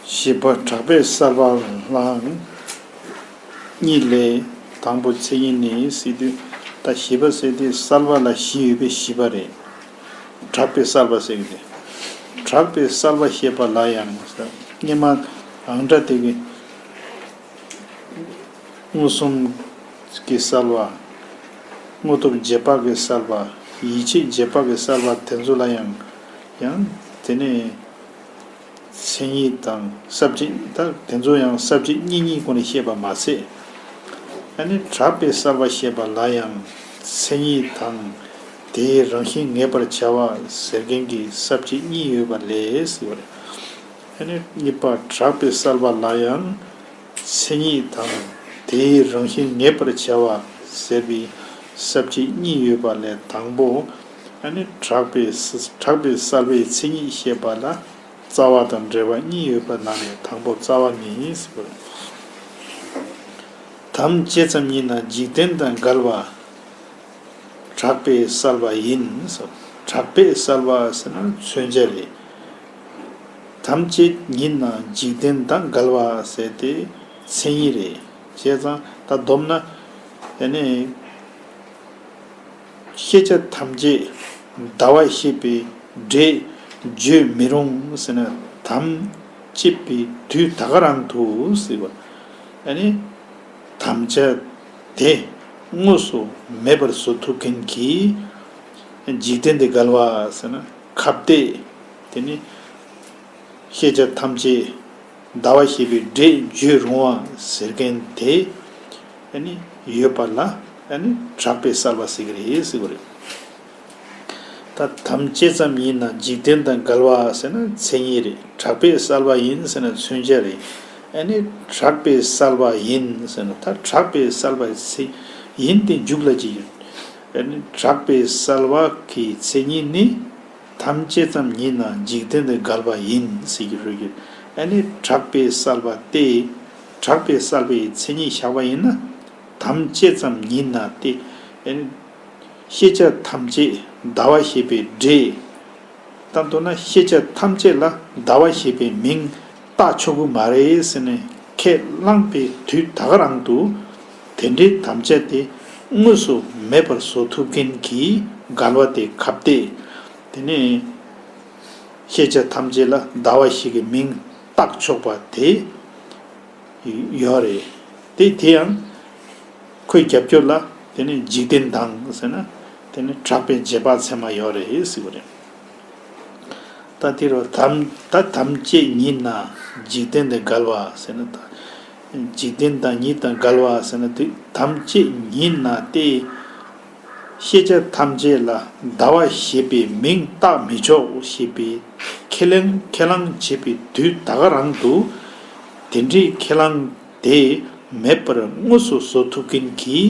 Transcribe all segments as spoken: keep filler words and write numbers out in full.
བཞི་པ་གྲགས་པས་གསལ་བ་ལའང་གཉིས་ལས། དང་པོ་མཚན་ཉིད་ནི་ཟེར་དུས། ད་བཞི་པ་ཟེར་དུས་གསལ་བ་ལ་བཞི་ཡོད་པའི་བཞི་པ་རེད། གྲགས་པས་གསལ་བ་ཟེར་གི་དེ། གྲགས་པས་གསལ་བ་ཞེས་པ་ལ་ཡང་། སྔོན་མ་ཨང་སྒྲ་དེ་གི་མངོན་སུམ་གྱི་གསལ་བ། དངོས་སྟོབས་རྗེས་དཔག་གི་གསལ་བ། ཡིད་ཆེས་རྗེས་དཔག་གི་གསལ་བ་དེ་ཚོ་ལ་ཡང་། ཡང་དེ་ནས་མཚན་ཉིད་དང་ས་བཅད། ད་དེ་ཚོ་ཡང་ས་བཅད་གཉིས་གཉིས་སྒོ་ནས་བཤད་པ་མ་ཟད། ཨ་ནི་གྲགས་པས་གསལ་བ་ཞེས་པ་ལ་ཡང་མཚན་ཉིད་དང་དེའི་རང་བཞིན་ངེས་པར་བྱ་བ་ཟེར་མཁན་གྱི་ས་བཅད་གཉིས་ཡོད་པ་ལས་ཟེར་བ་རེད། ཨ་ནི་གཉིས་པ་གྲགས་པས་གསལ་བ་ལ་ཡང་མཚན་ཉིད་དང་དེའི་རང་བཞིན་ངེས་པར་བྱ་བ་ཟེར་བའི་ས་བཅད་གཉིས་ཡོད་པ་ལས་དང་པོ། ཨ་ནི་གྲགས་པས་གྲགས་པས་གསལ་བའི་མཚན་ཉིད་ཞེས་པ་ལ་རྩ་བ་དང་འབྲེལ་བ་གཉིས་ཡོད་པ་ནང་ནས་དང་པོ་རྩ་བ་ནི་ཟེར་བ་རེད། དམ་བཅས་ཙམ་ཉིད་ན་འཇིག་རྟེན་དང་འགལ་བ། གྲགས་པས་གསལ་བ་ཡིན་ཟེར། གྲགས་པས་གསལ་བ་ཟེར་ན་མཚོན་བྱ་རེད། དམ་བཅས་ཉིད་ན་འཇིག་རྟེན་དང་འགལ་བ་ཟེར་ཏེ་མཚན་ཉིད་རེད། བྱས་ཙང་ད་བསྡོམས་ན་དེ་ནས། ཤེས་བྱ་ཐམས་ཅད་ཟླ་བ་ཞེས་པའི་སྒྲས་བརྗོད་མི་རུང་ཟེར་ན། དམ་བཅས་པའི་དུས་ད་ག་རང་དུ་ཟེར་བ། ཨ་ནི་དམ་བཅའ་དེ་དངོས་སུ་མེད་པར་བཟོ་ཐུབ་མཁན་གྱི་འཇིག་རྟེན་དེ་འགལ་བ་ཟེར་ན་ཁ་གཏད། དེ་ནི་ཤེས་བྱ་ཐམས་ཅད་ཟླ་བ་ཞེས་པའི་སྒྲས་བརྗོད་རུང་བ་ཟེར་མཁན་དེ་ཨ་ནི་ཡོད་པ་ལ་ཨ་ནི་གྲགས་པས་གསལ་བ་ཟེར་གྱི་རེད་ཟེར་བ་རེད། ད་དམ་བཅས་ཙམ་ཡིན་ན་འཇིག་རྟེན་དང་འགལ་བ་ཟེར་ན་མཚན་ཉིད་རེད། གྲགས་པས་གསལ་བ་ཡིན་ཟེར་ན་མཚོན་བྱ་རེད། ཨ་ནི་གྲགས་པས་གསལ་བ་ཡིན་ཟེར་ན་ད་གྲགས་པས་གསལ་བ་ཟེར་ཡིན་དེ་མཇུག་ལ་ཅིག་ཡོད། ཨ་ནི་གྲགས་པས་གསལ་བ་གི་མཚན་ཉིད་ནི། དམ་བཅས་ཙམ་ཉིད་ན་འཇིག་རྟེན་དང་འགལ་བ་ཡིན་ཟེར་གྱི་རེད། ཨ་ནི་གྲགས་པས་གསལ་བ་སྟེ། གྲགས་པས་གསལ་བའི་མཚན་ཉིད་བཞག་པ་ཡིན་ན། དམ་བཅས་ཙམ་ཉིད་ན་སྟེ། ཨ་ནི་ཤེས་བྱ་ཐམས་ཅད་ཟླ་བ་ཞེས་པའི་སྒྲས། ད་མདོར་ན་ཤེས་བྱ་ཐམས་ཅད་ལ་ཟླ་བ་ཞེས་པའི་མིང་བཏགས་ཆོག་གི་མ་རེད་ཟེར་ནས་ཁས་བླངས་པའི་དུས་ད་ག་རང་དུ། དེ་འདྲའི་དམ་བཅའ་དེ་དངོས་སུ་མེད་པར་བཟོ་ཐུབ་མཁན་གྱི་འགལ་བ་དེ་ཁ་གཏད། དེ་ནས་ཤེས་བྱ་ཐམས་ཅད་ལ་ཟླ་བ་ཞིག་གི་མིང་བཏགས་ཆོག་པ་དེ་ཡོད་རེད། དེ་དེ་ཡང་ཁོའི་རྒྱབ་སྐྱོར་ལ་དེ་ནས་འཇིག་རྟེན་དང་ཟེར་ན་དེ་ནས་གྲགས་པའི་རྗེས་དཔག་ཚད་མ་ཡོད་རེད་ཟེར་བ་རེད། ད་དེ་རུ་དམ་ད་དམ་བཅས་ཉིད་ན་འཇིག་རྟེན་དང་འགལ་བ་ཟེར་ན་ད། འཇིག་རྟེན་དང་ཉིད་དང་འགལ་བ་ཟེར་ན་དེ་དམ་བཅས་ཉིད་ན་སྟེ། ཤེས་བྱ་ཐམས་ཅད་ལ་ཟླ་བ་ཞེས་པའི་མིང་བཏགས་མི་ཆོག་ཞེས་པའི་ཁས་ལེན་ཁས་བླངས་བྱེད་པའི་དུས་ད་ག་རང་དུ། དེ་འདྲའི་ཁས་བླངས་དེ་མེད་པར་དངོས་སུ་བཟོ་ཐུབ་མཁན་གྱི་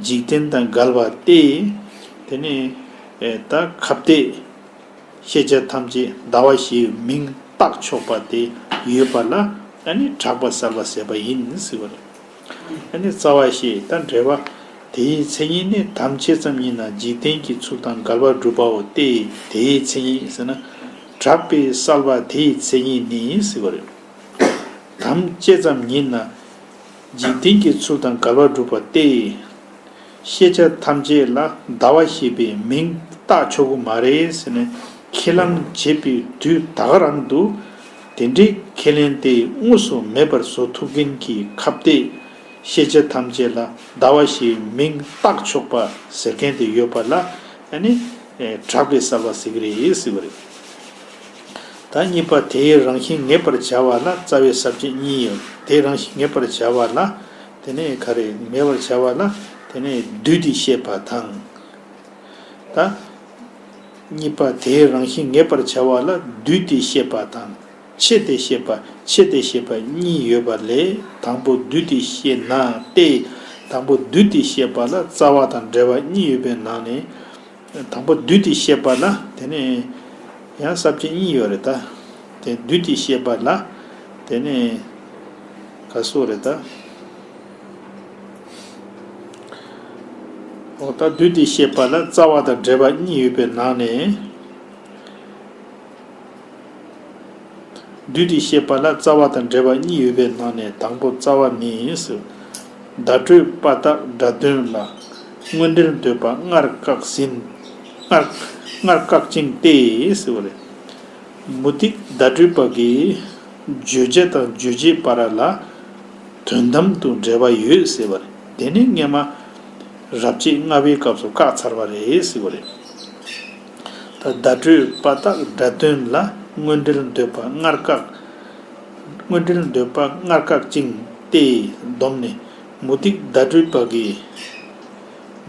འཇིག་རྟེན་དང་འགལ་བ་སྟེ། དེ་ནས་ད་ཁ་གཏད། ཤེས་བྱ་ཐམས་ཅད་ཟླ་བ་ཞེས་མིང་བཏགས་ཆོག་པ་དེ་ཡོད་པ་ལ་ཨ་ནི་གྲགས་པ་གསལ་བ་ཟེར་བ་ཡིན་ཟེར་བ་རེད། ཨ་ནི་རྩ་བ་ཤེས་དང་འབྲེལ་བ། དེའི་མཚན་ཉིད་ནི་དམ་བཅས་ཙམ་ཡིན་ན་འཇིག་རྟེན་གྱི་ཚུལ་དང་འགལ་བར་སྒྲུབ་པའོ་སྟེ། དེའི་མཚན་ཉིད་ཟེར་ན། གྲགས་པས་གསལ་བ་དེའི་མཚན་ཉིད་ནི་ཟེར་བ་རེད། དམ་བཅས་ཙམ་ཉིད་ན། འཇིག་རྟེན་གྱི་ཚུལ་དང་འགལ་བར་སྒྲུབ་པ་སྟེ། ཤེས་བྱ་ཐམས་ཅད་ལ་ཟླ་བ་ཞེས་པའི་མིང་བཏགས་ཆོག་གི་མ་རེད་ཟེར་ནས་ཁས་བླངས་བྱེད་པའི་དུས་ད་ག་རང་དུ། དེ་འདྲའི་ཁས་ལེན་དེ་དངོས་སུ་མེད་པར་བཟོ་ཐུབ་མཁན་གྱི་ཁ་གཏད། ཤེས་བྱ་ཐམས་ཅད་ལ་ཟླ་བ་ཞེས་མིང་བཏགས་ཆོག་པ་ཟེར་མཁན་དེ་ཡོད་པ་ལ་ཨ་ནི་གྲགས་པས་གསལ་བ་ཟེར་གྱི་རེད་ཟེར་བ་རེད། ད་གཉིས་པ་དེའི་རང་བཞིན་ངེས་པར་བྱ་བ་ལ་རྩ་བའི་ས་བཅད་གཉིས་ཡོད། དེའི་རང་བཞིན་ངེས་པར་བྱ་བ་ལ། དེ་ནས་ག་རེ་ངེས་པར་བྱ་བ་ལ། དེ་ནས་བསྡུས་ཏེ་བཤད་པ་དང་། ད་གཉིས་པ་དེའི་རང་བཞིན་ངེས་པར་བྱ་བ་ལ་བསྡུས་ཏེ་བཤད་པ་དང་། ཕྱེ་སྟེ་བཤད་པ། ཕྱེ་སྟེ་བཤད་པ་གཉིས་ཡོད་པ་ལས་དང་པོ་བསྡུས་ཏེ་བཤད་ན་སྟེ། དང་པོ་བསྡུས་ཏེ་བཤད་པ་ལ་རྩ་བ་དང་འབྲེལ་བ་གཉིས་ཡོད་པའི་ནང་ནས། དང་པོ་བསྡུས་ཏེ་བཤད་པ་ལ་དེ་ནས་ཡང་ས་བཅད་གཉིས་ཡོད་རེད་ད། དེ་བསྡུས་ཏེ་བཤད་པ་ལ་དེ་ནས་ག་སོགས་རེད་ད། འོ་ད་བསྡུས་ཏེ་བཤད་པ་ལ་རྩ་བ་དང་འབྲེལ་བ་གཉིས་ཡོད་པའི་ནང་ནས། རྒྱུད་དེ་བཤད་པ་ལ་རྩ་བ་དང་འགྲེལ་པ་གཉིས་ཡོད་པའི་ནང་ནས་དང་པོ་རྩ་བ་ནི་ཟེར། བརྡ་སྤྲོད་པ་དག་སྒྲ་དོན་ལ་དངོས་འབྲེལ་འདོད་པ་སྔར་བཀག་ཟིན། སྔར་སྔར་བཀག་ཅིང་སྟེ་ཟེར་བ་རེད། མུ་སྟེགས་བརྡ་སྤྲོད་པ་གིས་བརྗོད་བྱ་དང་རྗོད་བྱེད་བར་ལ་དོན་དམ་དུ་འབྲེལ་བ་ཡོད་ཟེར་བ་རེད། དེ་ནི་སྔོན་མ་རབ་བྱེད་ལྔ་པའི་སྐབས་སུ་བཀག་ཚར་བ་རེད་ཟེར་བ་རེད། ད་བརྡ་སྤྲོད་པ་དག་སྒྲ་དོན་ལ་དངོས་འབྲེལ་འདོད་པ་སྔར་བཀག་དངོས་འབྲེལ་འདོད་པ་སྔར་བཀག་ཅིང་སྟེ་བསྡོམས་ནས་མུ་སྟེགས་བརྡ་སྤྲོད་པ་གིས་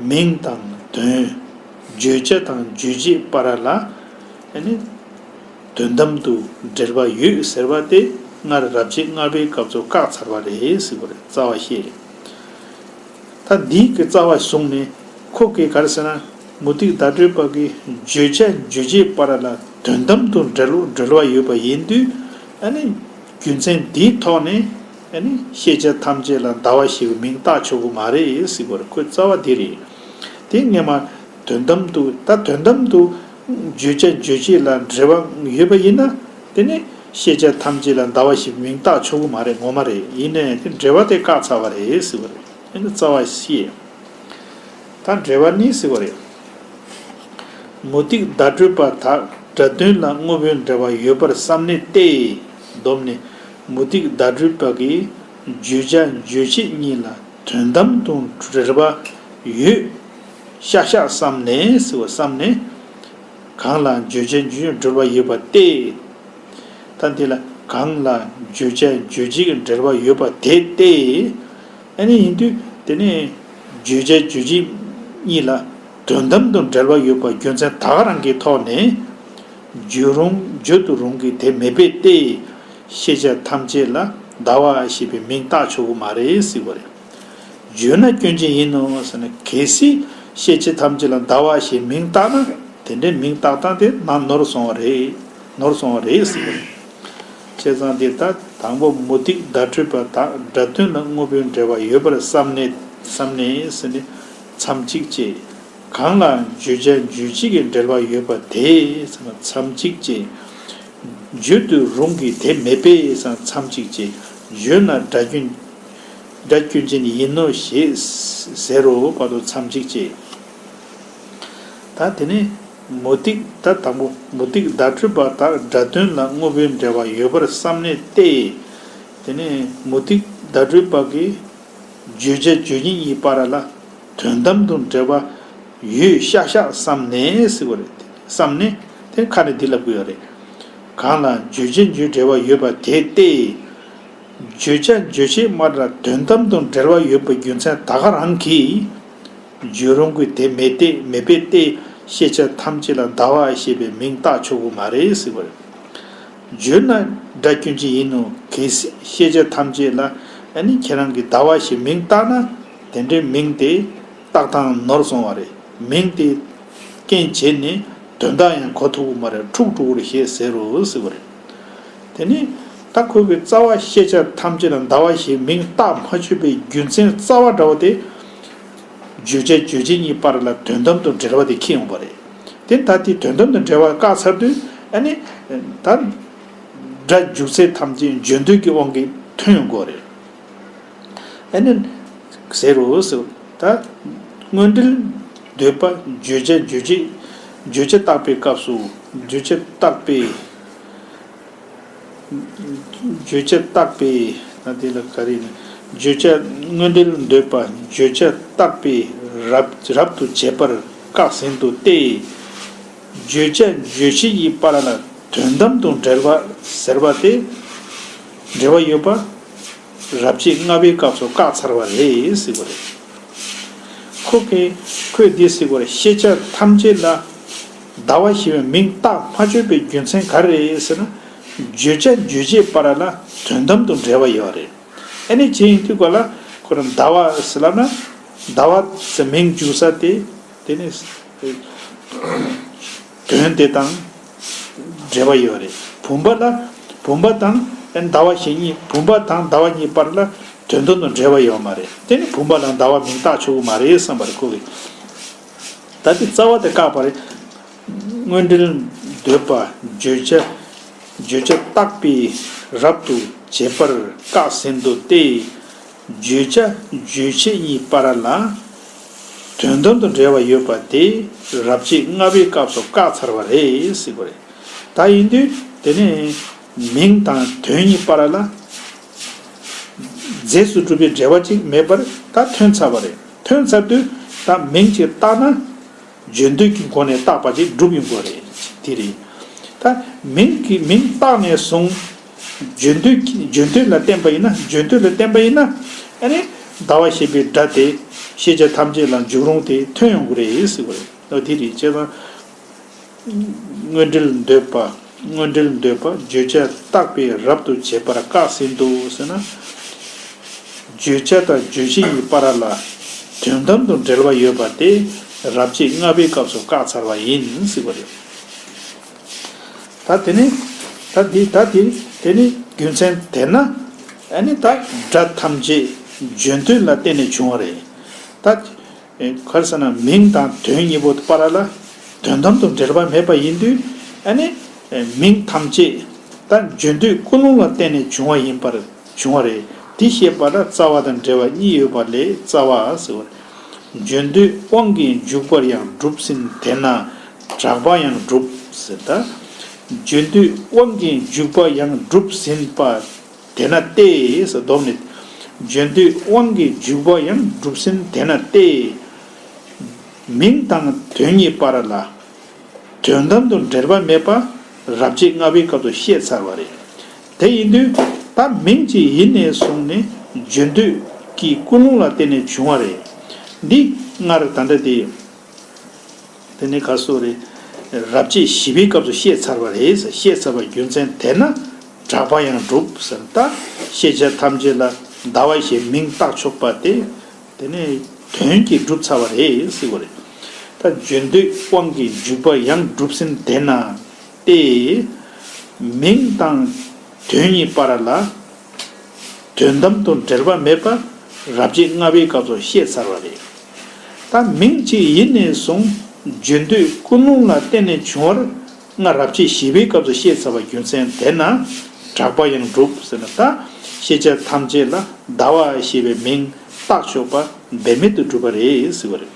མིང་དང་དོན། བརྗོད་བྱ་དང་རྗོད་བྱེད་བར་ལ་ཨ་ནི་དོན་དམ་དུ་འབྲེལ་བ་ཡོད་ཟེར་བ་དེ་སྔར་རབ་བྱེད་ལྔ་པའི་སྐབས་སུ་བཀག་ཚར་བ་རེད་ཟེར་བ་རེད། རྩ་བ་བཤད། ད་འདིའི་གི་རྩ་བ་བཟུང་ནས་ཁོ་གིས་ག་རེ་ཟེར་ན། མུ་སྟེགས་བརྡ་སྤྲོད་པ་གིས་བརྗོད་བྱ་རྗོད་བྱེད་བར་ལ་དོན་དམ་དུ་འབྲེལ་འབྲེལ་བ་ཡོད་པ་ཡིན་དུས་ཨ་ནི་རྒྱུ་མཚན་འདིའི་ཐོག་ནས་ཨ་ནི་ཤེས་བྱ་ཐམས་ཅད་ལ་ཟླ་བ་ཞེས་པའི་མིང་བཏགས་ཆོག་གི་མ་རེད་ཟེར་བ་རེད། ཁོའི་རྩ་བ་འདི་རེད། དེ་སྔོན་མ་དོན་དམ་དུ་ད་དོན་དམ་དུ་བརྗོད་བྱ་རྗོད་བྱེད་ལ་འབྲེལ་བ་ཡོད་པ་ཡིན་ན་དེ་ནི་ཤེས་བྱ་ཐམས་ཅད་ལ་ཟླ་བ་ཞེས་པའི་མིང་བཏགས་ཆོག་གི་མ་རེད། ངོ་མ་རེད། ཡིན་ནའི་དེ་འབྲེལ་བ་དེ་བཀག་ཚར་བ་རེད་ཟེར་བ་རེད། ཨ་ནི་རྩ་བ་བཤད། ད་འགྲེལ་པ་ནི་ཟེར་བ་རེད། མུ་སྟེགས་བརྡ་སྤྲོད་པ་དག་སྒྲ་དོན་ལ་དངོས་པོའི་འབྲེལ་བ་ཡོད་པར་བསམ་ནས་ཏེ། བསྡོམས་ནས་མུ་སྟེགས་བརྡ་སྤྲོད་པ་གིས་བརྗོད་བྱ་རྗོད་བྱེད་གཉིས་ལ་དོན་དམ་དུ་འབྲེལ་བ་ཡོད་ཤག་ཤག་བསམ་ནས་ཟེར་བ་བསམ་ནས། གང་ལ་བརྗོད་བྱ་རྗོད་བྱེད་འབྲེལ་བ་ཡོད་པ་སྟེ། ད་འདི་ལ་གང་ལ་བརྗོད་བྱ་རྗོད་བྱེད་ཀྱི་འབྲེལ་བ་ཡོད་པ་དེ་སྟེ། ཨ་ནི་ཡིན་དུས་དེ་ནི་བརྗོད་བྱ་རྗོད་བྱེད་གཉིས་ལ་དོན་དམ་དུ་འབྲེལ་བ་ཡོད་པ་རྒྱུ་མཚན་ད་ག་རང་གི་ཐོག་ནས་བརྗོད་རུང་བརྗོད་དུ་རུང་གི་དེ་མེད་པས་ཏེ། ཤེས་བྱ་ཐམས་ཅད་ལ་ཟླ་བ་ཞེས་པའི་མིང་བཏགས་ཆོག་གི་མ་རེད་ཟེར་བ་རེད། བརྗོད་ན་སྐྱོན་ཅན་ཡིན་ནོ་ཟེར་ན། གལ་སྲིད་ཤེས་བྱ་ཐམས་ཅད་ལ་ཟླ་བ་ཞེས་མིང་བཏགས་ན་དེ་འདྲའི་མིང་བཏགས་སྟངས་དེ་ནང་ནོར་སོང་བ་རེད། ནོར་སོང་བ་རེད་ཟེར་བ་རེད། བྱས་ཙང་འདིར་ད་དང་པོ་མུ་སྟེགས་བརྡ་སྤྲོད་པ་དག་སྒྲ་དོན་ལ་དངོས་པོའི་འབྲེལ་བ་ཡོད་པར་བསམ་ནས་བསམ་ནས་ཟེར་ནས་མཚམས་གཅིག་བཅད། གང་ལ་བརྗོད་བྱ་རྗོད་བྱེད་ཀྱི་འབྲེལ་བ་ཡོད་པ་དེ་ཟེར་ན་མཚམས་གཅིག་བཅད། བརྗོད་དུ་རུང་གི་དེ་མེད་པས་ཟེར་ན་མཚམས་གཅིག་བཅད། བརྗོད་ན་སྒྲ་སྐྱོན་སྒྲ་སྐྱོན་ཅན་ཡིན་ནོ་ཞེས་ཟེར་རོ་བར་དུ་མཚམས་གཅིག་བཅད། ད་དེ་ནས་མུ་སྟེགས་ད་དང་པོ་མུ་སྟེགས་བརྡ་སྤྲོད་པ་དག་སྒྲ་དོན་ལ་དངོས་པོའི་འབྲེལ་བ་ཡོད་པར་བསམ་ནས་ཏེ། དེ་ནས་མུ་སྟེགས་བརྡ་སྤྲོད་པ་གིས་བརྗོད་བྱ་རྗོད་བྱེད་གཉིས་བར་ལ་དོན་དམ་དུ་འབྲེལ་བ་ཡོད་ཤག་ཤག་བསམ་ནས་ཟེར་བ་རེད། བསམ་ནས་དེ་ཁ་ནས་འདི་ལབ་དགོས་ཡོད་རེད། གང་ལ་བརྗོད་བྱ་རྗོད་འབྲེལ་བ་ཡོད་པ་དེ་སྟེ། བརྗོད་བྱ་རྗོད་བྱེད་བར་ལ་དོན་དམ་དུ་འབྲེལ་བ་ཡོད་པའི་རྒྱུ་མཚན་ད་ག་རང་གིས། བརྗོད་རུང་གི་དེ་མེད་དེ་མེད་པས་ཏེ། ཤེས་བྱ་ཐམས་ཅད་ལ་ཟླ་བ་ཞེས་པའི་མིང་བཏགས་ཆོག་གི་མ་རེད་ཟེར་བ་རེད། བརྗོད་ན་སྒྲ་སྐྱོན་ཅན་ཡིན་ནོ། གལ་སྲིད་ཤེས་བྱ་ཐམས་ཅད་ལ་ཨ་ནི་ཁྱེད་རང་གིས་ཟླ་བ་ཞེས་མིང་བཏགས་ན་དེ་འདྲའི་མིང་དེ་བཏགས་སྟངས་ནོར་སོང་བ་རེད། མིང་དེ་རྐྱེན་བྱས་ནས་དོན་དག་ཡང་གོ་ཐུབ་ཀྱི་མ་རེད། འཁྲུག་འགྲོ་གི་རེད་ཞེས་ཟེར་རོ་ཟེར་བ་རེད། དེ་ནི་ད་ཁོ་གི་རྩ་བ་ཤེས་བྱ་ཐམས་ཅད་ལ་ཟླ་བ་ཞེས་མིང་བཏགས་མ་ཆོག་པའི་རྒྱུ་མཚན་རྩ་བ་འདྲ་བ་དེ། བརྗོད་བྱ་རྗོད་བྱེད་གཉིས་བར་ལ་དོན་དམ་དུ་འབྲེལ་བ་དེ་འཁྱེར་ཡོང་བ་རེད། དེ་ད་དེ་དོན་དམ་དུ་འབྲེལ་བ་བཀག་ཚར་དུས་ཨ་ནི། ད་སྒྲ་འཇུག་ཚད་ཐམས་ཅད་བརྗོད་འདོད་ཀྱི་དབང་གིས་ཐོན་ཡོང་གི་རེད། ཨ་ནི། ཟེར་རོ་ཟེར། ད་དངོས་འབྲེལ་འདོད་པ་བརྗོད་བྱ་རྗོད་བྱེད་བརྗོད་བྱ་བཏགས་པའི་སྐབས་སུ་བརྗོད་བྱ་བཏགས་པའི། བརྗོད་བྱ་བཏགས་པའི་ན་དེ་ལ་ག་རེ་ནི་བརྗོད་བྱ་དངོས་འབྲེལ་འདོད་པ་བརྗོད་བྱ་བཏགས་པའི་རབ་རབ་ཏུ་བྱེད་པར་བཀག་ཟིན་ཏོ་སྟེ། བརྗོད་བྱ་རྗོད་བྱེད་ཀྱི་བར་ལ་དོན་དམ་དུ་འབྲེལ་བ་ཟེར་བ་དེ་འབྲེལ་བ་ཡོད་པ་རབ་བྱེད་ལྔ་པའི་སྐབས་སུ་བཀག་ཚར་བ་རེད་ཟེར་བ་རེད། ཁོ་གིས་ཁོས་འདི་ཟེར་བ་རེད། ཤེས་བྱ་ཐམས་ཅད་ལ་ཟླ་བ་ཞེས་པའི་མིང་བཏགས་མ་ཆོག་པའི་རྒྱུ་མཚན་ག་རེ་རེད་ཟེར་ན། བརྗོད་བྱ་རྗོད་བྱེད་བར་ལ་དོན་དམ་དུ་འབྲེལ་བ་ཡོད་རེད། ཨ་ནི་ཇི་ཡིན་དུས་ག་ལ་ཁོ་རང་ཟླ་བ་ཟེར་ལབ་ན་ཟླ་བ་ཟེར་མིང་འཇུག་ས་དེ་དེ་ནི་དོན་དེ་དང་འབྲེལ་བ་ཡོད་རེད། བུམ་པ་ལ་བུམ་པ་དང་ཨ་ནི་ཟླ་བ་ཞེས་གཉིས་བུམ་པ་དང་ཟླ་བ་གཉིས་བར་ལ་དོན་དམ་དུ་འབྲེལ་བ་ཡོད་མ་རེད། དེ་ནི་བུམ་པ་ལ་ཟླ་བ་མིང་བཏགས་ཆོག་གི་མ་རེད་བསམ་པ་རེད། ཁོ་གིས་ད་དེ་རྩ་བ་དེ་བཀག་པ་རེད། དངོས་འབྲེལ་འདོད་པ་བརྗོད་བྱ་བརྗོད་བྱ་བཏགས་པའི་ རབ་ཏུ་བྱེད་པར་བཀག་ཟིན་ཏོ་སྟེ། བརྗོད་བྱ་རྗོད་བྱེད་གཉིས་བར་ལ་དོན་དམ་དུ་འབྲེལ་བ་ཡོད་པ་དེ་རབ་བྱེད་ལྔ་པའི་སྐབས་སུ་བཀག་ཚར་བ་རེད་ཟེར་བ་རེད། ད་ཡིན་དུས་དེ་ནས་མིང་དང་དོན་གཉིས་བར་ལ་རྫས་སུ་གྲུབ་པའི་འབྲེལ་བ་ཅིག་མེད་པར་ད་ཐོན་ཚར་བ་རེད། ཐོན་ཚར་དུས་ད་མིང་ཅིག་བཏགས་ན། བརྗོད་འདོད་ཀྱི་སྒོ་ནས་བཏགས་པ་ཅིག་གྲུབ་ཡོང་གི་རེད། དེ་རེད། ད་མིང་གི་མིང་བཏགས་ནས་བཟུང་། བརྗོད་འདོད་ཀྱི་བརྗོད་འདོད་ལ་བརྟེན་པ་ཡིན་ན། བརྗོད་འདོད་ལ་བརྟེན་པ་ཡིན་ན། ཨ་ནི་ཟླ་བ་ཞེས་པའི་སྒྲ་དེ་ཤེས་བྱ་ཐམས་ཅད་ལ་འཇུག་རུང་དེ་ཐོན་ཡོང་གི་རེད་ཟེར་བ་རེད། ཨོ་དེ་རེད། བྱས་ཙང་དངོས་འབྲེལ་འདོད་པ། དངོས་འབྲེལ་འདོད་པ་བརྗོད་བྱ་བཏགས་པའི་རབ་ཏུ་བྱེད་པར་བཀག་ཟིན་ཏོ་ཟེར་ན། བརྗོད་བྱ་དང་རྗོད་བྱེད་གཉིས་བར་ལ་དོན་དམ་དུ་འབྲེལ་བ་ཡོད་པ་དེ་རབ་བྱེད་ལྔ་པའི་སྐབས་སུ་བཀག་ཚར་བ་ཡིན་ཟེར་བ་རེད། ད་དེ་ནི། ད་འདི་ད་དེ་དེ་ནི་རྒྱུ་མཚན་དེ་ན། ཨ་ནི་ད་སྒྲ་ཐམས་ཅད་བརྗོད་འདོད་ལ་བརྟེན་ནས་བྱུང་བ་རེད། ད། ཨེ། ག་རེ་ཟེར་ན་མིང་དང་དོན་གཉིས་པོ་བར་ལ་དོན་དམ་དུ་འབྲེལ་བ་མེད་པ་ཡིན་དུས། ཨ་ནི་ཨེ། མིང་ཐམས་ཅད་ད་བརྗོད་འདོད་ཀུན་སློང་ལ་བརྟེན་ནས་བྱུང་བ་ཡིན་པར་བྱུང་བ་རེད། དེ་བཤད་པ་ལ་རྩ་བ་དང་འབྲེལ་བ་གཉིས་ཡོད་པ་ལས་རྩ་བ་ཟེར་བ་རེད། བརྗོད་འདོད་དབང་གིས་འཇུག་པར་ཡང་གྲུབ་ཟིན་དེས་ན་གྲགས་པ་ཡང་གྲུབ་ཟེར། ད་བརྗོད་འདོད་དབང་གིས་འཇུག་པ་ཡང་གྲུབ་ཟིན་པ། དེས་ན་སྟེ་ཟེར། སྡོམ་ནི། བརྗོད་འདོད་དབང་གིས་འཇུག་པ་ཡང་གྲུབ་ཟིན་དེས་ན་སྟེ། མིང་དང་དོན་གཉིས་བར་ལ་དོན་དམ་དུ་འབྲེལ་བ་མེད་པ་རབ་བྱེད་ལྔ་པའི་སྐབས་སུ་བཤད་ཚར་བ་རེད། དེ་ཡིན་དུས་ད་མིང་གཅིག་ཡིན་ནས་བཟུང་ནས་བརྗོད་འདོད་ཀྱི་ཀུན་སློང་ལ་བརྟེན་ནས་བྱུང་བ་རེད། འདི་སྔར་ད་ལྟ་དེ། དེ་ནི་ག་སོགས་རེད། རབ་བྱེད་བཞི་པའི་སྐབས་སུ་བཤད་ཚར་བ་རེད། བཤད་ཚར་བའི་རྒྱུ་མཚན་དེས་ན་གྲགས་པ་ཡང་གྲུབ་ཟེར། ད་ཤེས་བྱ་ཐམས་ཅད་ལ་ཟླ་བ་ཞེས་མིང་བཏགས་ཆོག་པ་དེ། དེ་ནི་དོན་གྱིས་གྲུབ་ཚར་བ་རེད་ཟེར་བ་རེད། ད་བརྗོད་འདོད་དབང་གིས་འཇུག་པ་ཡང་གྲུབ་ཟིན་དེས་ན་སྟེ། མིང་དང་དོན་གཉིས་བར་ལ། དོན་དམ་དུ་འབྲེལ་བ་མེད་པ་རབ་བྱེད་ལྔ་པའི་སྐབས་སུ་བཤད་ཚར་བ་རེད། ད་མིང་གཅིག་ཡིན་ནས་བཟུང་བརྗོད་འདོད་ཀུན་སློང་ལ་བརྟེན་ནས་བྱུང་བར་སྔར་རབ་བྱེད་བཞི་པའི་སྐབས་སུ་བཤད་ཚར་བའི་རྒྱུ་མཚན་དེས་ན་གྲགས་པ་ཡང་གྲུབ་ཟེར་ན། ད་ཤེས་བྱ་ཐམས་ཅད་ལ་ཟླ་བ་ཞེས་པའི་མིང་བཏགས་ཆོག་པ་འབད་མེད་དུ་གྲུབ་པ་རེད་ཟེར་བ་རེད།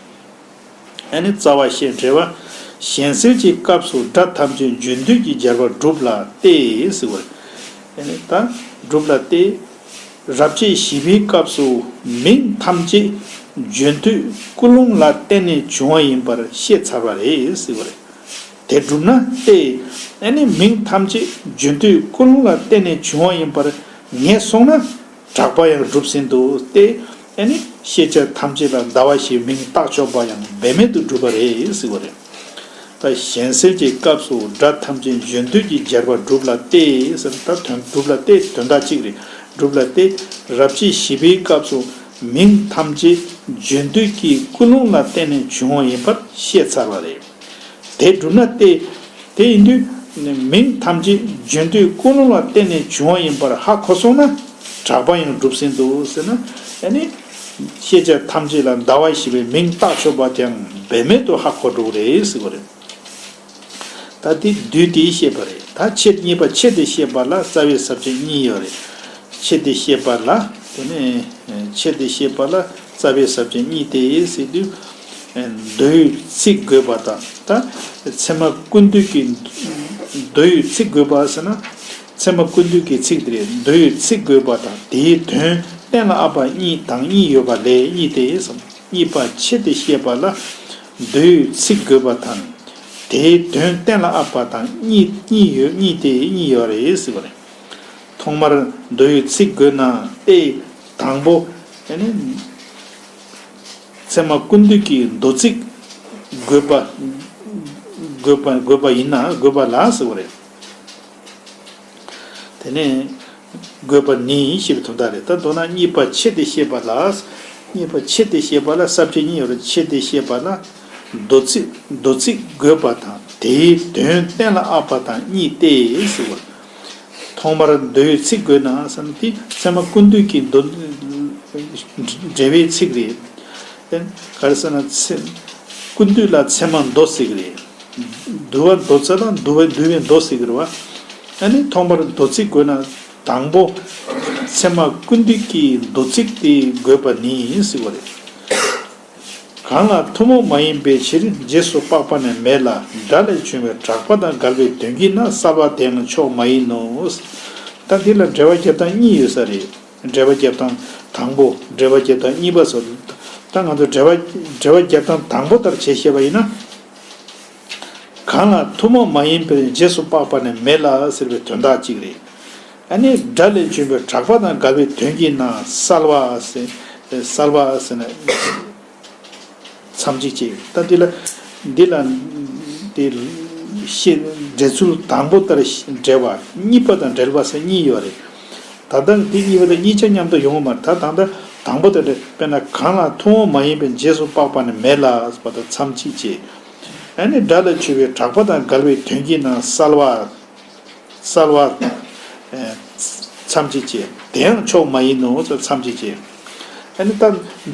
ཨ་ནི་རྩ་བ་ཤེས་འབྲེལ་བ། གཞན་སེལ་གྱི་སྐབས་སུ་སྒྲ་ཐམས་ཅད་བརྗོད་འདོད་ཀྱི་སྦྱར་བ་གྲུབ་ལ་སྟེ་ཟེར་བ་རེད། ཨ་ནི་ད་གྲུབ་ལ་སྟེ། རབ་བྱེད་བཞི་པའི་སྐབས་སུ་མིང་ཐམས་ཅད་བརྗོད་འདོད་ཀུན་སློང་ལ་བརྟེན་ནས་བྱུང་བ་ཡིན་པར་བཤད་ཚར་བ་རེད་ཟེར་བ་རེད། དེ་གྲུབ་ན་སྟེ། ཨ་ནི་མིང་ཐམས་ཅད་བརྗོད་འདོད་ཀུན་སློང་ལ་བརྟེན་ནས་བྱུང་བ་ཡིན་པར་ངེས་སོང་ན། གྲགས་པ་ཡང་གྲུབ་ཟིན་ཏོ་སྟེ། ཨ་ནི་ཤེས་བྱ་ཐམས་ཅད་ལ་ཟླ་བ་ཞེས་མིང་བཏགས་ཆོག་པ་ཡང་འབད་མེད་དུ་གྲུབ་པ་རེད་ཟེར་བ་རེད། ད་གཞན་སེལ་གྱི་སྐབས་སུ་སྒྲ་ཐམས་ཅད་བརྗོད་འདོད་ཀྱི་སྦྱར་བ་གྲུབ་ལ་སྟེ་ཟེར། ད་དོན་གྲུབ་ལ་སྟེ་དོན་དག་གཅིག་རེད། གྲུབ་ལ་སྟེ། རབ་བྱེད་བཞི་པའི་སྐབས་སུ་མིང་ཐམས་ཅད་བརྗོད་འདོད་ཀྱི་ཀུན་སློང་ལ་བརྟེན་ནས་བྱུང་བ་ཡིན་པར་བཤད་ཚར་བ་རེད། དེ་གྲུབ་ན་སྟེ། དེ་ཡིན་དུས་མིང་ཐམས་ཅད་བརྗོད་འདོད་ཀུན་སློང་ལ་བརྟེན་ནས་བྱུང་བ་ཡིན་པར་ཧ་གོ་སོང་ན་གྲགས་པ་ཡང་གྲུབ་ཟིན་ཏོ་ཟེར་ན། ཨ་ནི་ཤེས་བྱ་ཐམས་ཅད་ལ་ཟླ་བ་ཞེས་པའི་མིང་བཏགས་ཆོག་པ་དེའང་འབད་མེད་དུ་ཧ་གོ་འགྲོ་གི་རེད་ཟེར་བ་རེད། ད་དེ་བསྡུས་ཏེ་བཤད་པ་རེད། ད་ཆེད་གཉིས་པ་ཆེད་དུ་བཤད་པ་ལ་རྩ་བའི་ས་བཅད་གཉིས་ཡོད་རེད། ཆེད་དུ་བཤད་པ་ལ། དེ་ནས་ཆེད་དུ་བཤད་པ་ལ་རྩ་བའི་ས་བཅད་གཉིས་ཏེ་ཟེར་དུས། མདོའི་ཚིག་དགོས་པ་དང་། ད་ཚད་མ་ཀུན་བཏུས་ཀྱི་མདོའི་ཚིག་དགོས་པ་ཟེར་ན། ཚད་མ་ཀུན་བཏུས་ཀྱི་ཚིག་དེ་རེད། མདོའི་ཚིག་དགོས་པ་དང་དེའི་དོན་གཏན་ལ་དབབ་པ་གཉིས་དང་གཉིས་ཡོད་པ་ལས་གཉིས་ཏེ་གསུངས། གཉིས་པ་ཆེད་དུ་བཤད་པ་ལ་མདོའི་ཚིག་དགོས་པ་དང་དེའི་དོན་གཏན་ལ་དབབ་པ་དང་གཉིས་གཉིས་ཡོད། གཉིས་ཏེ་གཉིས་ཡོད་རེད་ཟེར་བ་རེད། ཐོག་མར་མདོའི་ཚིག་དགོས་ན་སྟེ། དང་པོ། ཨ་ནི་ཚད་མ་ཀུན་བཏུས་ཀྱི་མདོ་ཚིག་དགོས་པ། དགོས་པ་དགོས་པ་ཡིན་ན་དགོས་པ་ལ་ཟེར་བ་རེད། དེ་ནས་དགོས་པ་ནི་ཞེས་པའི་དོན་དག་རེད། ད་མདོར་ན་གཉིས་པ་ཆེད་དུ་བཤད་པ་ལ། གཉིས་པ་ཆེད་དུ་བཤད་པ་ལ་ས་བཅད་གཉིས་ཡོད་རེད། ཆེད་དུ་བཤད་པ་ལ་མདོ་ཚིག་མདོ་ཚིག་དགོས་པ་དང་དེའི་དོན་གཏན་ལ་དབབ་པ་དང་གཉིས་ཏེ་ཟེར་བ། ཐོག་མར་མདོའི་ཚིག་དགོས་ན་བསམ་དེ་ཚད་མ་ཀུན་བཏུས་ཀྱི་མདོ། འགྲེལ་བའི་ཚིག་རེད། ག་རེ་ཟེར་ན་ཚད། ཀུན་བཏུས་ལ་ཚད་མ་མདོ་ཟེར་གི་རེད། འདུལ་བ་མདོ་རྩ་དང་འདུལ་བ་འདུལ་བའི་མདོ་ཟེར་གི་རེད་བ། ཨ་ནི་ཐོག་མར་མདོ་ཚིག་དགོས་ན། དང་པོ། ཚད་མ་ཀུན་བཏུས་ཀྱི་མདོ་ཚིག་དེ་དགོས་པ་ནི་ཟེར་བ་རེད། གང་ལ་ཐུན་མོང་མ་ཡིན་པའི་ཕྱིར་རྗེས་སུ་དཔག་པ་ནི་མེད་ལ། སྒྲ་ལས་བྱུང་བའི་གྲགས་པ་དང་འགལ་བའི་དོན་གྱིས་ན་གསལ་བ་དེའང་ཕྱོགས་མ་ཡིན་ནོ། ད་འདི་ལ་འགྲེལ་པ་རྒྱབ་སྟངས་གཉིས་ཡོད་ས་རེད། འགྲེལ་པ་རྒྱབ་སྟངས་དང་པོ། འགྲེལ་པ་རྒྱབ་སྟངས་གཉིས་པ་སོགས། ད་ང་ཚོ་འགྲེལ་པ་འགྲེལ་པ་རྒྱབ་སྟངས་དང་པོ་ལྟར་བྱས་བཤད་པ་ཡིན་ན། གང་ལ་ཐུན་མོང་མ་ཡིན་པའི་རྗེས་སུ་དཔག་པ་ནི་མེད་ལ་ཟེར་བའི་དོན་དག་གཅིག་རེད། ཨ་ནི་སྒྲ་ལས་བྱུང་བའི་གྲགས་པ་དང་འགལ་བའི་དོན་གྱིས་ན་གསལ་བ་ཟེར། གསལ་བ་ཟེར་ན་མཚམས་གཅིག་བྱས། ད་འདི་ལ་འདི་ལ་དེ་ཤེས་འགྲེལ་ཚུལ་དང་པོ་ལྟར་འགྲེལ་བ། གཉིས་པ་དང་འགྲེལ་པ་ཟེར་གཉིས་ཡོད་རེད། ད་ལྟ་འདི་གཉིས་པ་དང་གཉིས་ཆ་མཉམ་དུ་ཡོང་གི་མ་རེད། ད་ད་ལྟ་དང་པོ་དེ་རེད། དཔེར་ན་གང་ལ་ཐུན་མོང་མ་ཡིན་པའི་རྗེས་སུ་དཔག་པ་ནི་མེད་ལ་ཟེར་བ་དང་མཚམས་གཅིག་བྱས། ཨ་ནི་སྒྲ་ལས་བྱུང་བའི་གྲགས་པ་དང་འགལ་བའི་དོན་གྱིས་ན་གསལ་བ། གསལ་བ། མཚམས་གཅིག་བྱས། དེའང་ཕྱོགས་མ་ཡིན་ནོ་ཟེར་མཚམས་གཅིག་བྱས། ཨ་ནི་ད་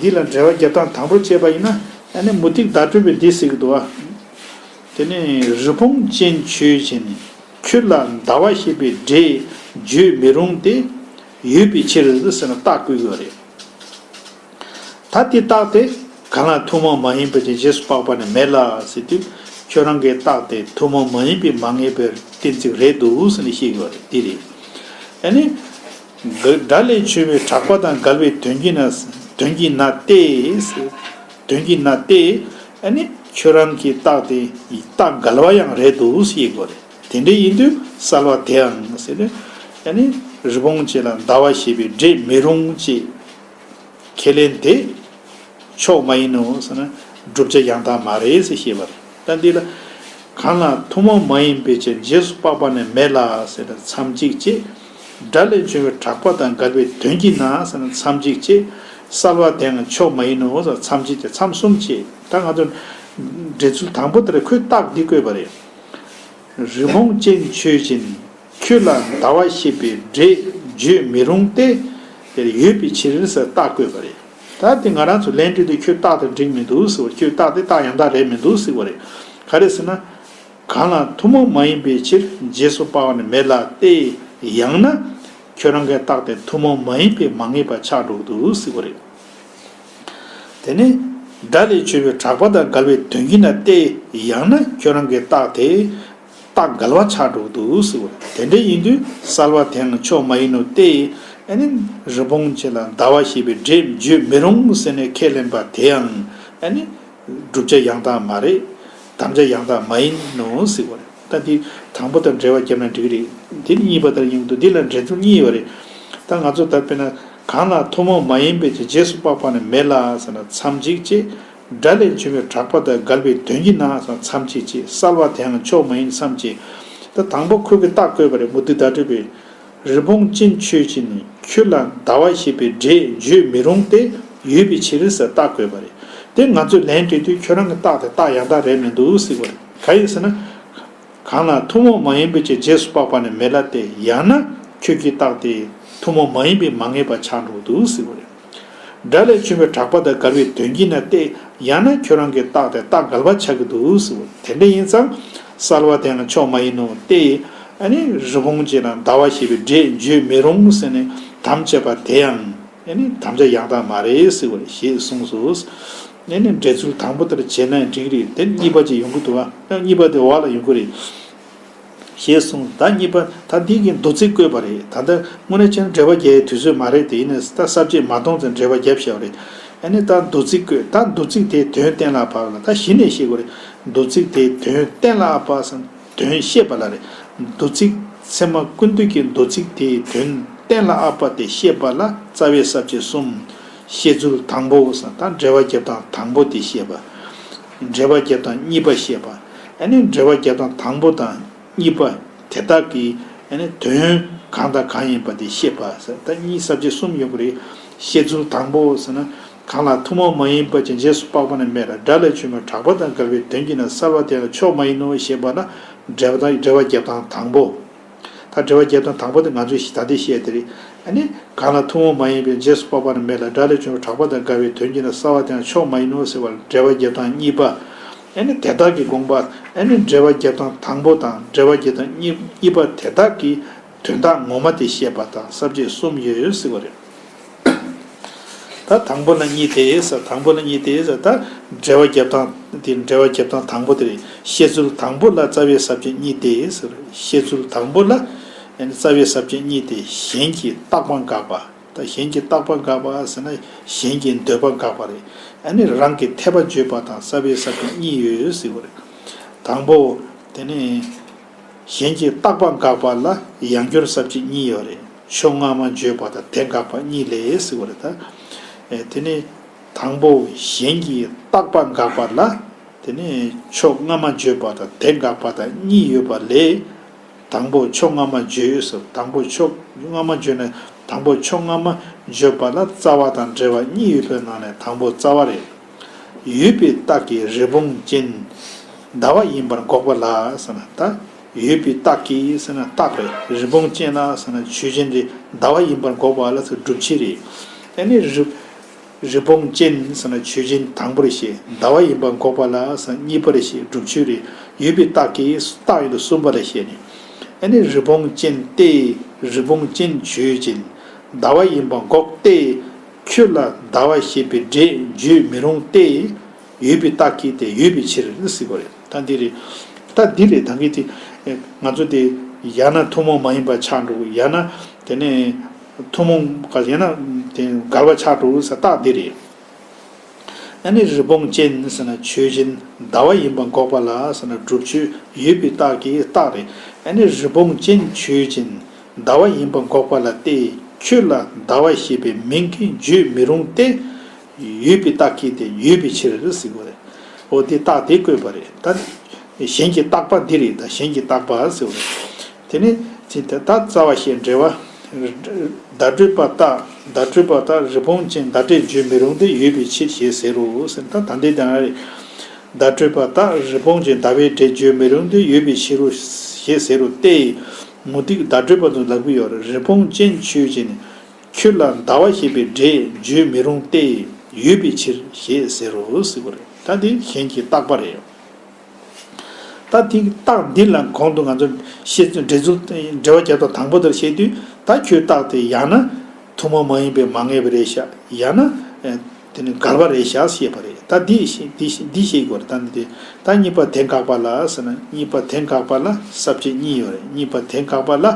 འདི་ལ་འགྲེལ་པ་རྒྱབ་སྟངས་དང་པོར་བྱས་པ་ཡིན་ན། ཨ་ནི་མུ་སྟེགས་བརྡ་སྤྲོད་པས་འདི་ཟེར་གྱི་འདུག་བ། དེ་ནས་རི་བོང་ཅན་ཆོས་ཅན། ཁྱོད་ལ་ཟླ་བ་ཞེས་པའི་སྒྲས་བརྗོད་མི་རུང་སྟེ། ཡོད་པའི་ཕྱིར་ཟེར་ན་རྟགས་བཀོད་ཀྱི་ཡོད་རེད། ད་དེ་རྟགས་དེ་གང་ལ་ཐུན་མོང་མ་ཡིན་པའི་ཕྱིར་རྗེས་སུ་དཔག་པ་ནི་མེད་ལ་ཟེར་དུས། ཁྱོད་རང་གི་རྟགས་དེ་ཐུན་མོང་མ་ཡིན་པས་མ་ངེས་པའི་གཏན་ཚིགས་རེད་འདུག་ཟེར་ནས་བཤད་ཀྱི་ཡོད་རེད། འདི་རེད། ཨ་ནི། སྒྲ་ལས་བྱུང་བའི་གྲགས་པ་དང་འགལ་བའི་དོན་གྱིས་ན། དོན་གྱིས་ན་སྟེ། དོན་གྱིས་ན་སྟེ། ཨ་ནི་ཁྱོད་རང་གི་རྟགས་དེ་རྟགས་འགལ་བ་ཡང་རེད་འདུག་ཟེར་གྱི་ཡོད་རེད། དེ་འདྲ་ཡིན་དུས་གསལ་བ་དེའང་ཟེར་ནས། ཨ་ནི་རི་བོང་ཅན་ལ་ཟླ་བ་ཞེས་པའི་སྒྲས་མི་རུང་ཅེས། ཁས་ལེན་དེ་ཕྱོགས་མ་ཡིན་ནོ་ཟེར་ན་བསྒྲུབ་བྱ་ཡང་དག་མ་རེད་ཟེར་བཤད་པ་རེད། ད་འདི་ལ། གང་ལ་ཐུན་མོང་མ་ཡིན་པའི་ཕྱིར་རྗེས་སུ་དཔག་པ་ནི་མེད་ལ་ཟེར་ན་མཚམས་གཅིག་བྱས། སྒྲ་ལས་བྱུང་བའི་གྲགས་པ་དང་འགལ་བའི་དོན་གྱིས་ན་ཟེར་ན་མཚམས་གཅིག་བྱས། གསལ་བ་དེའང་ཕྱོགས་མ་ཡིན་ནོ་ཟེར་མཚམས་གཅིག་བྱས། མཚམས་གསུམ་བྱས། ད་ང་ཚོ་འགྲེལ་ཚུལ་དང་པོ་དེར་ཁོས་རྟགས་འདི་བཀོད་པ་རེད། རི་བོང་ཅན་ཆོས་ཅན། ཁྱོད་ལ་ཟླ་བ་ཞེས་པའི་སྒྲས་བརྗོད་མི་རུང་སྟེ། དེར་ཡོད་པའི་ཕྱིར་ཟེར་རྟགས་བཀོད་པ་རེད། ད་དེ་ང་རང་ཚོ་ལན་སྤྲད་དུས་ཁྱོད་རྟགས་དེ་འགྲིག་མི་འདུག་ཟེར་བ། ཁྱོད་རྟགས་དེ་རྟགས་ཡང་དག་རེད་མི་འདུག་ཟེར་བ་རེད། ག་རེ་ཟེར་ན། གང་ལ་ཐུན་མོང་མ་ཡིན་པའི་ཕྱིར་རྗེས་སུ་དཔག་པ་ནི་མེད་ལ་སྟེ། ཡང་ན་ཁྱོད་རང་གི་རྟགས་དེ་ཐུན་མོང་མ་ཡིན་པས་མ་ངེས་པ་ཆགས་འགྲོ་གི་འདུག་ཟེར་བ་རེད། དེ་ནས་སྒྲ་ལས་བྱུང་བའི་གྲགས་པ་དང་འགལ་བའི་དོན་གྱིས་ན་སྟེ། ཡང་ན་ཁྱོད་རང་གི་རྟགས་དེ་རྟགས་འགལ་བ་ཆགས་འགྲོ་གི་འདུག་ཟེར་བ། དེ་འདྲ་ཡིན་དུས་གསལ་བ་དེའང་ཕྱོགས་མ་ཡིན་ནོ་སྟེ། ཨ་ནི་རི་བོང་ཅན་ལ་ཟླ་བ་ཞེས་པའི་སྒྲས་བརྗོད་མི་རུང་ཟེར་ནས་ཁས་ལེན་པ་དེའང་ཨ་ནི་བསྒྲུབ་བྱ་ཡང་དག་མ་རེད། དམ་བཅའ་ཡང་དག་མ་ཡིན་ནོ་ཟེར་བ་རེད། ད་འདི་དང་པོ་དང་འགྲེལ་པ་བརྒྱབ་ན་འགྲིག་གི་རེད། འདི་ནི་གཉིས་པ་ལྟར་ཡིན་འདུག་འདི་ལ་འགྲེལ་ཚུལ་གཉིས་ཡོད་རེད། ད་ང་ཚོ་ད་དཔེར་ན་གང་ལ་ཐུན་མོང་མ་ཡིན་པའི་ཕྱིར་རྗེས་སུ་དཔག་པ་ནི་མེད་ལ་ཟེར་ན་མཚམས་གཅིག་བྱས། སྒྲ་ལས་བྱུང་བའི་གྲགས་པ་དང་འགལ་བའི་དོན་གྱིས་ན་ཟེར་ན་མཚམས་གཅིག་བྱས། གསལ་བ་དེའང་ཕྱོགས་མ་ཡིན་མཚམས་བཅད། ད་དང་པོ་ཁོས་ཀྱི་རྟགས་བཀོད་པ་རེད། མུ་སྟེགས་བརྡ་སྤྲོད་པས། རི་བོང་ཅན་ཆོས་ཅན། ཁྱོད་ལ་ཟླ་བ་ཞེས་པའི་སྒྲས་བརྗོད་མི་རུང་སྟེ། ཡོད་པའི་ཕྱིར་ཟེར་རྟགས་བཀོད་པ་རེད། དེ་ང་ཚོས་ལན་སྤྲད་དུས་ཁྱོད་རང་གི་རྟགས་དེ་རྟགས་ཡང་དག་རེད་མི་འདུག་ཟེར་བ་རེད། གང་ཡིན་ཟེར་ན། གང་ལ་ཐུན་མོང་མ་ཡིན་པའི་ཕྱིར་རྗེས་སུ་དཔག་པ་ནི་མེད་ལ་སྟེ། ཡང་ན་ཁྱོད་ཀྱི་རྟགས་དེ་ཐུན་མོང་མ་ཡིན་པས་མ་ངེས་པ་ཆགས་འགྲོ་གི་འདུག་ཟེར་བ་རེད། སྒྲ་ལས་བྱུང་བའི་གྲགས་པ་དང་འགལ་བའི་དོན་གྱིས་ན་སྟེ། ཡང་ན་ཁྱོད་རང་གི་རྟགས་དེ་རྟགས་འགལ་བ་ཆགས་ཀྱི་འདུག་ཟེར་བ། དེ་འདྲ་ཡིན་ཙང་གསལ་བ་དེའང་ཕྱོགས་མ་ཡིན་ནོ་སྟེ། ཨ་ནི་རི་བོང་ཅན་ལ་ཟླ་བ་ཞེས་པའི་སྒྲས་བརྗོད་མི་རུང་ཟེར་ནས་དམ་བཅས་པ་དེའང་ཨ་ནི་དམ་བཅའ་ཡང་དག་མ་རེད་ཟེར་བ་རེད་ཞེས་གསུངས་སོ། ཨ་ནི་འགྲེལ་ཚུལ་དང་པོ་ལྟར་བྱས་ན་འགྲིག་གི་རེད། དེ་གཉིས་པ་ཅིག་ཡོང་གི་འདུག་བ། གཉིས་པ་དེ་འོག་ལ་ཡོང་གི་རེད། ཞེས་གསུངས། ད་གཉིས་པ་ད་འདི་གི་མདོ་ཚིག་བཀོད་པ་རེད། ད་ལྟ་དངོས་གནས་བྱས་ན་འགྲེལ་པ་རྒྱག་ཡའི་དུས་ཚོད་མ་རེད་དེ། ཡིན་ནའི་ད་ས་བཅད་མ་སྟོང་ཙམ་འགྲེལ་པ་རྒྱབ་བཞག་པ་རེད། ཨ་ནི་ད་མདོ་ཚིག་བཀོད། ད་མདོ་ཚིག་དེའི་དོན་གཏན་ལ་ཕབ་ལ་ད་གཞི་ནས་ཤེས་དགོས་རེད། མདོ་ཚིག་དེའི་དོན་གཏན་ལ་ཕབ་ཟེར་དོན་བཤད་པ་ལ་རེད། མདོ་ཚིག་ཚད་མ་ཀུན་བཏུས་ཀྱི་མདོ་ཚིག་དེའི་དོན་གཏན་ལ་ཕབ་པ་དེ་བཤད་པ་ལ་རྩ་བའི་ས་བཅད་གསུམ། བཤད་ཚུལ་དང་པོ་ཟེར་ད་འགྲེལ་པ་རྒྱབ་སྟངས་དང་པོ་དེ་བཤད་པ། འགྲེལ་པ་རྒྱབ་སྟངས་གཉིས་པ་བཤད་པ། ཨ་ནི་འགྲེལ་པ་རྒྱབ་སྟངས་དང་པོ་དང་གཉིས་པ་དེ་དག་གི་ཨ་ནི་དོན་གང་དང་གང་ཡིན་པ་དེ་བཤད་པ་ཟེར་ད་གཉིས་ས་བཅད་གསུམ་ཡོང་གི་རེད། བཤད་ཚུལ་དང་པོ་ཟེར་ན། གང་ལ་ཐུན་མོང་མ་ཡིན་པ་ཅིག་རྗེས་སུ་དཔག་པ་ནི་མེད་ལ། སྒྲ་ལས་བྱུང་བའི་གྲགས་པ་དང་འགལ་བའི་དོན་གྱིས་ན་གསལ་བ་དེ་ལ་ཕྱོགས་མ་ཡིན་ནོ་ཞེས་པ་ན་འགྲེལ་པ་དང་འགྲེལ་པ་རྒྱབ་སྟངས་དང་པོ། ད་འགྲེལ་པ་རྒྱབ་སྟངས་དང་པོ་དེ་ང་ཚོས་ད་ལྟ་བཤད་དེ་རེད། ཨ་ནི་གང་ལ་ཐུན་མོང་མ་ཡིན་པའི་རྗེས་སུ་དཔག་པ་ནི་མེད་ལ། སྒྲ་ལས་བྱུང་བའི་གྲགས་པ་དང་འགལ་བའི་དོན་གྱིས་ན་གསལ་བ་དེ་ལ་ཕྱོགས་མ་ཡིན་ནོ་ཟེར་བ་ལ་འགྲེལ་པ་རྒྱབ་སྟངས་གཉིས་པ། ཨ་ནི་དེ་དག་གི་དགོངས་པ། ཨ་ནི་འགྲེལ་པ་རྒྱབ་སྟངས་དང་པོ་དང་འགྲེལ་པ་རྒྱབ་སྟངས་གཉིས་གཉིས་པ་དེ་དག་གི་ དོན་དག་ངོ་མ་དེ་བཤད་པ་དང་ས་བཅད་གསུམ་ཡོད་ཟེར་བ་རེད། ད་དང་པོ་ལ་གཉིས་ཏེ་ཟེར། དང་པོ་ལ་གཉིས་ཏེ་ཟེར། ད་འགྲེལ་པ་རྒྱབ་སྟངས་དེ། འགྲེལ་པ་རྒྱབ་སྟངས་དང་པོ་དེ་རེད། བཤད་ཚུལ་དང་པོ་ལ་རྩ་བའི་ས་བཅད་གཉིས་ཏེ་ཟེར། བཤད་ཚུལ་དང་པོ་ལ་རྩ་བའི་ས་བཅད་གཉིས་ཏེ། གཞན་གྱིས་བཏགས་པ་དགག་པ། ད་གཞན་གྱིས་བཏགས་པ་དགག་པ་ཟེར་ན་གཞན་གྱི་འདོད་པ་དགག་པ་རེད། ཨ་ནི་རང་གི་འཐད་པ་བརྗོད་པ་དང་རྩ་བའི་ས་བཅད་གཉིས་ཡོད་ཟེར་བ་རེད། དང་པོ་དེ་ནི། གཞན་གྱིས་བཏགས་པ་དགག་པ་ལ་ཡང་སྒྱུར་ས་བཅད་གཉིས་ཡོད་རེད། ཕྱོགས་སྔ་མ་བརྗོད་པ་དང་དེ་དགག་པ་གཉིས་ལས་ཟེར་བ་རེད་ད། ཨེ་དེ་ནི་དང་པོ་གཞན་གྱིས་བཏགས་པ་དགག་པ་ལ། དེ་ནི་ཕྱོགས་སྔ་མ་བརྗོད་པ་དང་དེ་དགག་པ་དང་གཉིས་ཡོད་པ་ལས། དང་པོ་ཕྱོགས་སྔ་མ་བརྗོད་ཟེར། དང་པོ་ཕྱོགས་སྔ་མ་བརྗོད་ན། དང་པོ་ཕྱོགས་སྔ་མ་བརྗོད་པ་ལ་རྩ་བ་དང་འབྲེལ་བ་གཉིས་ཡོད་པའི་ནང་ནས་དང་པོ་རྩ་བ་རེད། ཡོད་པའི་རྟགས་ཀྱིས་རི་བོང་ཅན་ཟླ་བ་ཡིན་པར་འགོག་པ་ལ་ཟེར་ན། ད་ཡོད་པའི་རྟགས་ཀྱིས་ཟེར་ན་རྟགས་རེད། རི་བོང་ཅན་ལ་ཟེར་ན་ཆོས་ཅན་རེད། ཟླ་བ་ཡིན་པར་འགོག་པ་ལ་ཟེར་སྒྲུབ་བྱེད་རེད། ཨ་ནི་རི་རི་བོང་ཅན་ཟེར་ན་ཆོས་ཅན་དང་པོ་རེ་བཤད། ཟླ་བ་ཡིན་པར་འགོག་པ་ལ་ཟེར་ན་གཉིས་པ་རེ་བཤད། སྒྲུབ་བྱེད་རེད། ཡོད་པའི་རྟགས་ཀྱིས་རྟགས་ཡོད་དོ་གསུམ་པ་ལ་བཤད་ནས། ཨ་ནི་རི་བོང་ཅན་ཏེ། རི་བོང་ཅན་ཆོས་ཅན། ཟླ་བ་ཡིན་པ་འགོག་སྟེ། ཁྱོད་ལ་ཟླ་བ་ཞེས་པའི་སྒྲས་བརྗོད་མི་རུང་སྟེ། ཡོད་པའི་རྟགས་ཀྱིས་དེ་ཡོད་པའི་ཕྱིར་ཟེར་བ་རེད། ད་འདི་རེད། ད་འདི་རེད། ད་གི་དེ་ང་ཚོ་དེ་ཡང་ན་ཐུན་མོང་མ་ཡིན་པ་ཆགས་འགྲོ། ཡང་ན་དེ་ནས་ཐུན་མོང་ག་ཡང་ན་དེ་འགལ་བ་ཆགས་འགྲོ་ཟེར་རྟགས་འདི་རེད། ཨ་ནི་རི་བོང་ཅན་ཟེར་ན་ཆོས་ཅན། ཟླ་བ་ཡིན་པ་འགོག་པ་ལ་ཟེར་ན་སྒྲུབ་བྱེད། ཡོད་པའི་རྟགས་ཀྱིས་རྟགས་རེད། ཨ་ནི་རི་བོང་ཅན་ཆོས་ཅན། ཟླ་བ་ཡིན་པ་འགོག་པ་ལ་སྟེ། ཁྱོད་ལ་ཟླ་བ་ཞེས་པའི་མིང་གིས་བརྗོད་མི་རུང་སྟེ། ཡོད་པའི་རྟགས་ཀྱིས་དེ་ཡོད་པའི་ཕྱིར་ཟེར་བ་རེད། འོ་དེ་རྟགས་དེ་བཀོད་པ་རེད། ད་གཞན་གྱི་བཏགས་པ་འདི་རེད། ད་གཞན་གྱི་བཏགས་པ་ཟེར་བ་རེད། དེ་ནས་ཅི་ད་ད་རྩ་བ་ཞེས་འགྲེལ་བ། བརྡ་སྤྲོད་པ་རྟགས། བརྡ་སྤྲོད་པ་རྟགས་རི་བོང་ཅན་བརྡ་སྤྲོད་བརྗོད་མི་རུང་སྟེ་ཡོད་པའི་ཕྱིར་ཞེས་ཟེར་རོ་ཟེར། ད་ད་འདི་དང་རེད། བརྡ་སྤྲོད་པ་རྟགས་རི་བོང་ཅན་ཟླ་བའི་སྒྲས་བརྗོད་མི་རུང་སྟེ་ཡོད་པའི་ཕྱིར་རོ་ཞེས་ཟེར་རོ་སྟེ། མུ་སྟེགས་བརྡ་སྤྲོད་པ་དང་ལབ་ཀྱི་ཡོད་རེད། རི་བོང་ཅན་ཆོས་ཅན། ཁྱོད་ལ་ཟླ་བ་ཞེས་པའི་སྒྲས་བརྗོད་མི་རུང་སྟེ་ཡོད་པའི་ཕྱིར་ཞེས་ཟེར་རོ་ཟེར་བ་རེད། ད་འདི་གཞན་གྱི་བཏགས་པ་རེད། ད་འདི་རྟགས་འདི་ལ་གོང་དུ་ང་ཚོ་བཤད་ཚུལ་འགྲེལ་ཚུལ་འགྲེལ་བ་རྒྱབ་སྟངས་དང་པོ་དེར་བཤད་དུས། ད་ཁྱོད་རྟགས་དེ་ཡང་ན་ཐུན་མོང་མ་ཡིན་པའི་མ་ངེས་པ་རེད་ཤག་ཡང་ན་ཨེ་དེ་ནི་འགལ་བ་རེད་ཤག་ཞེས་པ་རེད། ད་འདི་ཤེས་འདི་ཤེས་འདི་ཤེས་དགོས་རེད། ད་འདི་དེ་ད་གཉིས་པ་དེ་དགག་པ་ལ་ཟེར་ན། གཉིས་པ་དེ་དགག་པ་ལ་ས་བཅད་གཉིས་ཡོད་རེད། གཉིས་པ་དེ་དགག་པ་ལ།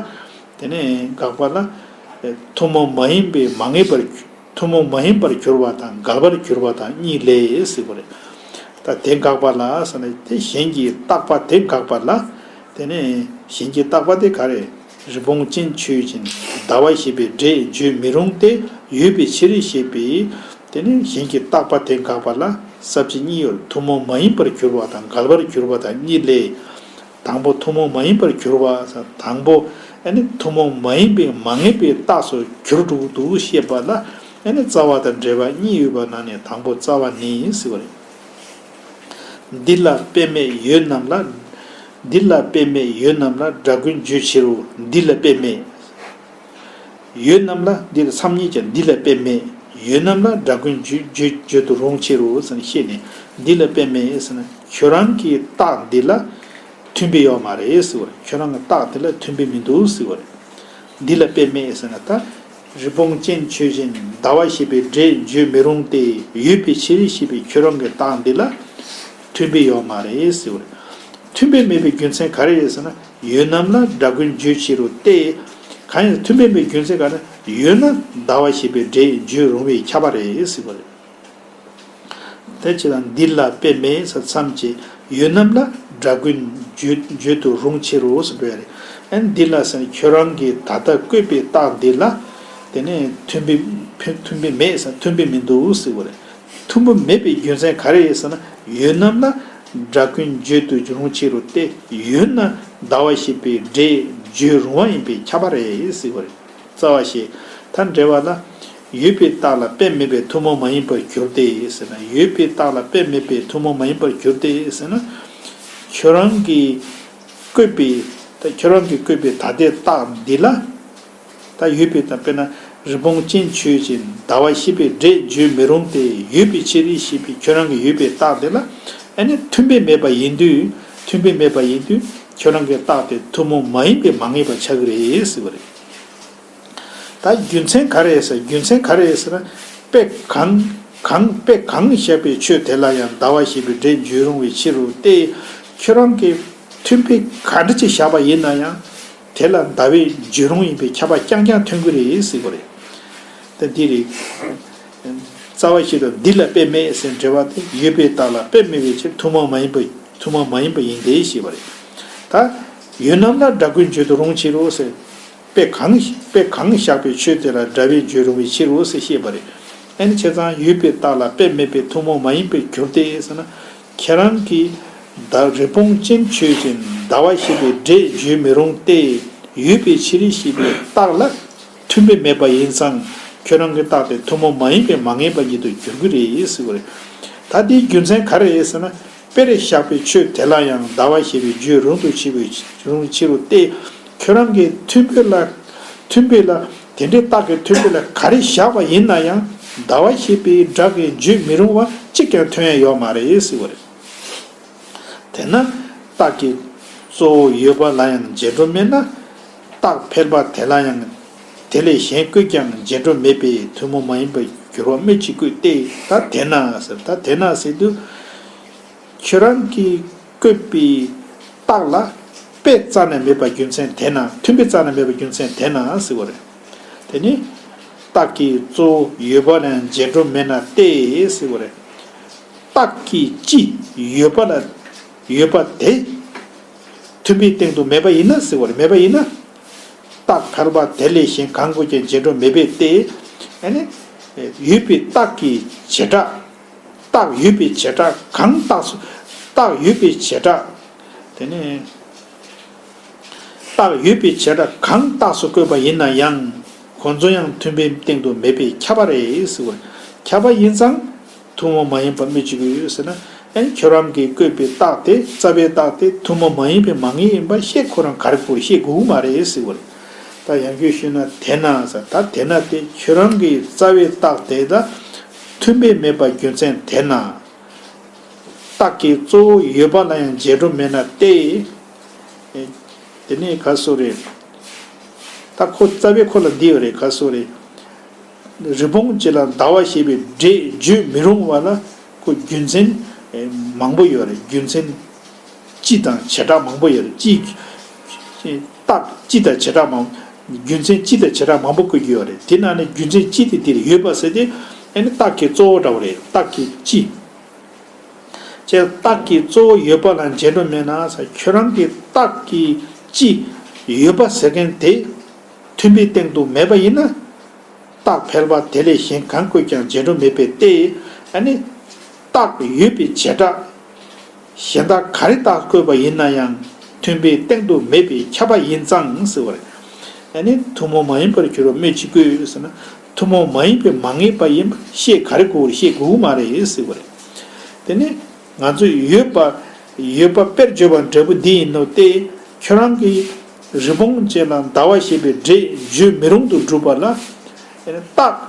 དེ་ནས་དགག་པ་ལ། ཨེ་ཐུན་མོང་མ་ཡིན་པའི་མ་ངེས་པར། ཐུན་མོང་མ་ཡིན་པར་གྱུར་པ་དང་འགལ་བར་གྱུར་པ་དང་གཉིས་ལས་ཟེར་བ་རེད། ད་དེ་དགག་པ་ལ་ཟེར་ན་དེ་གཞན་གྱི་བཏགས་པ་དེ་དགག་པ་ལ། དེ་ནས་གཞན་གྱི་བཏགས་པ་དེ་ག་རེ། རི་བོང་ཅན་ཆོས་ཅན། ཟླ་བ་ཞེས་པའི་སྒྲས་བརྗོད་མི་རུང་སྟེ་ཡོད་པའི་ཕྱིར་ཞེས་པའི། དེ་ནས་གཞན་གྱི་བཏགས་པ་དེ་དགག་པ་ལ་ས་བཅད་གཉིས་ཡོད། ཐུན་མོང་མ་ཡིན་པར་གྱུར་པ་དང་འགལ་བར་གྱུར་པ་དང་གཉིས་ལས། དང་པོ་ཐུན་མོང་མ་ཡིན་པར་གྱུར་པ། དང་པོ་ཨ་ནི་ཐུན་མོང་མ་ཡིན་པའི་མ་ངེས་པའི་རྟགས་སུ་གྱུར་འགྲོ་གི་འདུག་ཞེས་པ་ལ། ཨ་ནི་རྩ་བ་དང་འབྲེལ་བ་གཉིས་ཡོད་པ་ནང་ནས་དང་པོ་རྩ་བ་ནི་ཟེར་བ་རེད། འདི་ལ་དཔེ་མེད་ཡོད་རྣམས་ལ། འདི་ལ་དཔེ་མེད་ཡོད་རྣམས་ལ་སྒྲ་ཀུན་བརྗོད་ཕྱིར་རོ། འདི་ལ་དཔེ་མེད། ཡོད་རྣམས་ལ། འདི་ལ་མཚམས་ཉིད་ཀྱང་འདི་ལ་དཔེ་མེད། ཡོད་རྣམས་ལ་སྒྲ་ཀུན་བརྗོད་བརྗོད་བརྗོད་དུ་རུང་ཕྱིར་རོ་ཟེར་ནས་བཤད་ནས། འདི་ལ་དཔེ་མེད་ཟེར་ན་ཁྱོད་རང་གི་རྟགས་འདི་ལ་མཐུན་པའི་ཡོད་མ་རེད་ཟེར་བ་རེད། ཁྱོད་རང་གི་རྟགས་འདི་ལ་མཐུན་པའི་མི་འདུག་ཟེར་བ་རེད། འདི་ལ་དཔེ་མེད་ཟེར་ན་ད། རི་བོང་ཅན་ཆོས་ཅན། ཟླ་བ་ཞེས་པའི་སྒྲས་བརྗོད་མི་རུང་སྟེ་ཡོད་པའི་ཕྱིར་ཞེས་པའི་ཁྱོད་རང་གི་རྟགས་འདི་ལ་མཐུན་པའི་ཡོད་མ་རེད་ཟེར་བ་རེད། མཐུན་པའི་མེད་པའི་རྒྱུ་མཚན་ག་རེ་རེད་ཟེར་ན། ཡོད་རྣམས་ལ་སྒྲ་ཀུན་བརྗོད་ཕྱིར་རོ་སྟེ། གང་ཡིན་མཐུན་པའི་མེད་རྒྱུ་མཚན་ག་ན་ཡོད་ན་ཟླ་བ་ཞེས་པའི་སྒྲས་བརྗོད་རུང་བས་ཁྱབ་པ་རེད་ཟེར་བ་རེད། དེ་ཅི་དང་འདི་ལ་དཔེ་མེད་ཟེར་མཚམས་ཀྱི་ཡོད་རྣམས་ལ་སྒྲ་ཀུན་བརྗོད་བརྗོད་དུ་རུང་ཕྱིར་རོ་ཟེར་བས་རེད། ཨན་འདི་ལ་ཟེར་ཁྱོད་རང་གིས་ད་ལྟ་བཀོད་པའི་རྟགས་འདི་ལ་དེ་ནས་མཐུན་པའི་མཐུན་པའི་མེད་ཟེར་མཐུན་པའི་མི་འདུག་ཟེར་བ་རེད། མཐུན་པོ་མེད་པའི་རྒྱུ་མཚན་ག་རེ་རེད་ཟེར་ན། ཡོད་རྣམས་ལ་སྒྲ་ཀུན་བརྗོད་དུ་རུང་ཕྱིར་རོ་སྟེ། ཡོད་ན་ཟླ་བ་ཞེས་པའི་སྒྲས་བརྗོད་རུང་བ་ཡིན་པས་ཁྱབ་པ་རེད་ཟེར་བ་རེད། རྩ་བ་ཞེས། ད་འགྲེལ་བ་ལ། ཡོད་པའི་རྟགས་ལ་དཔེ་མེད་པའི་ཐུན་མོང་མ་ཡིན་པར་གྱུར་ཏེ་ཟེར་ན། ཡོད་པའི་རྟགས་ལ་དཔེ་མེད་པའི་ཐུན་མོང་མ་ཡིན་པར་གྱུར་ཏེ་ཟེར་ན། ཁྱོད་རང་གིས་བཀོད་པའི་ད་ཁྱོད་རང་གིས་བཀོད་པའི་ད་ལྟའི་རྟགས་འདི་ལ། ད་ཡོད་པའི་ད་དཔེར་ན་རི་བོང་ཅན་ཆོས་ཅན། ཟླ་བ་ཞེས་པའི་སྒྲས་བརྗོད་མི་རུང་སྟེ་ཡོད་པའི་ཕྱིར་ཞེས་པའི་ཁྱོད་རང་གི་ཡོད་པའི་རྟགས་འདི་ལ་ཨ་ནི་མཐུན་དཔེ་མེད་པ་ཡིན་དུས། མཐུན་དཔེ་མེད་པ་ཡིན་དུས་ ཁྱོད་རང་གི་རྟགས་དེ་ཐུན་མོང་མ་ཡིན་པའི་མ་ངེས་པ་ཆགས་ཀྱི་རེད་ཟེར་བ་རེད། ད་རྒྱུ་མཚན་ག་རེ་ཟེར། རྒྱུ་མཚན་ག་རེ་ཟེར་ན། དཔེ་གང་གང་དཔེ་གང་བཞག་པའི་ཆོས་དེ་ལ་ཡང་ཟླ་བ་ཞེས་པའི་སྒྲས་བརྗོད་རུང་བའི་ཕྱིར་རོ་སྟེ། ཁྱོད་རང་གིས་མཐུན་དཔེ་ག་འདྲ་ཅིག་བཞག་པ་ཡིན་ན་ཡང་། དེ་ལ་ཟླ་བས་བརྗོད་རུང་ཡིན་པའི་ཁྱབ་པ་རྐྱང་རྐྱང་ཐོན་གྱི་རེད་ཟེར་བ་རེད། ད་འདི་རེད། རྩ་བ་ཞིག་ཏུ་འདི་ལ་དཔེ་མེད་ཟེར་འགྲེལ་བ་དེ་ཡོད་པའི་རྟགས་ལ་དཔེ་མེད་པའི་ཕྱིར་ཐུན་མོང་མ་ཡིན་པ། ཐུན་མོང་མ་ཡིན་པ་ཡིན་ཏེ་ཞེས་པ་རེད། ད་ཡོད་རྣམས་ལ་སྒྲ་ཀུན་བརྗོད་དུ་རུང་ཕྱིར་རོ་ཟེར། དཔེ་གང་དཔེ་གང་བཞག་པའི་ཆོས་དེ་ལ་སྒྲ་བས་བརྗོད་རུང་བའི་ཕྱིར་རོ་ཟེར་བཤད་པ་རེད། ཨ་ནི་བྱས་ཙང་ཡོད་པའི་རྟགས་ལ་དཔེ་མེད་པའི་ཐུན་མོང་མ་ཡིན་པར་གྱུར་ཏེ་ཟེར་ན། ཁྱེད་རང་གིས་ད་རི་བོང་ཅན་ཆོས་ཅན་ཟླ་བ་ཞེས་པའི་སྒྲས་བརྗོད་མི་རུང་སྟེ། ཡོད་པའི་ཕྱིར་ཞེས་པའི་རྟགས་ལ་མཐུན་དཔེ་མེད་པ་ཡིན་ཙང་། ཁྱོད་རང་གི་རྟགས་དེ་ཐུན་མོང་མ་ཡིན་པའི་མ་ངེས་པ་ཉིད་དུ་འགྱུར་གྱི་རེད་ཟེར་བ་རེད། ད་དེའི་རྒྱུ་མཚན་ག་རེ་རེད་ཟེར་ན། དཔེར་བཞག་པའི་ཆོས་དེ་ལ་ཡང་ཟླ་བ་ཞེས་པའི་བརྗོད་རུང་དུ་ཕྱིར་རོ་རུང་ཕྱིར་རོ་སྟེ། ཁྱོད་རང་གིས་མཐུན་དཔེ་ལ་མཐུན་དཔེ་ལ་དེ་འདྲའི་རྟགས་ཀྱི་མཐུན་དཔེ་ལ་ག་རེ་བཞག་པ་ཡིན་ན་ཡང་ཟླ་བ་ཞེས་པའི་སྒྲ་གིས་བརྗོད་མི་རུང་བ་གཅིག་ཀྱང་ཐོན་ཡ་ཡོད་མ་རེད་ཟེར་བ་རེད། དེས་ན་རྟགས་ཀྱི་གཙོ་བོ་ཡོད་པ་ལ་ཡང་རྗེས་འགྲོ་མེད་ན། རྟགས་ཕལ་པ་དེ་ལ་ཡང་དེ་ལས་གཞན་བཀོད་ཀྱང་རྗེས་འགྲོ་མེད་པས་ཐུན་མོང་མ་ཡིན་པར་འགྱུར་བ་སྨོས་ཅི་དགོས་ཏེ། ད་དེས་ན་ཟེར། ད་དེས་ན་ཟེར་དུས། ཁྱོད་རང་གིས་བཀོད་པའི་རྟགས་ལ་དཔེ་རྩ་ནས་མེད་པ་རྒྱུ་མཚན་དེས་ན། མཐུན་དཔེ་རྩ་ནས་མེད་པ་རྒྱུ་མཚན་དེས་ན་ཟེར་བ་རེད། དེ་ནི་རྟགས་ཀྱི་གཙོ་བོ་ཡོད་པ་ལ་ཡང་རྗེས་འགྲོ་མེད་ན་སྟེ་ཟེར་བ་རེད། རྟགས་ཀྱི་སྤྱི་ཡོད་པ་ལ་ཡོད་པ་དེ་མཐུན་དཔེའི་སྟེང་དུ་མེད་པ་ཡིན་ན་ཟེར་བ་རེད། མེད་པ་ཡིན་ན། རྟགས་ཕལ་པ་དེ་ལས་གཞན་གང་བཀོད་ཀྱང་རྗེས་འགྲོ་མེད་པས་ཏེ། ཨ་ནི། ཡོད་པའི་རྟགས་ཀྱི་བྱེ་བྲག་རྟགས་ཡོད་པའི་བྱེ་བྲག་གང་རྟགས་སུ། རྟགས་ཡོད་པའི་བྱེ་བྲག་དེ་ནི། རྟགས་ཡོད་པའི་བྱེ་བྲག་གང་རྟགས་སུ་བཀོད་པ་ཡིན་ན་ཡང་། ཁོ་ཚོ་ཡང་མཐུན་དཔེའི་སྟེང་དུ་མེད་པས་ཁྱབ་པ་རེད་ཟེར་བ། ཁྱབ་པ་ཡིན་ཙང་། ཐུན་མོང་མ་ཡིན་པ་སྨོས་ཅི་དགོས་ཟེར་ན། ཨན་ཁྱོད་རང་གིས་བཀོད་པའི་རྟགས་དེ། རྩ་བའི་རྟགས་དེ་ཐུན་མོང་མ་ཡིན་པའི་མ་ངེས་ཡིན་པ་ཤེས་ཁོ་རང་ག་རེ་དགོས་ཤེས་དགོས་ཀྱི་མ་རེད་ཟེར་བ་རེད། ད་ཡང་བསྐྱར་ཞུས་ན་དེས་ན་ཟེར། ད་དེས་ན་དེ་ཁྱོད་རང་གི་རྩ་བའི་རྟགས་དེ་དང་མཐུན་དཔེ་མེད་པ་རྒྱུ་མཚན་དེས་ན། རྟགས་ཀྱི་གཙོ་བོ་ཡོད་པ་ལ་ཡང་རྗེས་འགྲོ་མེད་ན་སྟེ། དེ་ནས་ག་སོ་རེད། ད་ཁོ་རྩ་བའི་ཁོ་ལ་འདི་ཡོད་རེད། ག་སོ་རེད། རི་བོང་ཅན་ལ་ཟླ་བ་ཞེས་པའི་སྒྲས་བརྗོད་མི་རུང་བ་ལ་ཁོ་རྒྱུ་མཚན་མང་པོ་ཡོད་རེད། རྒྱུ་མཚན་སྤྱི་དང་བྱེ་བྲག་མང་པོ་ཡོད་རེད། སྤྱི། རྟགས་སྤྱི་དང་བྱེ་བྲག་མང་། རྒྱུ་མཚན་སྤྱི་དང་བྱེ་བྲག་མང་པོ་བཀོད་ཀྱི་ཡོད་རེད། དེ་ནང་ནས་རྒྱུ་མཚན་སྤྱི་དེ་འདིར་ཡོད་པ་ཟེར་ཏེ། ཨ་ནི་རྟགས་ཀྱི་གཙོ་བོ་འདྲ་བོ་རེད། རྟགས་ཀྱི་སྤྱི། ཅེས་རྟགས་ཀྱི་གཙོ་བོ་ཡོད་པ་ལ་རྗེས་འགྲོ་མེད་ན་ཟེར། ཁྱོད་རང་གི་རྟགས་ཀྱི་སྤྱི་ཡོད་པ་ཟེར་མཁན་དེ་མཐུན་དཔེའི་སྟེང་དུ་མེད་པ་ཡིན་ན། རྟགས་ཕལ་པ་དེ་ལས་གཞན་གང་བཀོད་ཀྱང་རྗེས་འགྲོ་མེད་པས་ཏེ། ཨ་ནི། རྟགས་ཡོད་པའི་བྱེ་བྲག་གཞན་དག་ག་རེ་རྟགས་བཀོད་པ་ཡིན་ན་ཡང་མཐུན་དཔེའི་སྟེང་དུ་མེད་པས་ཁྱབ་པ་ཡིན་ཙང་ཟེར་བ་རེད། ཨ་ནི་ཐུན་མོང་མ་ཡིན་པར་འགྱུར་བ་སྨོས་ཅི་དགོས་ཟེར་ན། ཐུན་མོང་མ་ཡིན་པའི་མ་ངེས་པ་ཡིན་པ་ཤེས་ག་རེ་དགོས་ཤེས་དགོས་ཀྱི་མ་རེད་ཟེར་བ་རེད། དེ་ནི་ང་ཚོས་ཡོད་པ་ཡོད་པ་དཔེར་བརྗོད་པ་འདྲ་པོ་འདི་ཡིན་ནོ་སྟེ། ཁྱོད་རང་གིས་རི་བོང་ཅན་ལ་ཟླ་བ་ཞེས་པའི་སྒྲས་བརྗོད་མི་རུང་དུ་སྒྲུབ་པ་ལ། རྟགས་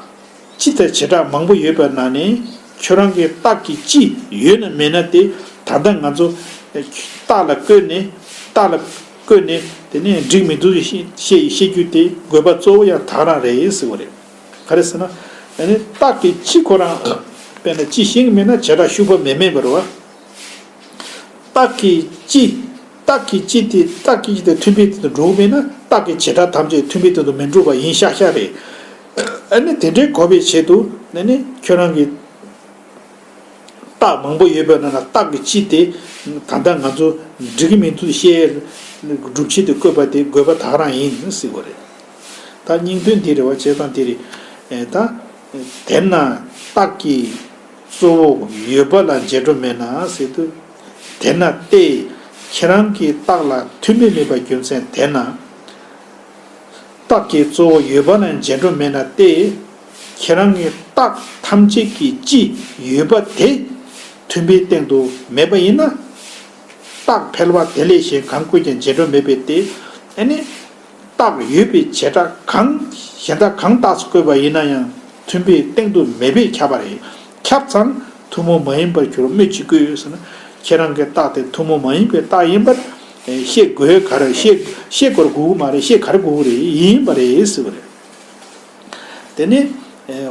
སྤྱི་དང་བྱེ་བྲག་མང་པོ་ཡོད་པའི་ནང་ནས་ཁྱོད་རང་གིས་རྟགས་ཀྱི་སྤྱི་ཡོད་ན་མེད་ན་དེ་ད་ལྟ་ང་ཚོ་རྟགས་ལ་བཀོད་ནས་རྟགས་ལ་བཀོད་ནས་དེ་ནས་འགྲིག་མི་འདུག་ཞེས་བཤད་རྒྱུ་དེ་དགོས་པ་གཙོ་བོ་ཡང་དེ་རང་རེད་ཟེར་བ་རེད། ག་རེ་ཟེར་ན། ཨ་ནི་རྟགས་ཀྱི་སྤྱི་ཁོ་རང་དཔེར་ན་སྤྱི་ཤེས་ཀྱི་མེད་ན་བྱེ་བྲག་ཤུགས་པ་མེད་མེད་པ་རེད་བ། རྟགས་ཀྱི་སྤྱི། རྟགས་ཀྱི་སྤྱི་དེ་རྟགས་ཀྱི་སྤྱི་དེ་མཐུན་དཔེའི་སྟེང་དུ་འགྲོ་གི་མེད་ན་རྟགས་ཀྱི་བྱེ་བྲག་ཐམས་ཅད་མཐུན་དཔེའི་སྟེང་དུ་མི་འགྲོ་བ་ཡིན་ཤག་ཤག་རེད། ཨ་ནི་དེ་འདྲའི་གོ་བའི་ཆེད་དུ་ནི་ནི་ཁྱོད་རང་གིས་རྟགས་མང་པོ་ཡོད་པའི་ནང་ན་རྟགས་ཀྱི་སྤྱི་དེ་ད་ལྟ་ང་ཚོ་འགྲིག་གི་མི་འདུག་བཤད་སྒྲུབ་བྱེད་དུ་བཀོད་པ་དེ་དགོས་པ་དེ་རང་ཡིན་ཟེར་བ་རེད། ད་སྙིང་དོན་འདི་རེད་བ། བྱས་ཙང་འདི་རེད། ཨེ་ད། དེས་ན་རྟགས་ཀྱི་གཙོ་བོ་ཡོད་པ་ལ་རྗེས་འགྲོ་མེད་ན་ཟེར་དུས། དེས་ན་སྟེ། ཁྱེད་རང་གི་རྟགས་ལ་མཐུན་དཔེ་མེད་པའི་རྒྱུ་མཚན་དེས་ན། རྟགས་ཀྱི་གཙོ་བོ་ཡོད་པ་ལ་རྗེས་འགྲོ་མེད་ན་སྟེ། ཁྱེད་རང་གི་རྟགས་ཐམས་ཅད་ཀྱི་སྤྱི་ཡོད་པ་དེ་མཐུན་དཔེའི་སྟེང་དུ་མེད་པ་ཡིན་ན། རྟགས་ཕལ་པ་དེ་ལས་གཞན་གང་བཀོད་ཀྱང་རྗེས་འགྲོ་མེད་པས་ཏེ། ཨ་ནི། རྟགས་ཡོད་པའི་བྱེ་བྲག་གང་། གཞན་དག་གང་རྟགས་སུ་བཀོད་པ་ཡིན་ན་ཡང་མཐུན་དཔེའི་སྟེང་དུ་མེད་པས་ཁྱབ་པ་རེད། ཁྱབ་ཙང་ཐུན་མོང་མ་ཡིན་པར་འགྱུར་སྨོས་ཅི་དགོས་ཟེར་ན། ཁྱེད་རང་གི་རྟགས་དེ་ཐུན་མོང་མ་ཡིན་པའི་རྟགས་ཡིན་པར་ ཤེས་དགོས་ག་རེ་ཤེས་ཤེས་དགོས་དགོས་ཀྱི་མ་རེད། ཤེས་ག་རེ་དགོས་ཀྱི་རེད། ཡིན་པ་རེད་ཟེར་བ་རེད། དེ་ནས་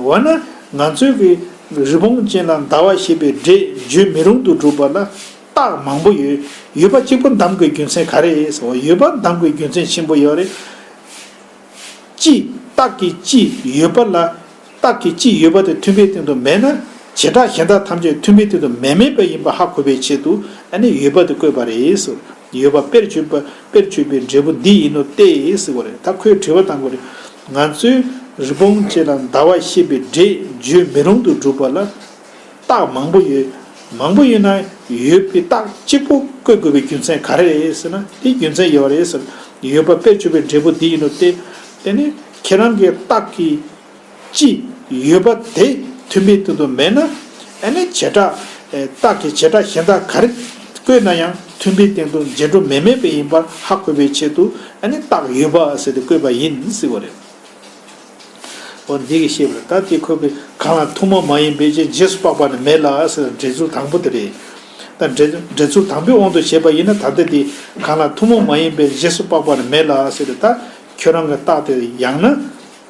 འོ་ན་ང་ཚོའི་གི་རི་བོང་ཅན་ལ་ཟླ་བ་ཞེས་པའི་སྒྲས་བརྗོད་མི་རུང་དུ་སྒྲུབ་པ་ལ་རྟགས་མང་པོ་ཡོད། ཡོད་པ་གཅིག་པོ་འདམ་དགོས་རྒྱུ་མཚན་ག་རེ་ཟེར་བ། ཡོད་པ་འདམ་དགོས་རྒྱུ་མཚན་ཆེན་པོ་ཡོད་རེད། གཅིག་རྟགས་ཀྱི་གཅིག་ཡོད་པ་ལ། རྟགས་ཀྱི་གཅིག་ཡོད་པ་དེ་མཐུན་དཔེའི་སྟེང་དུ་མེད་ན། བྱེ་བྲག་གཞན་དག་ཐམས་ཅད་མཐུན་དཔེའི་སྟེང་དུ་མེད་མེད་པ་ཡིན་པ་ཧ་གོ་བའི་ཆེད་དུ་ཨ་ནི་ཡོད་པ་དེ་བཀོད་པ་རེད་ཟེར། ཡོད་པ་དཔེར་བརྗོད་པ་དཔེར་བརྗོད་པའི་འབྲས་བུ་འདི་ཡིན་ནོ་སྟེ་ཟེར་བ་རེད། ད་ཁོས་དྲི་བ་བཏང་དགོས་རེད། ང་ཚོའི་རི་བོང་ཅན་ལ་ཟླ་བ་ཞེས་པའི་སྒྲས་བརྗོད་མི་རུང་དུ་སྒྲུབ་པ་ལ། རྟགས་མང་པོ་ཡོད། མང་པོ་ཡོད་ན་ཡོད་པའི་རྟགས་གཅིག་པོ་བཀོད་དགོས་པའི་རྒྱུ་མཚན་ག་རེ་རེད་ཟེར་ན། དེ་རྒྱུ་མཚན་ཡོད་རེད་ཟེར། ཡོད་པ་དཔེར་བརྗོད་པའི་འབྲས་བུ་འདི་ཡིན་ནོ་སྟེ། དེ་ནི་ཁྱེད་རང་གི་རྟགས་ཀྱི་གཅིག་ཡོད་པ་དེ་མཐུན་དཔེའི་སྟེང་དུ་མེད་ན། ཨ་ནི་བྱེ་བྲག་རྟགས་ཀྱི་བྱེ་བྲག་གཞན་དག་ག་རེ་བཀོད་ན་ཡང་མཐུན་དཔེའི་སྟེང་དུ་རྗེས་འགྲོ་མེད་མེད་པ་ཡིན་པ་ཧ་གོ་བའི་ཆེད་དུ་ཨ་ནི་རྟགས་ཡོད་པ་ཟེར་ཏེ་བཀོད་པ་ཡིན་ཟེར་བ་རེད། འོ་འདི་གིས་ཤེས་པ་རེད། ད་དེ་ཁོ་གི་གང་ལ་ཐུན་མོང་མ་ཡིན་པའི་རྗེས་རྗེས་སུ་དཔག་པ་ནི་མེད་ལ་ཟེར། འགྲེལ་ཚུལ་དང་པོ་དེ་རེད། ད་འགྲེལ་འགྲེལ་ཚུལ་དང་པོའི་དབང་དུ་བྱས་པ་ཡིན་ན། ད་ལྟ་དེ་གང་ལ་ཐུན་མོང་མ་ཡིན་པའི་རྗེས་སུ་དཔག་པ་ནི་མེད་ལ་ཟེར་ཏེ། ད་ཁྱོད་རང་གི་རྟགས་དེ་ཡང་ན་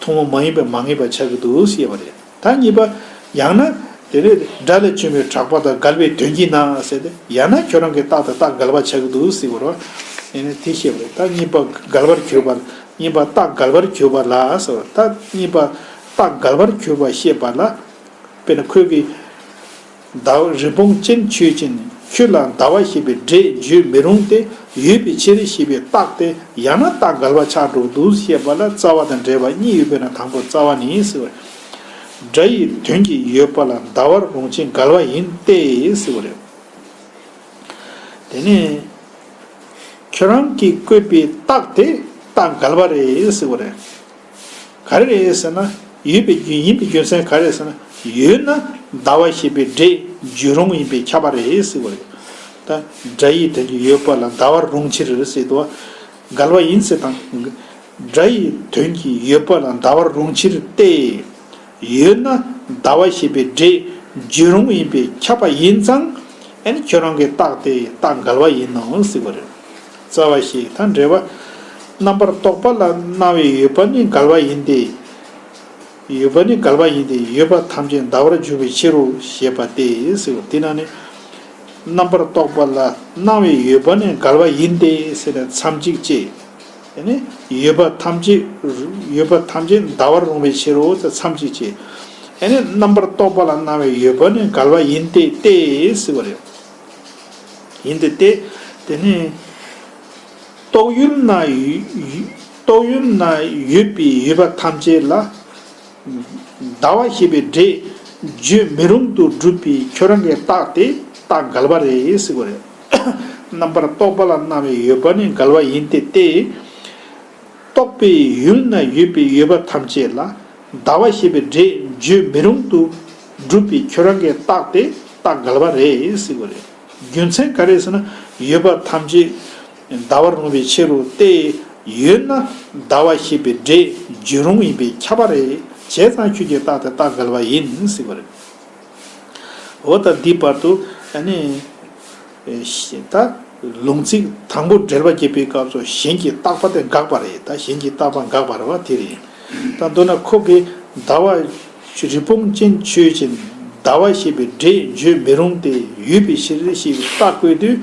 ཐུན་མོང་མ་ཡིན་པའི་མ་ངེས་པ་ཆགས་ཀྱི་འདུག་ཞེས་པ་རེད། ད་གཉིས་པ། ཡང་ན་དེ་ནི་སྒྲ་ལས་བྱུང་བའི་གྲགས་པ་དང་འགལ་བའི་དོན་གྱིས་ན་ཟེར་ཏེ། ཡང་ན་ཁྱོད་རང་གི་རྟགས་དང་རྟགས་འགལ་བ་ཆགས་ཀྱི་འདུག་ཟེར་བ་རེད། ཨ་ནི་དེ་བཤད་པ་རེད། ད་གཉིས་པ་འགལ་བར་གྱུར་པ། གཉིས་པ་རྟགས་འགལ་བར་གྱུར་པ་ལ་ཟེར་བ། ད་གཉིས་པ་རྟགས་འགལ་བར་གྱུར་པ་བཤད་པ་ལ། དཔེར་ན་ཁོས་ཀྱི་ཟླ་བ་རི་བོང་ཅན་ཆོས་ཅན། ཁྱོད་ལ་ཟླ་བ་ཞེས་པའི་སྒྲས་བརྗོད་མི་རུང་སྟེ། ཡོད་པའི་ཕྱིར་ཞེས་པའི་རྟགས་དེ་ཡང་ན་རྟགས་འགལ་བ་ཆགས་འགྲོ་འདུག་ཞེས་པ་ལ་རྩ་བ་དང་འབྲེལ་བ་གཉིས་ཡོད་པས་ན། དང་པོ་རྩ་བ་ནི་ཟེར་བ། སྒྲ་ཡི་དོན་གྱིས་ཡོད་པ་ལ་ཟླ་བར་རུང་ཆེན་འགལ་བ་ཡིན་ཏེ་ཟེར་བ་རེད། དེ་ནས་ཁྱོད་རང་གིས་བཀོད་པའི་རྟགས་དེ་རྟགས་འགལ་བ་རེད་ཟེར་བ་རེད། ག་རེ་རེད་ཟེར་ན། ཡོད་པའི་རྒྱུ་ཡིན་པའི་རྒྱུ་མཚན་ག་རེ་རེད་ཟེར་ན། ཡོད་ན་ཟླ་བ་ཞེས་པའི་སྒྲས་བརྗོད་རུང་ཡིན་པས་ཁྱབ་པ་རེད་ཟེར་བ་རེད། ད་སྒྲ་ཡི་དོན་གྱིས་ཡོད་པ་ལ་ཟླ་བར་རུང་ཕྱིར་ཟེར་དུས། འགལ་བ་ཡིན་ཟེར་དང་། སྒྲ་ཡི་དོན་གྱིས་ཡོད་པ་ལ་ཟླ་བར་རུང་ཕྱིར་ཏེ། ཡོད་ན་ཟླ་བ་ཞེས་པའི་སྒྲས་བརྗོད་རུང་ཡིན་པས་ཁྱབ་པ་ཡིན་ཙང་། ཨ་ནི་ཁྱོད་རང་གི་རྟགས་དེ་རྟགས་འགལ་བ་ཡིན་ནོ་ཟེར་བ་རེད། རྩ་བ་ཞེས་ད་འགྲེལ་པ། རྣམ་པར་རྟོག་པ་ལ་སྣང་བའི་ཡོད་པ་ནི་འགལ་བ་ཡིན་ཏེ། ཡོད་པ་ནི་འགལ་བ་ཡིན་ཏེ། ཡོད་པ་ཐམས་ཅད་ཟླ་བར་འགྱུར་བའི་ཕྱིར་རོ་ཞེས་པ་སྟེ་ཟེར་བ། དེ་ན་ནི་རྣམ་པར་རྟོག་པ་ལ་སྣང་བའི་ཡོད་པ་ནི་འགལ་བ་ཡིན་ཏེ་ཟེར་ནས་མཚམས་གཅིག་བཅད། ཨ་ནི་ཡོད་པ་ཐམས་ཅད་ཡོད་པ་ཐམས་ཅད་ཟླ་བར་རུང་བའི་ཕྱིར་རོ་ཟེར་མཚམས་གཅིག་བཅད། ཨ་ནི་རྣམ་པར་རྟོག་པ་ལ་སྣང་བའི་ཡོད་པ་ནི་འགལ་བ་ཡིན་ཏེ་སྟེ་ཟེར་བ་རེད། ཡིན་ཏེ་སྟེ། དེ་ནི་རྟོག་ཡུལ་ན་ཡོད་རྟོག་ཡུལ་ན་ཡོད་པའི་ཡོད་པ་ཐམས་ཅད་ལ། ཟླ་བ་ཞེས་པའི་སྒྲས་བརྗོད་མི་རུང་དུ་སྒྲུབ་པའི་ཁྱོད་རང་གི་རྟགས་དེ་རྟགས་འགལ་བ་རེད་ཟེར་བ་རེད། རྣམ་པར་རྟོག་པ་ལ་སྣང་བའི་ཡོད་པ་ནི་འགལ་བ་ཡིན་ཏེ་སྟེ། རྟོག་པའི་ཡུལ་ན་ཡོད་པའི་ཡོད་པ་ཐམས་ཅད་ལ་ཟླ་བ་ཞེས་པའི་སྒྲས་བརྗོད་མི་རུང་དུ་སྒྲུབ་པའི་ཁྱོད་རང་གི་རྟགས་དེ་རྟགས་འགལ་བ་རེད་ཟེར་བ་རེད། རྒྱུ་མཚན་ག་རེ་ཟེར་ན། ཡོད་པ་ཐམས་ཅད་ཟླ་བར་རུང་བའི་ཕྱིར་རོ་སྟེ། ཡོད་ན་ཟླ་བ་ཞེས་པའི་སྒྲས་བརྗོད་རུང་ཡིན་པས་ཁྱབ་པ་རེད། བྱས་ཙང་ཁྱོད་ཀྱི་རྟགས་དེ་རྟགས་འགལ་བ་ཡིན་ཟེར་བ་རེད། འོ་ད་འདི་བར་དུ་ཨ་ནི་ད་ལུང་ཚིག་དང་པོ་འགྲེལ་པ་བརྒྱབ་པའི་སྐབས་སུ་གཞན་གྱི་བརྟག་པ་དེ་འགགས་པ་རེད། ད་གཞན་གྱི་བརྟག་པ་འགགས་པ་རེད་བ། དེ་རེད། ད་མདོར་ན་ཁོ་གིས་ཟླ་བ་རི་བོང་ཅན་ཆོས་ཅན། ཟླ་བ་ཞེས་པའི་སྒྲས་བརྗོད་མི་རུང་སྟེ། ཡོད་པའི་ཕྱིར་ཞེས་པའི་རྟགས་བཀོད་དུས།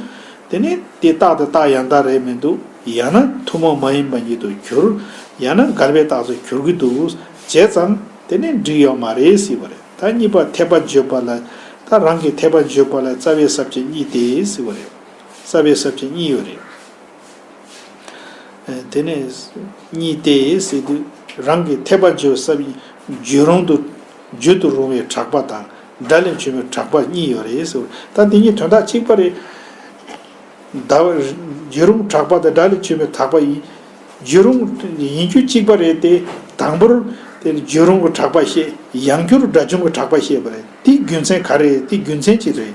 དེ་ནི་དེ་རྟགས་དེ་རྟགས་ཡང་དག་རེད་མི་འདུག་ཡང་ན་ཐུན་མོང་མ་ཡིན་པ་ཉིད་དུ་གྱུར། ཡང་ན་འགལ་བའི་རྟགས་སུ་གྱུར་གྱི་འདུག་བྱས་ཙང་དེ་ནི་འགྲིག་ཡོད་མ་རེད་ཟེར་བ་རེད། ད་གཉིས་པ་འཐད་པ་བརྗོད་པ་ལ། ད་རང་གི་འཐད་པ་བརྗོད་པ་ལ་རྩ་བའི་ས་བཅད་གཉིས་ཏེ་ཟེར་བ་རེད། རྩ་བའི་ས་བཅད་གཉིས་ཡོད་རེད། ཨ། དེ་ནས་གཉིས་ཏེ་ཟེར་དུས་རང་གི་འཐད་པ་བརྗོད་ས་བརྗོད་རུང་དུ་བརྗོད་དུ་རུང་བའི་གྲགས་པ་དང་སྒྲ་ལས་བྱུང་བའི་གྲགས་པ་གཉིས་ཡོད་རེད་ཟེར་བ། ད་འདི་གཉིས་དོན་དག་གཅིག་པ་རེད། ཟླ་བ་བརྗོད་རུང་གྲགས་པ་དང་སྒྲ་ལས་བྱུང་བའི་གྲགས་པ་ཡིན། བརྗོད་རུང་ཡིན་རྒྱུ་གཅིག་པ་རེད་དེ། དང་པོར་དེ་བརྗོད་རུང་གི་གྲགས་པ་བཤད། ཡང་བསྐྱར་སྒྲ་བྱུང་གི་གྲགས་པ་བཤད་པ་རེད། དེའི་རྒྱུ་མཚན་ག་རེ། དེའི་རྒྱུ་མཚན་ཅི་རེད།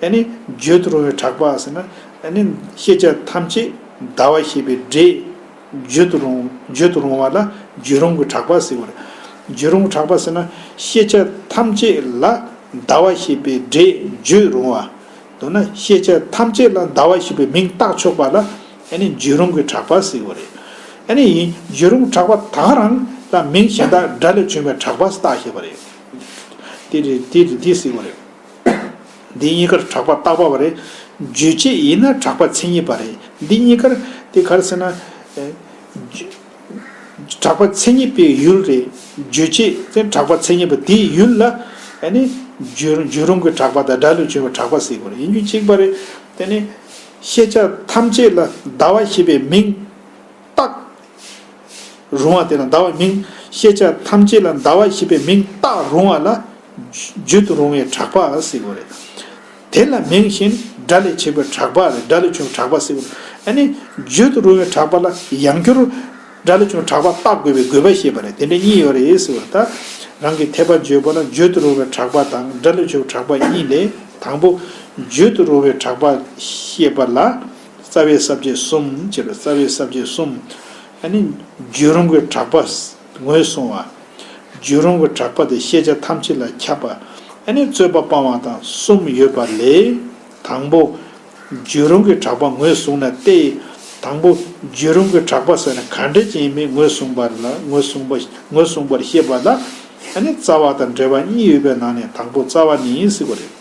ཨ་ནི་བརྗོད་དུ་རུང་བའི་གྲགས་པ་ཟེར་ན། ཨ་ནི་ཤེས་བྱ་ཐམས་ཅད་ཟླ་བ་ཞེས་པའི་སྒྲས་བརྗོད་དུ་རུང་བརྗོད་དུ་རུང་བ་ལ་བརྗོད་རུང་གི་གྲགས་པ་ཟེར་བ་རེད། བརྗོད་རུང་གི་གྲགས་པ་ཟེར་ན་ཤེས་བྱ་ཐམས་ཅད་ལ་ཟླ་བ་ཞེས་པའི་སྒྲས་བརྗོད་རུང་བ། མདོར་ན་ཤེས་བྱ་ཐམས་ཅད་ལ་ཟླ་བ་ཞེས་པའི་མིང་བཏགས་ཆོག་པ་ལ་ ཨ་ནི་བརྗོད་རུང་གི་གྲགས་པ་ཟེར་བ་རེད། ཨ་ནི་ཡིན་བརྗོད་རུང་གྲགས་པ་དག་རང་ལ་མིང་གཞན་དག་སྒྲ་ལས་བྱུང་བའི་གྲགས་པ་བཏགས་ཤེས་པ་རེད། དེ་རེད་དེ་རེད་དེ་ཟེར་བ་རེད། འདི་གཉིས་ཀར་གྲགས་པ་བཏགས་པ་བ་རེད། རྗོད་བྱེད་ཡིན་ན་གྲགས་པ་མཚན་ཉིད་པ་རེད། འདི་གཉིས་ཀར་དེ་ག་རེ་ཟེར་ན། ཨེ། རྗོད། གྲགས་པ་མཚན་ཉིད་པའི་ཡུལ་རེད། རྗོད་བྱེད་དེ་གྲགས་པ་མཚན་ཉིད་པ་དེའི་ཡུལ་ལ། ཨ་ནི། བརྗོད་བརྗོད་རུང་གི་གྲགས་པ་དང་སྒྲ་ལས་བྱུང་བའི་གྲགས་པ་ཟེར་དགོས་རེད། ཡིན་རྒྱུ་གཅིག་པ་རེད། དེ་ནི། ཤེས་བྱ་ཐམས་ཅད་ལ་ཟླ་བ་ཞེས་པའི་མིང་བཏགས་རུང་བ་དེ་ལ་ཟླ་བ་མིང་། ཤེས་བྱ་ཐམས་ཅད་ལ་ཟླ་བ་ཞེས་པའི་མིང་བཏགས་རུང་བ་ལ། བརྗོད་དུ་རུང་བའི་གྲགས་པ་ཟེར་དགོས་རེད། དེ་ལ་མིང་གཞན་སྒྲ་ལས་བྱུང་བའི་གྲགས་པ་རེད། སྒྲ་ལས་བྱུང་བའི་གྲགས་པ་ཟེར་བ་རེད། ཨ་ནི། བརྗོད་དུ་རུང་བའི་གྲགས་པ་ལ་ཡང་བསྐྱར་སྒྲ་ལས་བྱུང་བའི་གྲགས་པ་བཏགས་དགོས་པའི་དགོས་པ་བཤད་པ་རེད། དེ་འདྲ་གཉིས་ཡོད་རེད་ཟེར་བ་རེད། ད་རང་གི་འཐད་པ་བརྗོད་པ་ལ་བརྗོད་དུ་རུང་བའི་གྲགས་པ་དང་སྒྲ་ལས་བྱུང་བའི་གྲགས་པ་གཉིས་ལས། དང་པོ། བརྗོད་དུ་རུང་བའི་གྲགས་པ་བཤད་པ་ལ། རྩ་བའི་ས་བཅད་གསུམ་ཅེས་པ་རྩ་བའི་ས་བཅད་གསུམ། ཨ་ནི། བརྗོད་རུང་གི་གྲགས་པ། ངོས་བཟུང་བ། བརྗོད་རུང་གི་གྲགས་པ་དེ་ཤེས་བྱ་ཐམས་ཅད་ལ་ཁྱབ་པ། ཨ་ནི་རྩོད་པ་སྤང་བ་དང་གསུམ་ཡོད་པ་ལས། དང་པོ། བརྗོད་རུང་གི་གྲགས་པ་ངོས་བཟུང་ན་སྟེ། དང་པོ། བརྗོད་རུང་གི་གྲགས་པ་ཟེར་ན་ག་འདྲ་ཅིག་ཡིན་མིན་ངོས་བཟུང་བ་ལ་ངོས་བཟུང་བ་ངོས་བཟུང་བར་བཤད་པ་ལ། ཨ་ནི་རྩ་བ་དང་འབྲེལ་བ་གཉིས་ཡོད་པའི་ནང་ནས་དང་པོ་རྩ་བ་ནི་ཟེར་བ་རེད།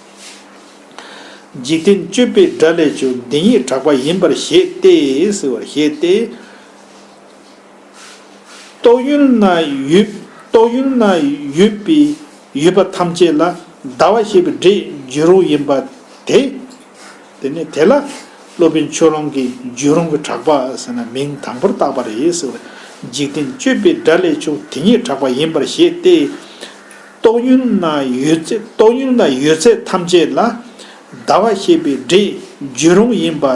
འཇིག་རྟེན་དཔྱོད་པའི་སྒྲ་ལས་བྱུང་འདི་ཉིད་གྲགས་པ་ཡིན་པར་བཞེད་དེ་ཟེར་བར་བཞེད་དེ། རྟོག་ཡུལ་ན་ཡོད། རྟོག་ཡུལ་ན་ཡོད་པའི་ཡོད་པ་ཐམས་ཅད་ལ་ཟླ་བ་ཞེས་པའི་སྒྲས་བརྗོད་རུང་ཡིན་པ་དེ། དེ་ནི་དེ་ལ་སློབ་དཔོན་ཕྱོགས་གླང་གིས་བརྗོད་རུང་གི་གྲགས་པ་ཟེར་ན་མིང་དང་པོར་བཏགས་པ་རེད་ཟེར་བ་རེད། འཇིག་རྟེན་དཔྱོད་པའི་སྒྲ་ལས་བྱུང་དེ་ཉིད་གྲགས་པ་ཡིན་པར་བཞེད་དེ། རྟོག་ཡུལ་ན་ཡོད་ཚད་རྟོག་ཡུལ་ན་ཡོད་ཚད་ཐམས་ཅད་ལ་ཟླ་བ་ཞེས་པའི་སྒྲས་བརྗོད་རུང་ཡིན་པ་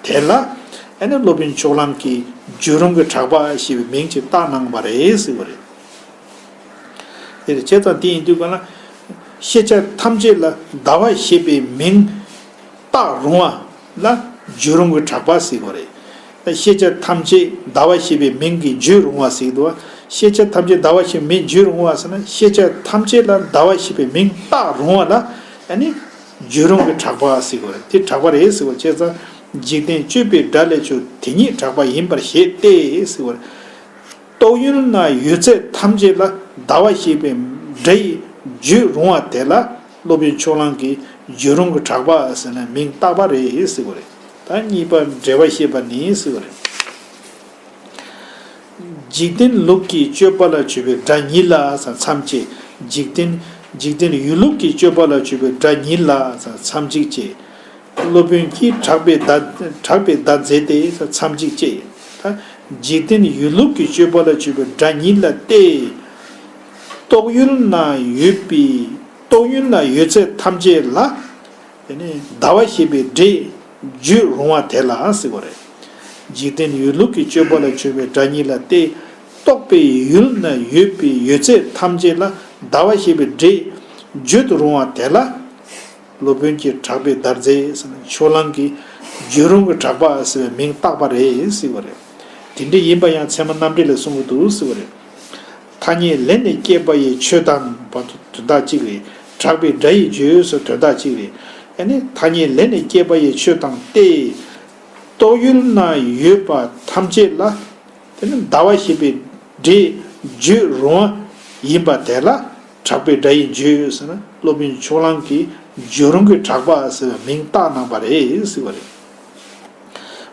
དེ་ལ། ཨ་ནི་སློབ་དཔོན་ཕྱོགས་གླང་གིས་བརྗོད་རུང་གི་གྲགས་པ་ཞེས་པའི་མིང་ཅིག་བཏགས་གནང་བ་རེད་ཟེར་བ་རེད། དེ་རེད། བྱས་ཙང་དེ་ཡིན་དུས་ག་ལ། ཤེས་བྱ་ཐམས་ཅད་ལ་ཟླ་བ་ཞེས་པའི་མིང་བཏགས་རུང་བ་ལ་བརྗོད་རུང་གི་གྲགས་པ་ཟེར་དགོས་རེད། ཤེས་བྱ་ཐམས་ཅད་ཟླ་བ་ཞེས་པའི་མིང་གིས་བརྗོད་རུང་བ་ཟེར་འདུག་བ། ཤེས་བྱ་ཐམས་ཅད་ཟླ་བ་ཞེས་པའི་མིང་བརྗོད་རུང་བ་ཟེར་ན། ཤེས་བྱ་ཐམས་ཅད་ལ་ཟླ་བ་ཞེས་པའི་མིང་བཏགས་རུང་བ་ལ་ཨ་ནི་བརྗོད་རུང་གི་གྲགས་པ་ཟེར་དགོས་རེད། དེ་གྲགས་པ་རེད་ཟེར་བ་བྱས་ཙང་། འཇིག་རྟེན་དཔྱོད་པའི་སྒྲ་ལས་བྱུང་དེ་ཉིད་གྲགས་པ་ཡིན་པར་བཞེད་དེ་ཟེར་བ་རེད། རྟོག་ཡུལ་ན་ཡོད་ཚད་ཐམས་ཅད་ལ་ཟླ་བ་ཞེས་པའི་སྒྲ་ཡིས་བརྗོད་རུང་བ་དེ་ལ་སློབ་དཔོན་ཕྱོགས་གླང་གིས་བརྗོད་རུང་གི་གྲགས་པ་ཟེར་ནས་མིང་བཏགས་པ་རེད་ཟེར་བ་རེད། ད་གཉིས་པ་འགྲེལ་པ་བཤད་པ་ནི་ཟེར་བ་རེད། འཇིག་རྟེན་ལུགས་ཀྱི་དཔྱོད་པ་ལ་དཔྱོད་པའི་སྒྲ་ཉིད་ལ་ཟེར་མཚམས་བཅད། འཇིག་རྟེན་འཇིག་རྟེན་ཡུལ་ལུགས་ཀྱི་དཔྱོད་པ་ལ་དཔྱོད་པའི་སྒྲ་ཉིད་ལ་ཟེར་མཚམས་གཅིག་བཅད། སློབ་དཔོན་གྱིས་གྲགས་པའི་བརྡ་གྲགས་པའི་བརྡ་མཛད་དེ་མཚམས་གཅིག་བཅད། ད་འཇིག་རྟེན་ཡུལ་ལུགས་ཀྱི་དཔྱོད་པ་ལ་དཔྱོད་པའི་སྒྲ་ཉིད་ལ་སྟེ། རྟོག་ཡུལ་ན་ཡོད་པའི་རྟོག་ཡུལ་ན་ཡོད་ཚད་ཐམས་ཅད་ལ་དེ་ནི་ཟླ་བ་ཞེས་པའི་སྒྲས་བརྗོད་རུང་བ་དེ་ལ་ཟེར་བ་རེད། འཇིག་རྟེན་ཡུལ་ལུགས་ཀྱི་དཔྱོད་པ་ལ་དཔྱོད་པའི་སྒྲ་ཉིད་ལ་སྟེ། རྟོག་པའི་ཡུལ་ན་ཡོད་པའི་ཡོད་ཚད་ཐམས་ཅད་ལ་ཟླ་བ་ཞེས་པའི་སྒྲས་བརྗོད་དུ་རུང་བ་དེ་ལ། སློབ་དཔོན་གྱིས་གྲགས་པའི་བརྡ་མཛད་ཟེར་ན་ཕྱོགས་གླང་གིས་བརྗོད་རུང་གི་གྲགས་པ་ཟེར་བའི་མིང་བཏགས་པ་རེད་ཟེར་བ་རེད། དེ་འདྲ་ཡིན་པ་ཡང་ཚད་མ་རྣམ་འགྲེལ་ལས་གསུང་གི་འདུག་ཟེར་བ་རེད། ཐ་སྙད་ལས་ནི་སྐྱེས་པ་ཡི་ཆོས་དང་བར་དུ་དོན་དག་གཅིག་རེད། གྲགས་པའི་སྒྲ་ཡིས་བརྗོད་ཟེར་དོན་དག་གཅིག་རེད། ཨ་ནི་ཐ་སྙད་ལས་ནི་སྐྱེས་པ་ཡི་ཆོས་དང་སྟེ། རྟོག་ཡུལ་ན་ཡོད་པ་ཐམས་ཅད་ལ། དེ་ནི་ཟླ་བ་ཞེས་པའི་སྒྲས་བརྗོད་རུང་བ་ཡིན་པ་དེ་ལ་གྲགས་པའི་སྒྲ་ཡིས་བརྗོད་ཟེར་ན་སློབ་དཔོན་ཕྱོགས་གླང་གིས་བརྗོད་རུང་གི་གྲགས་པ་ཟེར་བའི་མིང་བཏགས་གནང་བ་རེད་ཟེར་བ་རེད།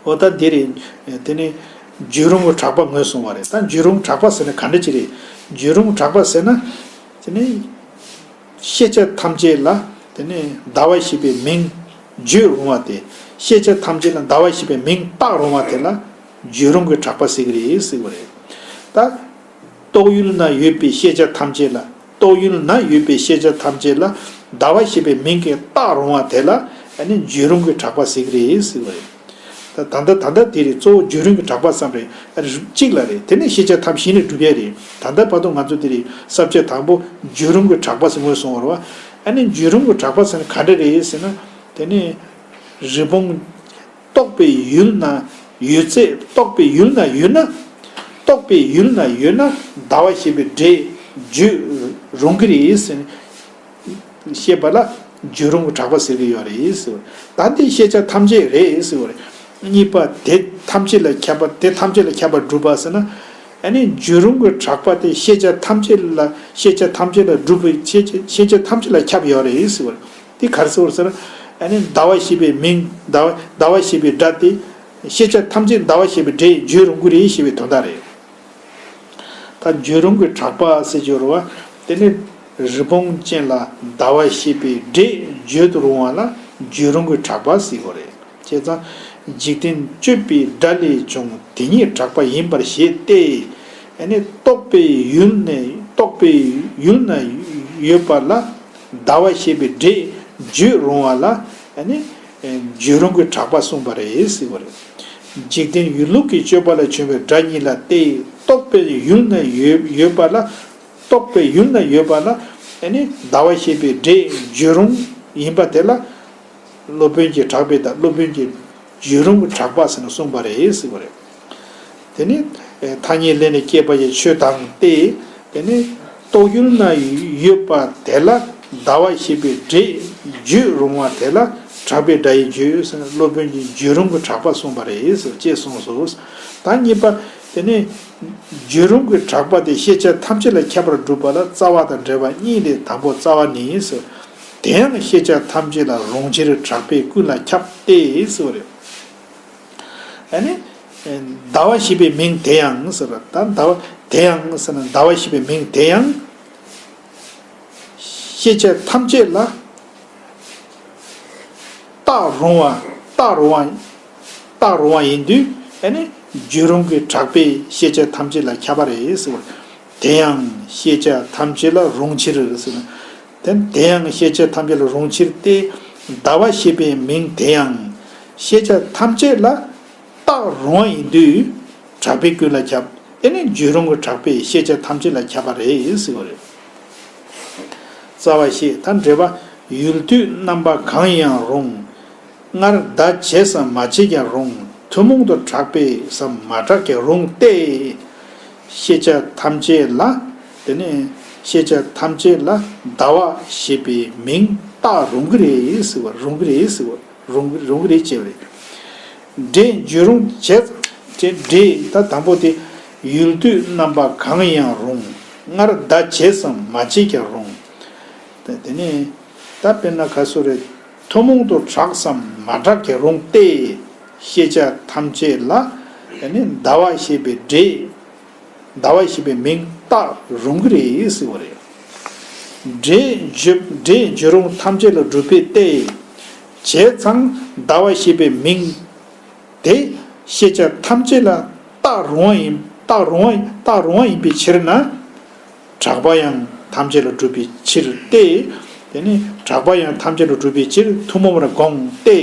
འོ་ད་འདི་རེད། དེ་ནི་བརྗོད་རུང་གི་གྲགས་པ་ངོས་བཟུང་བ་རེད། ད་བརྗོད་རུང་གྲགས་པ་ཟེར་ན་ག་འདྲ་ཅིག་རེད། བརྗོད་རུང་གྲགས་པ་ཟེར་ན། དེ་ནི། ཤེས་བྱ་ཐམས་ཅད་ལ་དེ་ནི་ཟླ་བ་ཞེས་པའི་མིང་བརྗོད་རུང་བ་དེ། ཤེས་བྱ་ཐམས་ཅད་ལ་ཟླ་བ་ཞེས་པའི་མིང་བཏགས་རུང་བ་དེ་ལ་བརྗོད་རུང་གི་གྲགས་པ་ཟེར་གི་རེད་ཟེར་བ་རེད། ད་རྟོག་ཡུལ་ན་ཡོད་པའི་ཤེས་བྱ་ཐམས་ཅད་ལ་རྟོག་ཡུལ་ན་ཡོད་པའི་ཤེས་བྱ་ཐམས་ཅད་ལ་ཟླ་བ་ཞེས་པའི་མིང་གིས་བཏགས་རུང་བ་དེ་ལ་ཨ་ནི་བརྗོད་རུང་གི་གྲགས་པ་ཟེར་གི་རེད་ཟེར་བ་རེད། ད་ད་ལྟ་ད་ལྟ་དེ་རེད། གཙོ་བོ་བརྗོད་རུང་གི་གྲགས་པ་ཙམ་རེད། རིགས་གཅིག་ལ་རེད། དེ་ནས་ཤེས་བྱ་ཐམས་ཅད་ནས་གྲུབ་ཡ་རེད། ད་ལྟ་བར་དུ་ང་ཚོ་དེ་རེད། ས་བཅད་དང་པོ་བརྗོད་རུང་གི་གྲགས་པ་ཟེར་ངོས་བཟུང་བ་རེད་བ། ཨ་ནི་བརྗོད་རུང་གི་གྲགས་པ་ཟེར་ན་ག་འདྲ་རེད་ཟེར་ན། དེ་ནས་རི་བོང་རྟོག་པའི་ཡུལ་ན་ཡོད་ཚད་རྟོག་པའི་ཡུལ་ན་ཡོད་ན། རྟོག་པའི་ཡུལ་ན་ཡོད་ན་ཟླ་བ་ཞེས་པའི་སྒྲས་བརྗོད་རུང་གི་རེད་ཟེར་ན། ཞེས་པ་ལ་བརྗོད་རུང་གི་གྲགས་པ་ཟེར་གྱི་ཡོད་རེད་ཟེར་བ་རེད། ད་འདི་ཤེས་བྱ་ཐམས་ཅད་རེད་ཟེར་བ་རེད། གཉིས་པ་དེ་ཐམས་ཅད་ལ་ཁྱབ་པ། དེ་ཐམས་ཅད་ལ་ཁྱབ་པར་སྒྲུབ་པ་ཟེར་ན། ཨ་ནི་རྒྱུད་རུང་གི་གྲགས་པ་དེ་ཤེས་བྱ་ཐམས་ཅད་ལ། ཤེས་བྱ་ཐམས་ཅད་ལ་སྒྲུབ་པའི། ཤེས་བྱ་ཤེས་བྱ་ཐམས་ཅད་ལ་ཁྱབ་ཡོད་རེད་ཟེར་བ་རེད། དེ་ག་རེ་ཟེར་བ་ཟེར་ན། ཨ་ནི་ཟླ་བ་ཞེས་པའི་མིང་། ཟླ་བ་ཟླ་བ་ཞེས་པའི་སྒྲ་དེ། ཤེས་བྱ་ཐམས་ཅད་ཟླ་བ་ཞེས་པའི་སྒྲས་བརྗོད་རུང་གི་རེད་ཞེས་པའི་དོན་དག་རེད། ད་བརྗོད་རུང་གི་གྲགས་པ་ཟེར་གྱི་ཡོད་རེད་བ། དེ་ནི་རི་བོང་ཅན་ལ་ཟླ་བ་ཞེས་པའི་སྒྲས་བརྗོད་དུ་རུང་བ་ལ་བརྗོད་རུང་གི་གྲགས་པ་ཟེར་གྱི་ཡོད་རེད། བྱས་ཙང་། འཇིག་རྟེན་དཔྱོད་པའི་སྒྲ་ལས་བྱུང་། དེ་ཉིད་གྲགས་པ་ཡིན་པར་བཞེད་དེ། ཨ་ནི་རྟོག་པའི་ཡུལ་ནས། རྟོག་པའི་ཡུལ་ན་ཡོད་པ་ལ་ཟླ་བ་ཞེས་པའི་སྒྲས་བརྗོད་རུང་བ་ལ། ཨ་ནི་བརྗོད་རུང་གི་གྲགས་པ་གསུངས་པ་རེད་ཟེར་བ་རེད། འཇིག་རྟེན་ཡུལ་ལུགས་ཀྱི་དཔྱོད་པ་ལས་བྱུང་བའི་སྒྲ་ཉིད་ལ་སྟེ། རྟོག་པའི་ཡུལ་ན་ཡོད་ཡོད་པ་ལ། རྟོག་པའི་ཡུལ་ན་ཡོད་པ་ལ། ཨ་ནི་ཟླ་བ་ཞེས་པའི་སྒྲས་བརྗོད་རུང་ཡིན་པ་དེ་ལ། སློབ་དཔོན་གྱིས་གྲགས་པས་དང་། སློབ་དཔོན་གྱིས་བརྗོད་རུང་གི་གྲགས་པ་ཟེར་ནས་གསུངས་པ་རེད་ཟེར་བ་རེད། དེ་ནི་ཐ་སྙད་ལས་ནི་སྐྱེས་པ་ཡི་ཆོས་དང་སྟེ། དེ་ནི་རྟོག་ཡུལ་ན་ཡོད་པ་དེ་ལ་ཟླ་བ་ཞེས་པའི་སྒྲས་བརྗོད་རུང་བ་དེ་ལ་གྲགས་པའི་སྒྲ་ཡིས་བརྗོད་ཟེར་ནས། སློབ་དཔོན་གྱིས་བརྗོད་རུང་གི་གྲགས་པ་གསུངས་པ་རེད་ཟེར་ཅེས་གསུངས་སོ། ད་གཉིས་པ། དེ་ནི་བརྗོད་རུང་གི་གྲགས་པ་དེ་ཤེས་བྱ་ཐམས་ཅད་ལ་ཁྱབ་པར་སྒྲུབ་པ་ལ་རྩ་བ་དང་འབྲེལ་བ་གཉིས་ཏེ། དང་པོ་རྩ་བ་ནི་ཟེར། དེ་ཡང་ཤེས་བྱ་ཐམས་ཅད་ལ་རུང་ཕྱིར་གྲགས་པས་ཀུན་ལ་ཁྱབ་སྟེ་ཟེར་བ་རེད། ཨ་ནི་ཟླ་བ་ཞེས་པའི་མིང་དེ་ཡང་ཟེར་བ། ད་ཟླ་བ་དེ་ཡང་ཟེར་ན། ཟླ་བ་ཞེས་པའི་མིང་དེ་ཡང་ཤེས་བྱ་ཐམས་ཅད་ལ་བཏགས་རུང་བ། བཏགས་རུང་བ། བཏགས་རུང་བ་ཡིན་དུས། ཨ་ནི་བརྗོད་རུང་གི་གྲགས་པས་ཤེས་བྱ་ཐམས་ཅད་ལ་ཁྱབ་པ་རེད་ཟེར་བ། དེ་ཡང་ཤེས་བྱ་ཐམས་ཅད་ལ་རུང་ཕྱིར་ཟེར་ན། དེ་དེ་ཡང་ཤེས་བྱ་ཐམས་ཅད་ལ་རུང་ཕྱིར་ཏེ། ཟླ་བ་ཞེས་པའི་མིང་དེ་ཡང་ཤེས་བྱ་ཐམས་ཅད་ལ་བཏགས་རུང་བ་ཡིན་དུས། གྲགས་པས་ཀུན་ལ་ཁྱབ། དེ་ནི་བརྗོད་རུང་གི་གྲགས་པས་ཤེས་བྱ་ཐམས་ཅད་ལ་ཁྱབ་པ་རེད་ཟེར་བ་རེད། རྩ་བ་ཤེས། ད་འགྲེལ་པ། ཡུལ་དུས་རྣམ་པ་གང་ཡིན་ཡང་རུང་། སྔར་ཟླ་བྱས་སམ་མ་བྱས་ཀྱང་རུང་། ཐུན་མོང་དུ་གྲགས་པས་སམ་མ་གྲགས་ཀྱང་རུང་སྟེ། ཤེས་བྱ་ཐམས་ཅད་ལ། དེ་ནི་ཤེས་བྱ་ཐམས་ཅད་ལ་ཟླ་བ་ཞེས་པའི་མིང་བཏགས་རུང་གི་རེད་ཟེར་བ། རུང་གི་རེད་ཟེར་བ། རུང་རུང་གི་རེད་ཅེས་པ་རེད། སྒྲས་བརྗོད་རུང་བྱས། སྒྲས། ད་དང་པོ་དེ། ཡུལ་དུས་རྣམ་པ་གང་ཡིན་ཡང་རུང་། སྔར་ཟླ་བྱས་སམ་མ་བྱས་ཀྱང་རུང་། དེ་ནས་ད་དཔེར་ན་ག་སོ་རེད། ཐུན་མོང་དུ་གྲགས་སམ་མ་གྲགས་ཀྱང་རུང་སྟེ། ཤེས་བྱ་ཐམས་ཅད་ལ། དེ་ནས་ཟླ་བ་ཞེས་པའི་སྒྲས། ཟླ་བ་ཞེས་པའི་མིང་བཏགས་རུང་གི་རེད་ཟེར་བ་རེད། སྒྲས་བརྗོད། སྒྲས་བརྗོད་རུང་ཐམས་ཅད་ལ་སྒྲུབ་པས་ཏེ། བྱས་ཙང་ཟླ་བ་ཞེས་པའི་མིང་དེ་ཤེས་བྱ་ཐམས་ཅད་ལ་བཏགས་རུང་བ་ཡིན། བཏགས་རུང་བ། བཏགས་རུང་བ་ཡིན་པའི་ཕྱིར་ན། གྲགས་པ་ཡང་ཐམས་ཅད་ལ་སྒྲུབ་པའི་ཕྱིར་ཏེ། དེ་ནི་གྲགས་པ་ཡང་ཐམས་ཅད་ལ་སྒྲུབ་པའི་ཕྱིར་ཐུན་མོང་བར་དགོངས་ཏེ།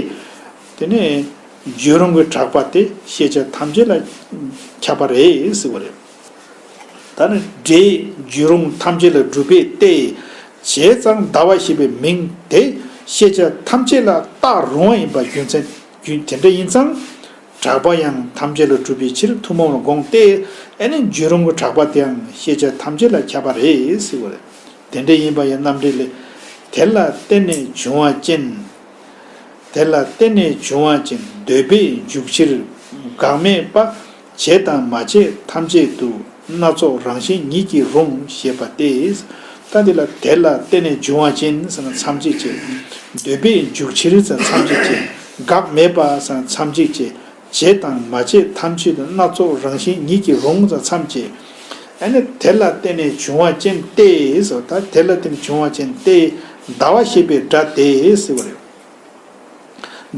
དེ་ནས་བརྗོད་རུང་གི་གྲགས་པ་དེ་ཤེས་བྱ་ཐམས་ཅད་ལ་ཁྱབ་པ་རེད་ཟེར་བ་རེད། ད་ནི་སྒྲས་བརྗོད་རུང་ཐམས་ཅད་ལ་སྒྲུབ་པས་ཏེ། བྱས་ཙང་ཟླ་བ་ཞེས་པའི་མིང་དེ་ཤེས་བྱ་ཐམས་ཅད་ལ་བཏགས་རུང་བ་ཡིན་པ་རྒྱུ་མཚན། རྒྱུ་དེ་འདྲ་ཡིན་ཙང་། གྲགས་པ་ཡང་ཐམས་ཅད་ལ་སྒྲུབ་པའི་ཕྱིར་ཐུན་མོང་ལ་དགོངས་ཏེ། ཨ་ནི་བརྗོད་རུང་གི་གྲགས་པ་དེའང་ཤེས་བྱ་ཐམས་ཅད་ལ་ཁྱབ་པ་རེད་ཟེར་བ་རེད། དེ་འདྲ་ཡིན་པ་ཡང་རྣམ་འགྲེལ་ལས། དེ་ལ་བརྟེན་ནས་བྱུང་བ་ཅན། དེ་ལ་བརྟེན་ནས་བྱུང་བ་ཅན་འདོད་པས་འཇུག་ཕྱིར་འགག་མེད་པ། བྱས་དང་མ་བྱས་ཐམས་ཅད་དུ་སྣ་ཚོགས་རང་བཞིན་ཉིད་ཀྱིས་རུང་ཞེས་པ་སྟེ། ད་འདི་ལ་དེ་ལ་བརྟེན་ནས་བྱུང་བ་ཅན་ཟེར་ན་མཚམས་གཅིག་བྱས། འདོད་པས་འཇུག་ཕྱིར་ཟེར་མཚམས་གཅིག་བྱས། འགག་མེད་པ་ཟེར་མཚམས་གཅིག་བྱས། བྱས་དང་མ་བྱས་ཐམས་ཅད་དུ་སྣ་ཚོགས་རང་བཞིན་ཉིད་ཀྱིས་རུང་ཟེར་མཚམས་བཅད། ཨ་ནི་དེ་ལ་བརྟེན་ནས་བྱུང་བ་ཅན་ཏེ་ཟེར། ད་དེ་ལ་བརྟེན་ནས་བྱུང་བ་ཅན་ཏེ། ཟླ་བ་ཞེས་པའི་སྒྲ་དེ་ཟེར་བ་རེད།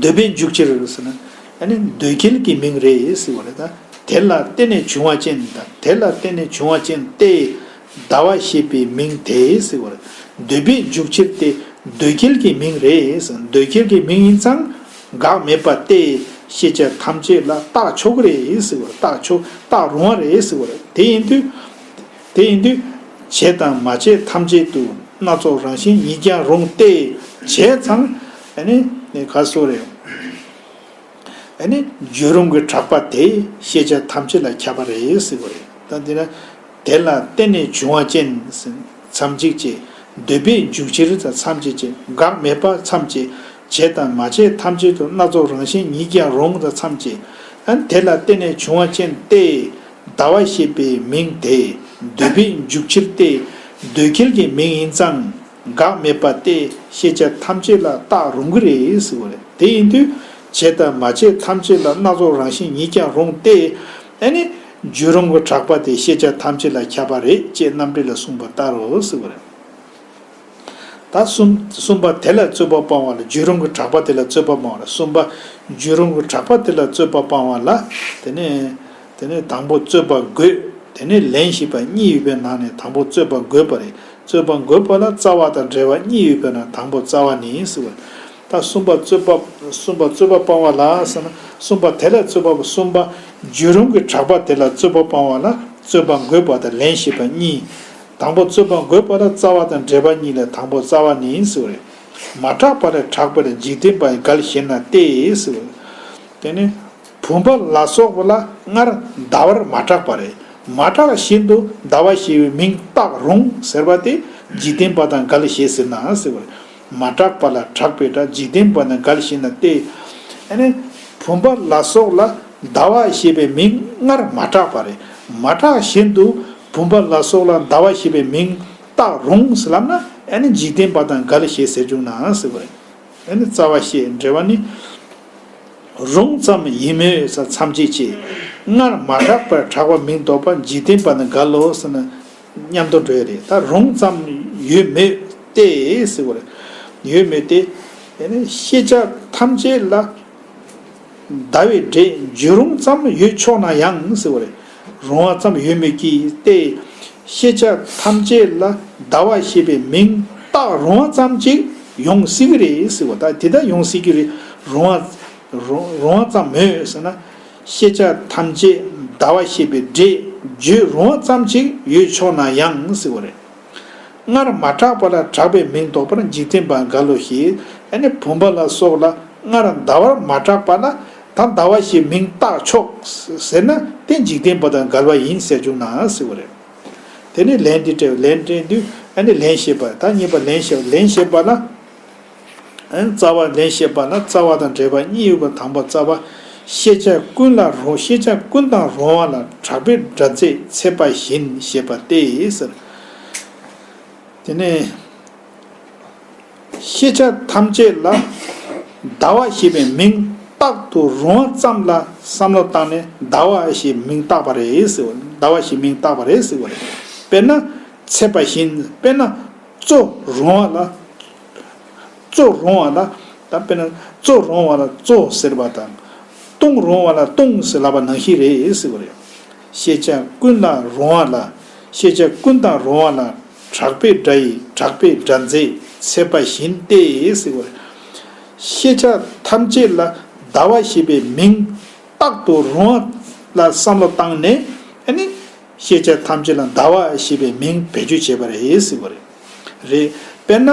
འདོད་པས་འཇུག་ཕྱིར་ཟེར་ན། ཨ་ནི་འདོད་ཁྱེར་གྱི་མིང་རེད་ཟེར་བ་རེད། ད་དེ་ལ་བརྟེན་ནས་བྱུང་བ་ཅན། ད་དེ་ལ་བརྟེན་ནས་བྱུང་བ་ཅན་ཏེ། ཟླ་བ་ཞེས་པའི་མིང་དེ་ཟེར་བ་རེད། འདོད་པས་འཇུག་ཕྱིར་ཏེ། འདོད་ཁྱེར་གྱི་མིང་རེད་ཟེར། འདོད་ཁྱེར་གྱི་མིང་ཡིན་ཙང་འགག་མེད་པ་སྟེ། ཤེས་བྱ་ཐམས་ཅད་ལ་བཏགས་ཆོག་གི་རེད་ཟེར་བ་རེད། བཏགས་ཆོག་བཏགས་རུང་བ་རེད་ཟེར་བ་རེད། དེ་ཡིན་དུས། དེ་ཡིན་དུས། བྱས་དང་མ་བྱས་ཐམས་ཅད་དུ་སྣ་ཚོགས་རང་བཞིན་ཉིད་ཀྱང་རུང་སྟེ། བྱས་ཙང་། ཨ་ནི་ག་སོ་རེད། ཨ་ནི་བརྗོད་རུང་གི་གྲགས་པ་དེ་ཤེས་བྱ་ཐམས་ཅད་ལ་ཁྱབ་པ་རེད་ཟེར་བ་རེད། ད་འདི་ན། དེ་ལ་བརྟེན་ནས་བྱུང་བ་ཅན་ཟེར་མཚམས་གཅིག་བཅད། འདོད་པས་འཇུག་ཕྱིར་ཟེར་མཚམས་གཅིག་བཅད། འགག་མེད་པ་མཚམས་བཅད། བྱས་དང་མ་བྱས་ཐམས་ཅད་དུ། སྣ་ཚོགས་རང་བཞིན་ཉིད་ཀྱང་རུང་། ད་མཚམས་བཅད། ཨ་ནི་དེ་ལ་བརྟེན་ནས་བྱུང་བ་ཅན་ཏེ། ཟླ་བ་ཞེས་པའི་མིང་དེ་འདོད་པས་འཇུག་ཕྱིར་ཏེ། འདོད་ཁེལ་གྱི་མིང་ཡིན་ཙང་དགག་མེད་པ་སྟེ། ཤེས་བྱ་ཐམས་ཅད་ལ་བཏགས་རུང་གི་རེད་ཟེར་བ་རེད། དེ་ཡིན་དུས་བྱས་དང་མ་བྱས་ཐམས་ཅད་ལ། སྣ་ཚོགས་རང་བཞིན་ཉིད་ཀྱང་རུང་སྟེ། ཨ་ནི་རྒྱུད་རུང་གི་གྲགས་པ་དེ་ཤེས་བྱ་ཐམས་ཅད་ལ་ཁྱབ་པ་རེད་ཅེས་རྣམ་འགྲེལ་ལ་གསུངས་པ་ལྟར་རོ་ཟེར་བ་རེད། ད་གསུམ་གསུམ་པ་དེ་ལ་རྩོད་པ་སྤང་བ་ལ། རྒྱུད་རུང་གི་གྲགས་པ་དེ་ལ་རྩོད་པ་སྤང་བ་ལ། གསུམ་པ་རྒྱུད་རུང་གི་གྲགས་པ་དེ་ལ་རྩོད་པ་སྤང་བ་ལ། དེ་ནས་དེ་ནས་དང་པོ་རྩོད་པ་དགོས། དེ་ནས་ལན་ཞེས་པ་གཉིས་ཡོད་པའི་ནང་ནས་དང་པོ་རྩོད་པ་དགོས་པ་རེད། རྩོད་པ་དགོས་པ་ལ་རྩ་བ་དང་འབྲེལ་བ་གཉིས་ཡོད་པའི་ནང་དང་པོ་རྩ་བ་ནི་ཟེར་བ། ད་གསུམ་པ་རྩོད་པ་གསུམ་པ་རྩོད་པ་སྤང་བ་ལ་ཟེར་ན། གསུམ་པ་དེ་ལ་རྩོད་པ་གསུམ་པ་རྒྱུད་རུང་གི་གྲགས་པ་དེ་ལ་རྩོད་པ་སྤང་བ་ལ་རྩོད་པ་དགོས་པ་དང་ལན་ཞེས་པ་གཉིས། དང་པོ་རྩོད་པ་དགོས་པ་ལ་རྩ་བ་དང་འབྲེལ་བ་གཉིས་ལས་དང་པོ་རྩ་བ་ནི་ཟེར་བ་རེད། མ་གྲགས་པ་ལ་གྲགས་པའི་འཇིག་རྟེན་པ་འགལ་ཞེ་ན་སྟེ་ཟེར་བ་རེད། དེ་ནི་བུམ་པ་ལ་སོགས་པ་ལ་སྔར་ཟླ་བར་མ་གྲགས་པ་རེད། མ་གྲགས་བཞིན་དུ་ཟླ་བ་ཞེས་པའི་མིང་བཏགས་རུང་ཟེར་བ་དེ་འཇིག་རྟེན་པ་དང་འགལ་ཞེས་ཟེར་ན་ཟེར་བ་རེད། མ་གྲགས་པ་ལ་གྲགས་པའི་སྒྲ། འཇིག་རྟེན་པ་དང་འགལ་ཞེ་ན་སྟེ། ཨ་ནི་བུམ་པ་ལ་སོགས་ལ་ཟླ་བ་ཞེས་པའི་མིང་སྔར་མ་གྲགས་པ་རེད། མ་གྲགས་བཞིན་དུ་བུམ་པ་ལ་སོགས་ལ་ཟླ་བ་ཞེས་པའི་མིང་བཏགས་རུང་ཟེར་ལབ་ན། ཨ་ནི་འཇིག་རྟེན་པ་དང་འགལ་ཞེས་ཟེར་བྱུང་ན་ཟེར་བ་རེད། ཨ་ནི་རྩ་བ་ཞེས་འབྲེལ་བ་ནི། རུང་ཙམ་ཡིན་མོད་ཟེར་མཚམས་བཅད་བྱས། སྔར་མ་གྲགས་པར་གྲགས་པ་མིང་འདོགས་པ་འཇིག་རྟེན་པ་དང་འགལ་ལོ་ཟེར་ན་མཉམ་དུ་འགྲོ་ཡ་རེད། ད་རུང་ཙམ་ཡོད་མོད་དེ་ཟེར་བ་རེད། ཡོད་མོད་དེ། དེ་ནི་ཤེས་བྱ་ཐམས་ཅད་ལ་ཟླ་བའི་སྒྲས་རྒྱུད་རུང་ཙམ་ཡོད་ཆོག་ན་ཡང་ཟེར་བ་རེད། རུང་བ་ཙམ་ཡོད་མོད་ཀྱི་སྟེ། ཤེས་བྱ་ཐམས་ཅད་ལ་ཟླ་བ་ཞེས་པའི་མིང་བཏགས་རུང་བ་ཙམ་ཅིག་ཡོང་སྲིད་ཀྱི་རེད་ཟེར་བ། ད་དེ་ལྟར་ཡོང་སྲིད་ཀྱི་རེད། རུང་བ་རུང་རུང་བ་ཙམ་མོད་ཟེར་ན། ཤེས་བྱ་ཐམས་ཅད་ཟླ་བ་ཞེས་པའི་སྒྲས་བརྗོད་རུང་བ་ཙམ་ཅིག་ཡོད་ཆོག་ན་ཡང་ཟེར་བ་རེད། སྔར་མ་གྲགས་པ་ལ་གྲགས་པའི་མིང་འདོགས་པར་འཇིག་རྟེན་པ་འགལ་ལོ་ཞེས། ཨ་ནི་བུམ་པ་ལ་སོགས་ལ་སྔར་ཟླ་བར་མ་གྲགས་པ་ལ་ད་ཟླ་བ་ཞེས་མིང་བཏགས་ཆོག་ཟེར་ན་དེ་འཇིག་རྟེན་པ་དང་འགལ་བ་ཡིན་ཟེར་བྱུང་ན་ཟེར་བ་རེད། དེ་ནས་ལན་འདི་སྤྲད། ལན་སྤྲད་དུས་ཨ་ནི་ལན་ཞེས་པ། ད་གཉིས་པ་ལན་ཞེས་པ། ལན་ཞེས་པ་ལ། ཨ་ནི་རྩ་བ། ལན་ཞེས་པ་ལ་རྩ་བ་དང་འབྲེལ་བ་གཉིས་ཡོད་པ། དང་པོ་རྩ་བ། ཤེས་བྱ་ཀུན་ལ་རུང་། ཤེས་བྱ་ཀུན་དང་རུང་བ་ལ་གྲགས་པའི་སྒྲ་མཛད་ཚད་པ་བཞིན་ཞེས་པ་སྟེ་ཟེར། དེ་ནས་ཤེས་བྱ་ཐམས་ཅད་ལ་ཟླ་བ་ཞེས་པའི་མིང་རྟག་ཏུ་རུང་བ་ཙམ་ལ་བསམ་བློ་བཏང་ནས། ཟླ་བ་ཞེས་མིང་བཏགས་པ་རེད་ཟེར་བ། ཟླ་བ་ཞེས་མིང་བཏགས་པ་རེད་ཟེར་བ་རེད། དཔེར་ན་ཚད་པ་བཞིན། དཔེར་ན། གཙོ་རུང་བ་ལ། གཙོ་རུང་བ་ལ། ད་དཔེར་ན་གཙོ་རུང་བ་ལ་གཙོ་ཟེར་བ་དང་། བཏུང་རུང་བ་ལ་བཏུང་ཟེར་ལབ་པ་ནང་བཞིན་རེད་ཟེར་བ་རེད། ཤེས་བྱ་ཀུན་ལ་རུང་བ་ལ། ཤེས་བྱ་ཀུན་དང་རུང་བ་ལ་གྲགས་པའི་སྒྲ་ཡིས་གྲགས་པའི་སྒྲ་མཛད་ཚད་པ་བཞིན་ཏེ་ཟེར་བ་རེད། ཤེས་བྱ་ཐམས་ཅད་ལ་ཟླ་བ་ཞེས་པའི་མིང་རྟག་ཏུ་རུང་བ་ལ་བསམ་བློ་བཏང་ནས། ཨ་ནི་ཤེས་བྱ་ཐམས་ཅད་ལ་ཟླ་བ་ཞེས་པའི་མིང་བེད་སྤྱོད་བྱས་པ་རེད་ཟེར་བ་རེད། རེད། དཔེར་ན།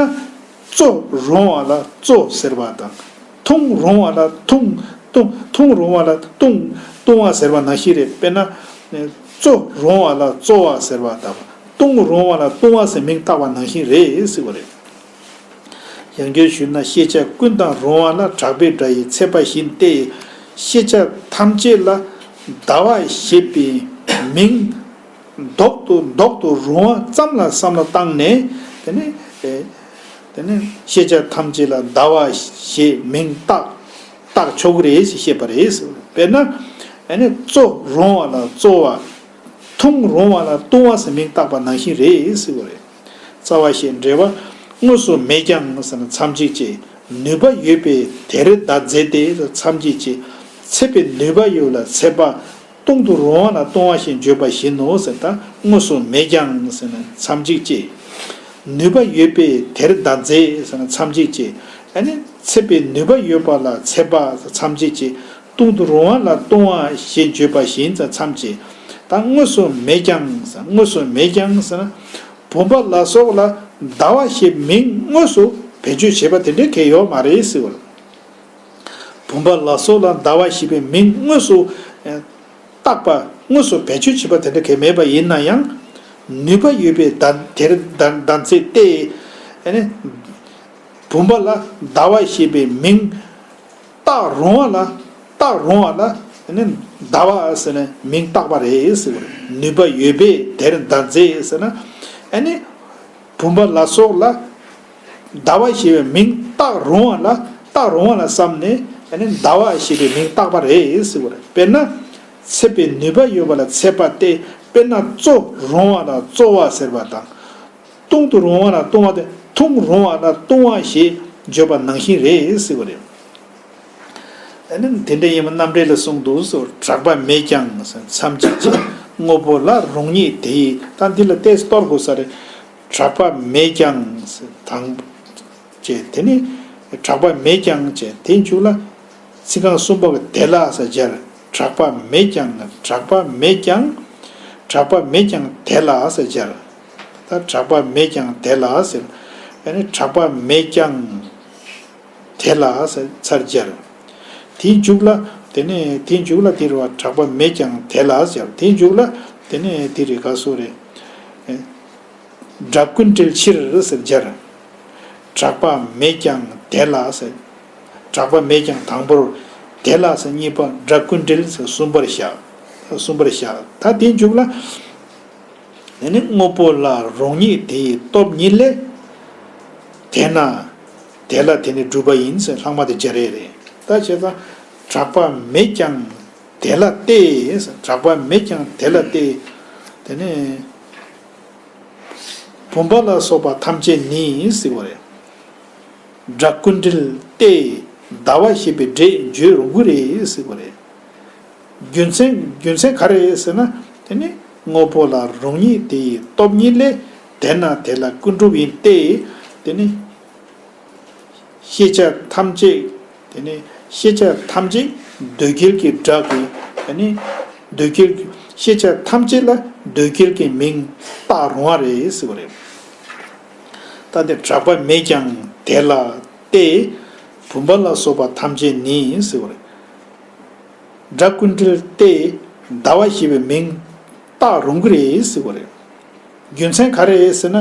གཙོ་རུང་བ་ལ་གཙོ་ཟེར་བ་དང་། འཐུང་རུང་བ་ལ་འཐུང་། འཐུང་འཐུང་རུང་བ་ལ་འཐུང་། འཐུང་བ་ཟེར་བ་ནང་བཞིན་རེད། དཔེར་ན། གཙོ་རུང་བ་ལ་གཙོ་བ་ཟེར་བ་དང་། བཏུང་རུང་བ་ལ་བཏུང་བ་ཟེར་མིང་བཏགས་པ་ནང་བཞིན་རེད་ཟེར་བ་རེད། ཡང་བསྐྱར་ཞུས་ན། ཤེས་བྱ་ཀུན་དང་རུང་བ་ལ་གྲགས་པའི་སྒྲ་ཡིས་ཚད་པ་བཞིན་ཏེ། ཤེས་བྱ་ཐམས་ཅད་ལ་ཟླ་བ་ཞེས་པའི་མིང་འདོགས་ཏུ་འདོགས་ཏུ་རུང་བ་ཙམ་ལ་བསམ་བློ་བཏང་ནས། དེ་ནི་ཨེ། དེ་ནི་ཤེས་བྱ་ཐམས་ཅད་ལ་ཟླ་བ་ཞེས་མིང་བཏགས་བཏགས་ཆོག་གི་རེད་ཅེས་བཤད་པ་རེད། དཔེར་ན། ཨ་ནི་གཙོ་རུང་བ་ལ་གཙོ་བ། འཐུང་རུང་བ་ལ་འཐུང་བ་ཟེར་མིང་བཏགས་པ་ནང་བཞིན་རེད་ཟེར་བ་རེད། རྩ་བ་ཞེས་འབྲེལ་བ་དངོས་སུ་མེད་ཀྱང་ཟེར་ན་མཚམས་གཅིག་བཅད། ནུས་པ་ཡོད་པས་དེར་བརྡ་མཛད་དེ་མཚམས་གཅིག་བཅད། ཚད་པའི་ནུས་པ་ཡོད་ལ་ཚད་པ། བཏུང་དུ་རུང་བ་ལ་བཏུང་བ་ཞེས་བརྗོད་པ་བཞིན་ནོ་ཟེར། ད་དངོས་སུ་མེད་ཀྱང་ཟེར་ན་མཚམས་གཅིག་བཅད། ནུས་པ་ཡོད་པས་དེར་བརྡ་མཛད་ཟེར་ན་མཚམས་གཅིག་བཅད། ཨ་ནི་ཚད་པའི་ནུས་པ་ཡོད་པ་ལ་ཚད་པ་མཚམས་གཅིག་བཅད། བཏུང་དུ་རུང་བ་ལ་བཏུང་བ་ཞེས་བརྗོད་པ་བཞིན་དུ་མཚམས་བཅད། ད་དངོས་སུ་མེད་ཀྱང་། དངོས་སུ་མེད་ཀྱང་ཟེར་ན། བུམ་པ་ལ་སོགས་ལ་ཟླ་བ་ཞེས་མིང་དངོས་སུ་བེད་སྤྱོད་བྱེད་པ་དེ་འདྲའི་གལ་ཡོད་མ་རེད་ཟེར་བ། བུམ་པ་ལ་སོགས་ལ་ཟླ་བ་ཞེས་པའི་མིང་དངོས་སུ་བཏགས་པ། དངོས་སུ་བེད་སྤྱོད་བྱེད་པ་དེ་འདྲ་གལ་མེད་པ་ཡིན་ན་ཡང་། ནུས་པ་ཡོད་པས་ད་དེར་ད་ད་ཚེ་སྟེ། ཨ་ནི། བུམ་པ་ལ་ཟླ་བ་ཞེས་པའི་མིང་བཏགས་རུང་བ་ལ། བཏགས་རུང་བ་ལ་ནི་ཟླ་བ་ཟེར་ནས་མིང་བཏགས་པ་རེད་ཟེར་བ་རེད། ནུས་པ་ཡོད་པས་དེར་ཟླ་མཛེས་ཟེར་ན། ཨ་ནི་བུམ་པ་ལ་སོགས་ལ་ཟླ་བ་ཞེས་པའི་མིང་བཏགས་རུང་བ་ལ། བཏགས་རུང་བ་ལ་བསམ་ནས་ཨ་ནི་ཟླ་བ་ཞེས་པའི་མིང་བཏགས་པ་རེད་ཟེར་བ་རེད། དཔེར་ན། འཚེད་པའི་ནུས་པ་ཡོད་པ་ལ་འཚེད་པ་སྟེ། དཔེར་ན་བཙོ་རུང་བ་ལ་བཙོ་བ་ཟེར་བ་དང་། བཏུང་དུ་རུང་བ་ལ་བཏུང་བ་སྟེ། འཐུང་རུང་བ་ལ་བཏུང་བ་ཞེས་བརྗོད་པ་ནང་བཞིན་རེད་ཟེར་བ་རེད། ཨ་ནི་དེ་འདྲ་ཡིན་པ་རྣམ་འགྲེལ་ལ་གསུངས་འདུག་ཟེར། གྲགས་པ་མེད་ཀྱང་ཟེར། མཚམས་གཅིག་ཅེས། དངོས་པོ་ལ་རང་ཉིད་དེ་ཡི། ད་འདི་ལ་ཏོག་ཙམ་གཏོར་དགོས་ས་རེད། གྲགས་པ་མེད་ཀྱང་ཟེར་དང་། ཅེས་དེ་ནི་གྲགས་པ་མེད་ཀྱང་ཅེས་དེའི་མཇུག་ལ། ཚིག་རྐང་གསུམ་པ་གི་དེ་ལ་ཟེར་སྦྱར། གྲགས་པ་མེད་ཀྱང་། གྲགས་པ་མེད་ཀྱང་། གྲགས་པ་མེད་ཀྱང་དེ་ལ་ཟེར་སྦྱར། ད་གྲགས་པ་མེད་ཀྱང་དེ་ལ་ཟེར། ཨ་ནི་གྲགས་པ་མེད་ཀྱང་དེ་ལ་ཟེར་ཚར་སྦྱར། དེའི་མཇུག་ལ། དེ་ནི་དེའི་མཇུག་ལ་དེ་རེད་བ། གྲགས་པ་མེད་ཀྱང་དེ་ལ་ཟེར། དེའི་མཇུག་ལ་དེ་ནི་དེ་རེད། ག་སོ་རེད། ཨེ། སྒྲ་ཀུན་བྲལ་ཕྱིར་ཟེར་སྦྱར། གྲགས་པ་མེད་ཀྱང་དེ་ལ་ཟེར། གྲགས་པ་མེད་ཀྱང་དང་པོར་དེ་ལ་ཟེར། གཉིས་པ་སྒྲ་ཀུན་བྲལ་ཟེར། གསུམ་པར་བཞག་གསུམ་པར་བཞག་ད་དེའི་མཇུག་ལ། དེ་ནི་དངོས་པོ་ལ་རང་ཉིད་དེ་ཡི་སྟོབས་ཉིད་ལས། དེས་ན་དེ་ལ་དེ་ནི་གྲུབ་པ་ཡིན་ཟེར། ལྷག་མ་དེ་སྦྱར་ཡས་རེད། ད་བྱས་ཙང་གྲགས་པ་མེད་ཀྱང་དེ་ལ་སྟེ། གྲགས་པ་མེད་ཀྱང་དེ་ལ་སྟེ། དེ་ནི། བུམ་པ་ལ་སོགས་པ་ཐམས་ཅད་ནི་ཟེར་བ་རེད། སྒྲ་ཀུན་བྲལ་ཏེ། ཟླ་བ་ཞེས་པའི་སྒྲས་བརྗོད་རུང་གི་རེད་ཟེར་བ་རེད། རྒྱུ་མཚན་རྒྱུ་མཚན་ག་རེ་རེད་ཟེར་ན། དེ་ནི་དངོས་པོ་ལ་རང་ཉིད་དེ་ཡི་སྟོབས་ཉིད་ལས། དེས་ན་དེ་ལ་ཀུན་གྲུབ་ཡིན་ཏེ། དེ་ནི། ཤེས་བྱ་ཐམས་ཅད། དེ་ནི་ཤེས་བྱ་ཐམས་ཅད་འདོད་རྒྱལ་གྱི་སྒྲ་གི། དེ་ནི་འདོད་རྒྱལ་གྱི་ཤེས་བྱ་ཐམས་ཅད་ལ་འདོད་རྒྱལ་གྱི་མིང་བཏགས་རུང་བ་རེད་ཟེར་བ་རེད། ད་དེ་གྲགས་པ་མེད་ཀྱང་དེ་ལ་སྟེ། བུམ་པ་ལ་སོགས་པ་ཐམས་ཅད་ནི་ཟེར་བ་རེད། སྒྲ་ཀུན་བྲལ་ཏེ། ཟླ་བ་ཞེས་པའི་མིང་བཏགས་རུང་གི་རེད་ཟེར་བ་རེད། རྒྱུ་མཚན་ག་རེ་རེད་ཟེར་ན།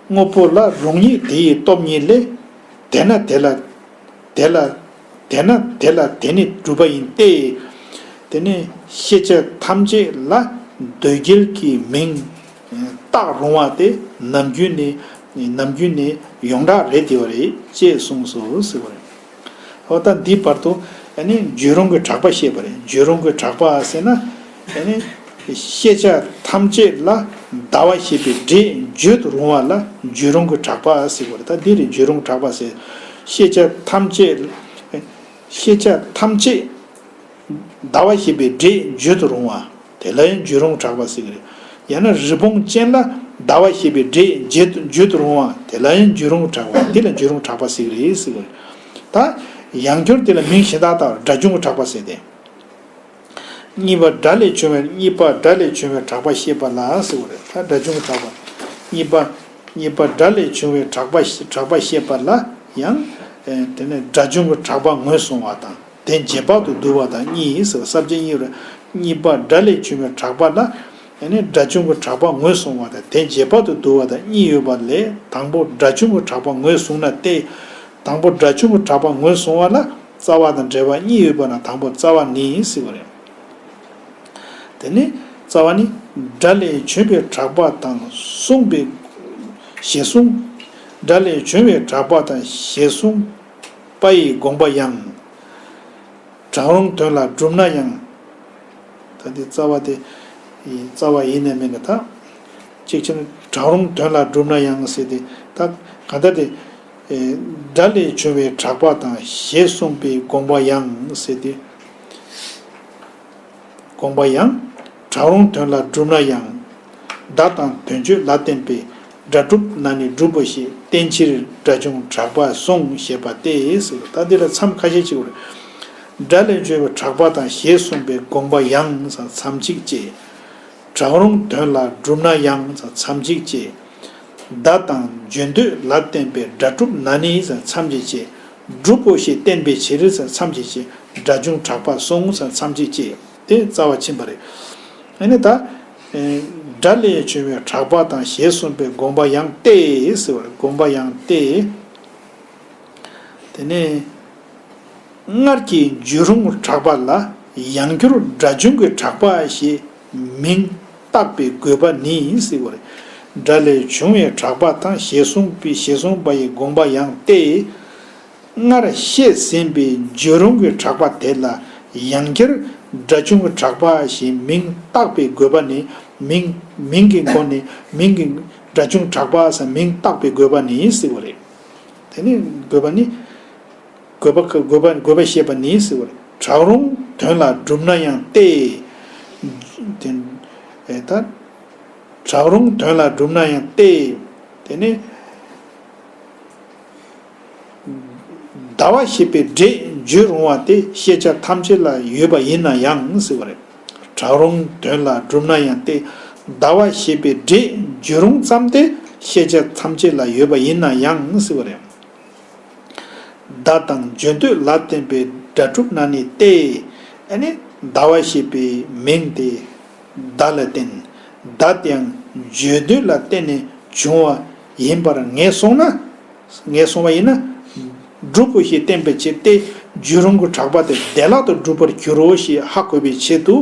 དངོས་པོ་ལ་རང་ཉིད་དེ་ཡི་སྟོབས་ཉིད་ལས། དེས་ན་དེ་ལ། དེ་ལ། དེས་ན་དེ་ལ་དེ་ནི་གྲུབ་པ་ཡིན་ཏེ། དེ་ནི་ཤེས་བྱ་ཐམས་ཅད་ལ་འདོད་རྒྱལ་གྱི་མིང་བཏགས་རུང་བ་དེ་ནམ་རྒྱུན་ནས་ནམ་རྒྱུན་ནས་ཡོངས་གྲགས་རེད་དེ་བ་རེད་ཅེས་གསུངས་སོ་ཟེར་བ་རེད། འོ་ད་འདིའི་བར་དུ་ཨ་ནི་བརྗོད་རུང་གི་གྲགས་པ་བཤད་པ་རེད། བརྗོད་རུང་གི་གྲགས་པ་ཟེར་ན་ཨ་ནི་ཤེས་བྱ་ཐམས་ཅད་ལ་ཟླ་བ་ཞེས་པའི་སྒྲས་བརྗོད་དུ་རུང་བ་ལ་བརྗོད་རུང་གི་གྲགས་པ་ཟེར་བ་རེད། ད་འདི་རེད་བརྗོད་རུང་གྲགས་པ་ཟེར། ཤེས་བྱ་ཐམས་ཅད། ཤེས་བྱ་ཐམས་ཅད་ཟླ་བ་ཞེས་པའི་སྒྲས་བརྗོད་དུ་རུང་བ། དེ་ལ་ཡང་བརྗོད་རུང་གྲགས་པ་ཟེར་གི་རེད། ཡང་ན་རི་བོང་ཅན་ལ་ཟླ་བ་ཞེས་པའི་སྒྲས་བརྗོད་དུ་བརྗོད་དུ་རུང་བ། དེ་ལ་ཡང་བརྗོད་རུང་གྲགས་པ། འདི་ལ་བརྗོད་རུང་གྲགས་པ་ཟེར་གི་རེད་ཟེར་གི་རེད། ད་ཡང་བསྐྱར་དེ་ལ་མིང་གཞན་དག་དང་སྒྲ་བྱུང་གི་གྲགས་པ་ཟེར་ཏེ། གཉིས་པ་སྒྲ་ལས་བྱུང་བའི་གཉིས་པ་སྒྲ་ལས་བྱུང་བའི་གྲགས་པ་བཤད་པ་ལ་ཟེར་གི་རེད། ད་སྒྲ་བྱུང་གི་གྲགས་པ། གཉིས་པ། གཉིས་པ་སྒྲ་ལས་བྱུང་བའི་གྲགས་པ་གྲགས་པ་བཤད་པ་ལ་ཡང་། ཨེ། དེ་ནས་སྒྲ་བྱུང་གི་གྲགས་པ་ངོས་བཟུང་བ་དང་། དེ་རྗེས་དཔག་ཏུ་བསྡུ་བ་དང་གཉིས་ཟེར་བ་ས་བཅད་གཉིས་རེད། གཉིས་པ་སྒྲ་ལས་བྱུང་བའི་གྲགས་པ་ལ། ཨ་ནི་སྒྲ་བྱུང་གི་གྲགས་པ་ངོས་བཟུང་བ་དང་དེ་རྗེས་དཔག་ཏུ་བསྡུ་བ་དང་གཉིས་ཡོད་པ་ལས། དང་པོ་སྒྲ་བྱུང་གི་གྲགས་པ་ངོས་བཟུང་ན་སྟེ། དང་པོ་སྒྲ་བྱུང་གི་གྲགས་པ་ངོས་བཟུང་བ་ལ་རྩ་བ་དང་འབྲེལ་བ་གཉིས་ཡོད་པ་ན་དང་པོ་རྩ་བ་ནི་ཟེར་བ་རེད། དེ་ནི་རྩ་བ་ནི། སྒྲ་ལས་བྱུང་བའི་གྲགས་པ་དང་གསུངས་པའི་ཞེས་གསུངས། སྒྲ་ལས་བྱུང་བའི་གྲགས་པ་དང་ཞེས་གསུངས་པ་ཡི་དགོངས་པ་ཡང་། གྲགས་རུང་དོན་ལ་གྲུབ་ན་ཡང་། ད་འདི་རྩ་བ་དེ། རྩ་བ་ཡིན་ནམ་མིན་ན་ད། གཅིག་བྱས་ན་གྲགས་རུང་དོན་ལ་གྲུབ་ན་ཡང་ཟེར་ཏེ། ད་གང་ལྟར་དེ། སྒྲ་ལས་བྱུང་བའི་གྲགས་པ་དང་ཞེས་གསུངས་པའི་དགོངས་པ་ཡང་ཟེར་ཏེ། དགོངས་པ་ཡང་། གྲགས་རུང་དོན་ལ་གྲུབ་ན་ཡང་། བརྡ་དང་དོན་བརྗོད་ལ་བརྟེན་པའི་སྒྲ་གྲུབ་ན་ནི་གྲུབ་པོ་ཞེས་བསྟན་ཕྱིར་སྒྲ་བྱུང་གྲགས་པ་གསུངས་ཞེས་པ་སྟེ་ཟེར། ད་འདི་ལ་མཚམས་ཁ་ཤས་ཅིག་ཡོད་རེད། སྒྲ་ལས་བྱུང་བའི་གྲགས་པ་དང་ཞེས་གསུངས་པའི་དགོངས་པ་ཡང་ཟེར་མཚམས་གཅིག་བཅད། གྲགས་རུང་དོན་ལ་གྲུབ་ན་ཡང་ཟེར་མཚམས་གཅིག་བཅད། བརྡ་དང་བརྗོད་འདོད་ལ་བརྟེན་པའི་སྒྲ་གྲུབ་ན་ནི་ཟེར་མཚམས་གཅིག་བཅད། གྲུབ་པོ་ཞེས་བསྟན་པའི་ཕྱིར་ཟེར་མཚམས་གཅིག་བཅད། སྒྲ་བྱུང་གྲགས་པ་གསུངས་ཟེར་མཚམས་གཅིག་བཅད། དེ་རྩ་བ་ཕྱིན་པ་རེད། ཨ་ནི་ད། སྒྲ་ལས་བྱུང་བའི་གྲགས་པ་དང་ཞེས་གསུངས་པའི་དགོངས་པ་ཡང་སྟེ་ཟེར་བ་རེད། དགོངས་པ་ཡང་སྟེ། དེ་ནས་སྔར་གྱི་འཇུག་རུང་གྲགས་པ་ལ་ཡང་བསྒྱུར་སྒྲ་བྱུང་གི་གྲགས་པ་ཞེས་མིང་བཏགས་པའི་དགོས་པ་ནི་ཟེར་བ་རེད། སྒྲ་ལས་བྱུང་བའི་གྲགས་པ་དང་ཞེས་གསུངས་པའི་ཞེས་གསུངས་པ་ཡི་དགོངས་པ་ཡང་སྟེ། སྔར་བཤད་ཟིན་པའི་འཇུག་རུང་གི་གྲགས་པ་དེ་ལ་ཡང་བསྐྱར་སྒྲ་བྱུང་གི་གྲགས་པ་ཞེས་མིང་བཏགས་པའི་དགོས་པ་ནི། མིང་མིང་གི་སྒོ་ནས་མིང་གི་སྒྲ་བྱུང་གྲགས་པ་ཟེར་མིང་བཏགས་པའི་དགོས་པ་ནི་ཟེར་བ་རེད། དེ་ནི་དགོས་པ་ནི། དགོས་པ་དགོས་པ་དགོས་པ་ཞེས་པ་ནི་ཟེར་བ་རེད། གྲགས་རུང་དོན་ལ་གྲུབ་ན་ཡང་སྟེ། དེ་ཨེ་ད། གྲགས་རུང་དོན་ལ་གྲུབ་ན་ཡང་སྟེ། དེ་ནི། ཟླ་བ་ཞེས་པའི་སྒྲས་བརྗོད་རུང་བ་དེ་ཤེས་བྱ་ཐམས་ཅད་ལ་ཡོད་པ་ཡིན་ན་ཡང་ཟེར་བ་རེད། གྲགས་རུང་དོན་ལ་གྲུབ་ན་ཡང་སྟེ། ཟླ་བ་ཞེས་པའི་སྒྲས་བརྗོད་རུང་ཙམ་དེ་ཤེས་བྱ་ཐམས་ཅད་ལ་ཡོད་པ་ཡིན་ན་ཡང་ཟེར་བ་རེད། བརྡ་དང་བརྗོད་འདོད་ལ་བརྟེན་པའི་སྒྲ་གྲུབ་ན་ནི་སྟེ། ཨ་ནི་ཟླ་བ་ཞེས་པའི་མིང་དེ་བརྡ་ལ་བརྟེན། བརྡ་དེའང་བརྗོད་འདོད་ལ་བརྟེན་ནས་བྱུང་བ་ཡིན་པར་ངེས་སོང་ན། ངེས་སོང་བ་ཡིན་ན། སྒྲུབ་པོ་ཞེས་བསྟན་པའི་ཕྱིར་ཏེ། བརྗོད་རུང་གི་གྲགས་པ་དེ་བདེ་བླག་ཏུ་འགྲུབ་པར་འགྱུར་རོ་ཞེས་ཧ་གོ་བའི་ཆེད་དུ་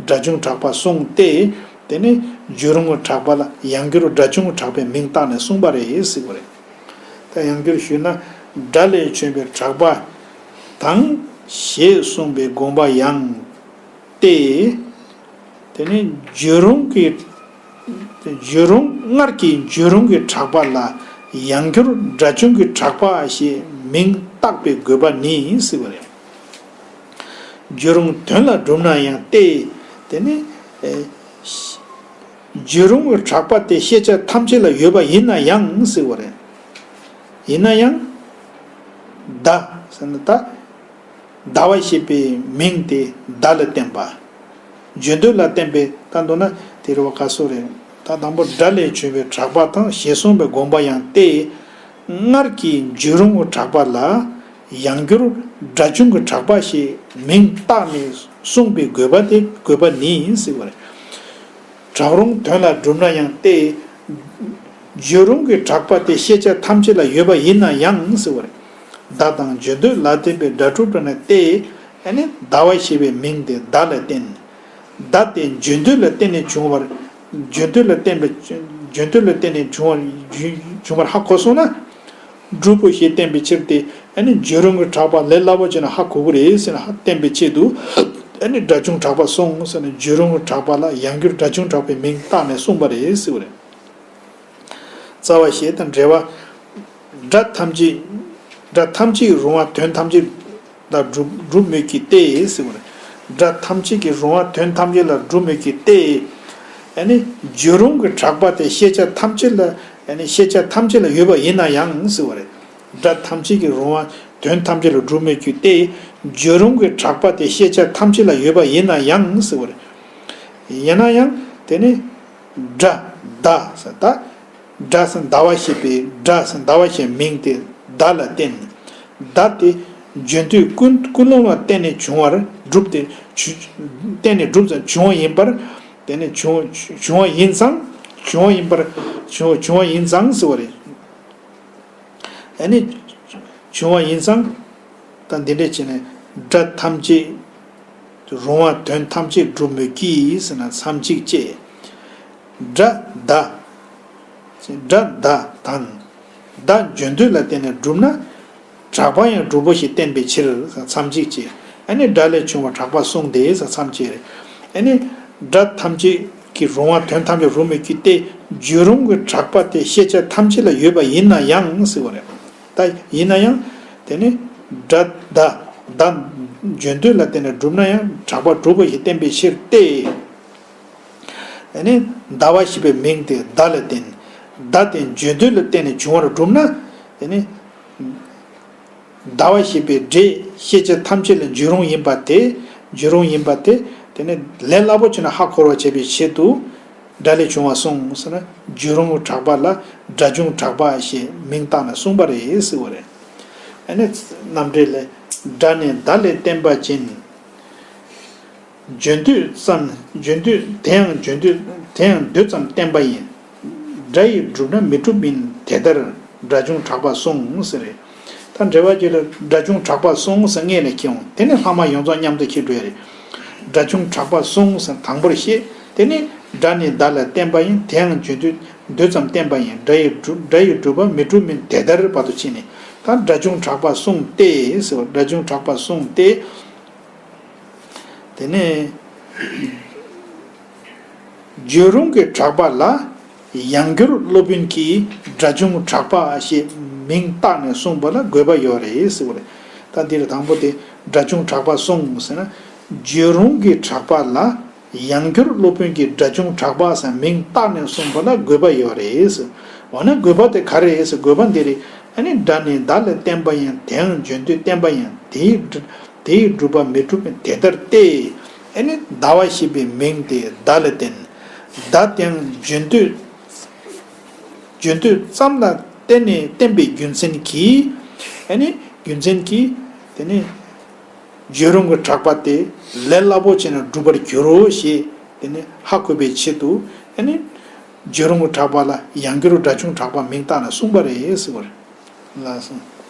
སྒྲ་བྱུང་གྲགས་པ་གསུངས་ཏེ། དེ་ནི་བརྗོད་རུང་གི་གྲགས་པ་ལ་ཡང་བསྐྱར་སྒྲ་བྱུང་གི་གྲགས་པའི་མིང་བཏགས་ནས་གསུངས་པ་རེད་ཟེར་བ་རེད། ད་ཡང་བསྐྱར་ཞུས་ན། སྒྲ་ལས་བྱུང་བའི་གྲགས་པ་དང་ཞེས་གསུངས་པའི་དགོངས་པ་ཡང་སྟེ། དེ་ནི་བརྗོད་རུང་གི། བརྗོད་རུང་སྔར་གྱི་བརྗོད་རུང་གི་གྲགས་པ་ལ་ཡང་བསྐྱར་སྒྲ་བྱུང་གི་གྲགས་པ་ཞེས་མིང་བཏགས་པའི་དགོས་པ་ནི་ཟེར་བ་རེད། བརྗོད་རུང་དོན་ལ་གྲུབ་ན་ཡང་སྟེ། དེ་ནི། ཨེ། བརྗོད་རུང་གི་གྲགས་པ་དེ་ཤེས་བྱ་ཐམས་ཅད་ལ་ཡོད་པ་ཡིན་ན་ཡང་ཟེར་བ་རེད། ཡིན་ན་ཡང་། ཟླ་ཟེར་ན་ད། ཟླ་བ་ཞེས་པའི་མིང་དེ་བརྡ་ལ་བརྟེན་པ། བརྗོད་འདོད་ལ་བརྟེན་པའི་ད་མདོར་ན་དེ་རེད་བ། ག་སོ་རེད། ད་དང་པོ་སྒྲ་ལས་བྱུང་བའི་གྲགས་པ་དང་ཞེས་གསུངས་པའི་དགོངས་པ་ཡང་སྟེ། སྔར་གྱི་བརྗོད་རུང་གི་གྲགས་པ་ལ་ཡང་བསྐྱར་སྒྲ་བྱུང་གི་གྲགས་པ་ཞེས་མིང་བཏགས་ནས་གསུངས་པའི་དགོས་པ་དེ་དགོས་པ་ནི་ཟེར་བ་རེད། གྲགས་རུང་དོན་ལ་གྲུབ་ན་ཡང་སྟེ། བརྗོད་རུང་གི་གྲགས་པ་དེ་ཤེས་བྱ་ཐམས་ཅད་ལ་ཡོད་པ་ཡིན་ན་ཡང་ཟེར་བ་རེད། བརྡ་དང་བརྗོད་འདོད་ལ་བརྟེན་པའི་སྒྲ་གྲུབ་ན་སྟེ། ཨ་ནི་ཟླ་བ་ཞེས་པའི་མིང་དེ་བརྡ་ལ་བརྟེན། བརྡ་དེ་བརྗོད་འདོད་ལ་བརྟེན་ནས་བྱུང་བར། བརྗོད་འདོད་ལ་བརྟེན་པའི། བརྗོད་འདོད་ལ་བརྟེན་ནས་བྱུང་བར་བྱུང་བར་ཧ་གོ་སོང་ན། སྒྲུབ་པོ་ཞེས་བསྟན་པའི་ཕྱིར་ཏེ། ཨ་ནི་བརྗོད་རུང་གི་གྲགས་པ་ལས་སླ་པོ་བྱས་ན་ཧ་གོ་གི་རེད་ཟེར་ན་ཧ་བསྟན་པའི་ཆེད་དུ། ཨ་ནི་སྒྲ་བྱུང་གྲགས་པ་གསུངས་ཟེར་ན་བརྗོད་རུང་གི་གྲགས་པ་ལ་ཡང་བསྐྱར་སྒྲ་བྱུང་གྲགས་པའི་མིང་བཏགས་ནས་གསུངས་པ་རེད་ཟེར་བ་རེད། རྩ་བ་ཞེས་དང་འབྲེལ་བ། སྒྲ་ཐམས་ཅད། སྒྲ་ཐམས་ཅད་རུང་བ་དོན་ཐམས་ཅད་ལ་གྲུབ་གྲུབ་མོད་ཀྱི་སྟེ་ཟེར་བ་རེད། སྒྲ་ཐམས་ཅད་ཀྱི་རུང་བ་དོན་ཐམས་ཅད་ལ་གྲུབ་མོད་ཀྱི་སྟེ། ཨ་ནི་བརྗོད་རུང་གི་གྲགས་པ་དེ་ཤེས་བྱ་ཐམས་ཅད་ལ། ཨ་ནི་ཤེས་བྱ་ཐམས་ཅད་ལ་ཡོད་པ་ཡིན་ན་ཡང་ཟེར་བ་རེད། སྒྲ་ཐམས་ཅད་ཀྱི་རུང་བ་དོན་ཐམས་ཅད་ལ་གྲུབ་མོད་ཀྱི་སྟེ། བརྗོད་རུང་གི་གྲགས་པ་དེ་ཤེས་བྱ་ཐམས་ཅད་ལ་ཡོད་པ་ཡིན་ན་ཡང་ཟེར་བ་རེད། ཡིན་ན་ཡང་དེ་ནི། སྒྲ། ཟླ་ཟེར་ད། སྒྲ་ཟེར་ཟླ་བ་ཞེས་པའི་སྒྲ་ཟེར་ཟླ་བ་ཞེས་མིང་དེ་བརྡ་ལ་བརྟེན། བརྡ་དེ་བརྗོད་འདོད་ཀུན་ཀུན་སློང་ལ་བརྟེན་ནས་བྱུང་བར་གྲུབ་སྟེ་བྱུ་བརྟེན་ནས་གྲུབ་ཙམ་བྱུང་བ་ཡིན་པར། དེ་ནས་བྱུང་བྱུང་བ་ཡིན་ཙང་། བྱུང་བ་ཡིན་པར། བྱུང་བྱུང་བ་ཡིན་ཙང་ཟེར་བ་རེད། ཨ་ནི། བྱུང་བ་ཡིན་ཙང་། ད་འདི་འདྲས་བྱས་ནས་སྒྲ་ཐམས་ཅད། རུང་བ་དོན་ཐམས་ཅད་གྲུབ་མོད་ཀྱི་ཟེར་ན་མཚམས་གཅིག་བཅད། སྒྲ་བརྡ། སྒྲ་བརྡ་དང་། བརྡ་བརྗོད་འདོད་ལ་བརྟེན་ནས་གྲུབ་ན། གྲགས་པ་ཡང་གྲུབ་པོ་ཞེས་བསྟན་པའི་ཕྱིར་མཚམས་གཅིག་བཅད། ཨ་ནི་སྒྲ་ལས་བྱུང་བ་གྲགས་པ་གསུངས་ཏེ་མཚམས་བཅད་རེད། ཨ་ནི་སྒྲ་ཐམས་ཅད་ཀྱི་རུང་བ་དོན་ཐམས་ཅད་རུང་མོད་ཀྱི་སྟེ་བརྗོད་རུང་གི་གྲགས་པ་དེ་ཤེས་བྱ་ཐམས་ཅད་ལ་ཡོད་པ་ཡིན་ན་ཡང་ཟེར་བ་རེད། ད་ཡིན་ན་ཡང་དེ་ནི་སྒྲ་བརྡ་བརྡ་བརྗོད་འདོད་ལ་བརྟེན་ནས་གྲུབ་ན་ཡང་གྲགས་པ་གྲུབ་པོ་ཞེས་བསྟན་པའི་ཕྱིར་ཏེ། ཨ་ནི་ཟླ་བ་ཞེས་པའི་མིང་དེ་བརྡ་ལ་བརྟེན། བརྡ་དེ་བརྗོད་འདོད་ལ་བརྟེན་ནས་བྱུང་བར་གྲུབ་ན། ཨ་ནི་ཟླ་བ་ཞེས་པའི་སྒྲས་ཤེས་བྱ་ཐམས་ཅད་ལ་འཇུག་རུང་ཡིན་པ་དེ། འཇུག་རུང་ཡིན་པ་དེ། དེ་ནི་ལས་སླ་པོ་བྱས་ན་ཧ་གོ་བར་བྱེད་པའི་ཆེད་དུ། སྒྲ་ལས་བྱུང་བ་གསུངས་ཟེར་ན་འཇུག་རུང་གྲགས་པ་ལ་སྒྲ་བྱུང་གྲགས་པ་ཞེས་མིང་བཏགས་ནས་གསུངས་པ་རེད་ཟེར་བ་རེད། ཨ་ནི་རྣམ་འགྲེལ་ལས། སྒྲ་ནི་བརྡ་ལས་བརྟེན་པ་ཅན། བརྗོད་འདོད་ཙམ། བརྗོད་འདོད་དེ་ཡང་བརྗོད་འདོད་དེ་ཡང་འདོད་ཙམ་བསྟན་པ་ཡིན། སྒྲ་ཡིས་གྲུབ་ན་མི་འགྲུབ་མིན་དེ་ལྟར་སྒྲ་བྱུང་གྲགས་པ་གསུངས་ཟེར། ད་འགྲེལ་པ་རྒྱུད་ལ་སྒྲ་བྱུང་གྲགས་པ་གསུངས་ཟེར་སྔོན་ལ་ཁྱེར་འོང་། དེ་ནས་ལྷག་མ་ཡོངས་རྫོགས་མཉམ་དུ་ཁྱེར་འགྲོ་ཡ་རེད། སྒྲ་བྱུང་གྲགས་པ་གསུངས་ཟེར་དང་པོར་བཤད། དེ་ནས་སྒྲ་ནི་བརྡ་ལ་བརྟེན་པ་ཡིན། དེའང་རྒྱུན་དུ་འདོད་ཙམ་བསྟན་པ་ཡིན། སྒྲ་ཡི་སྒྲུབ་སྒྲ་ཡི་སྒྲུབ་པ་མི་འགྲུབ་མིན། དེ་ལྟར་བར་དུ་ཕྱིན་ནས། ད་སྒྲ་བྱུང་གྲགས་པ་གསུངས་ཏེ་ཟེར་བ། སྒྲ་བྱུང་གྲགས་པ་གསུངས་ཏེ། དེ་ནས་བརྗོད་རུང་གི་གྲགས་པ་ལ་ཡང་བསྒྱུར་སློབ་དཔོན་གྱིས་སྒྲ་བྱུང་གྲགས་པ་ཞེས་མིང་བཏགས་ནས་གསུངས་པ་ལ་དགོས་པ་ཡོད་རེད་ཟེར་བ་རེད། ད་འདིར་དང་པོ་དེ་སྒྲ་བྱུང་གྲགས་པ་གསུངས་ཟེར་ན། བརྗོད་རུང་གི་གྲགས་པ་ལ་ཡང་བསྒྱུར་སློབ་དཔོན་གྱིས་སྒྲ་བྱུང་གྲགས་པ་ཟེར་མིང་བཏགས་ནས་གསུངས་པ་ལ་དགོས་པ་ཡོད་རེད་ཟེར། འོ་ན་དགོས་པ་དེ་ག་རེ་རེད་ཟེར། དགོས་པ་འདི་རེད། ཨ་ནི་སྒྲ་ནི་བརྡ་ལ་བརྟེན་པ་ཡིན། དེའང་རྒྱུན་དུ་བསྟན་པ་ཡིན། དེའི་དེའི་སྒྲུབ་པ་མི་འགྲུབ་པས་དེ་ལྟར་ཏེ། ཨ་ནི་ཟླ་བ་ཞེས་པའི་མིང་དེ་བརྡ་ལ་བརྟེན། བརྡ་དེའང་རྒྱུན་དུ་རྒྱུན་དུ་ཙམ་ལ་བརྟེན་ནས་བརྟེན་པའི་རྒྱུ་མཚན་གྱིས། ཨ་ནི་རྒྱུ་མཚན་གྱིས་དེ་ནི་བརྗོད་རུང་གི་གྲགས་པ་དེ་ལས་སླ་པོ་བྱས་ནས་འགྲུབ་པར་འགྱུར་རོ་ཞེས་དེ་ནི་ཧ་གོ་བའི་ཆེད་དུ། ཨ་ནི་བརྗོད་རུང་གི་གྲགས་པ་ལ་ཡང་བསྒྱུར་སྒྲ་བྱུང་གྲགས་པ་མིང་བཏགས་ནས་གསུངས་པ་རེད་ཟེར་བ་རེད། ལགས་སོ།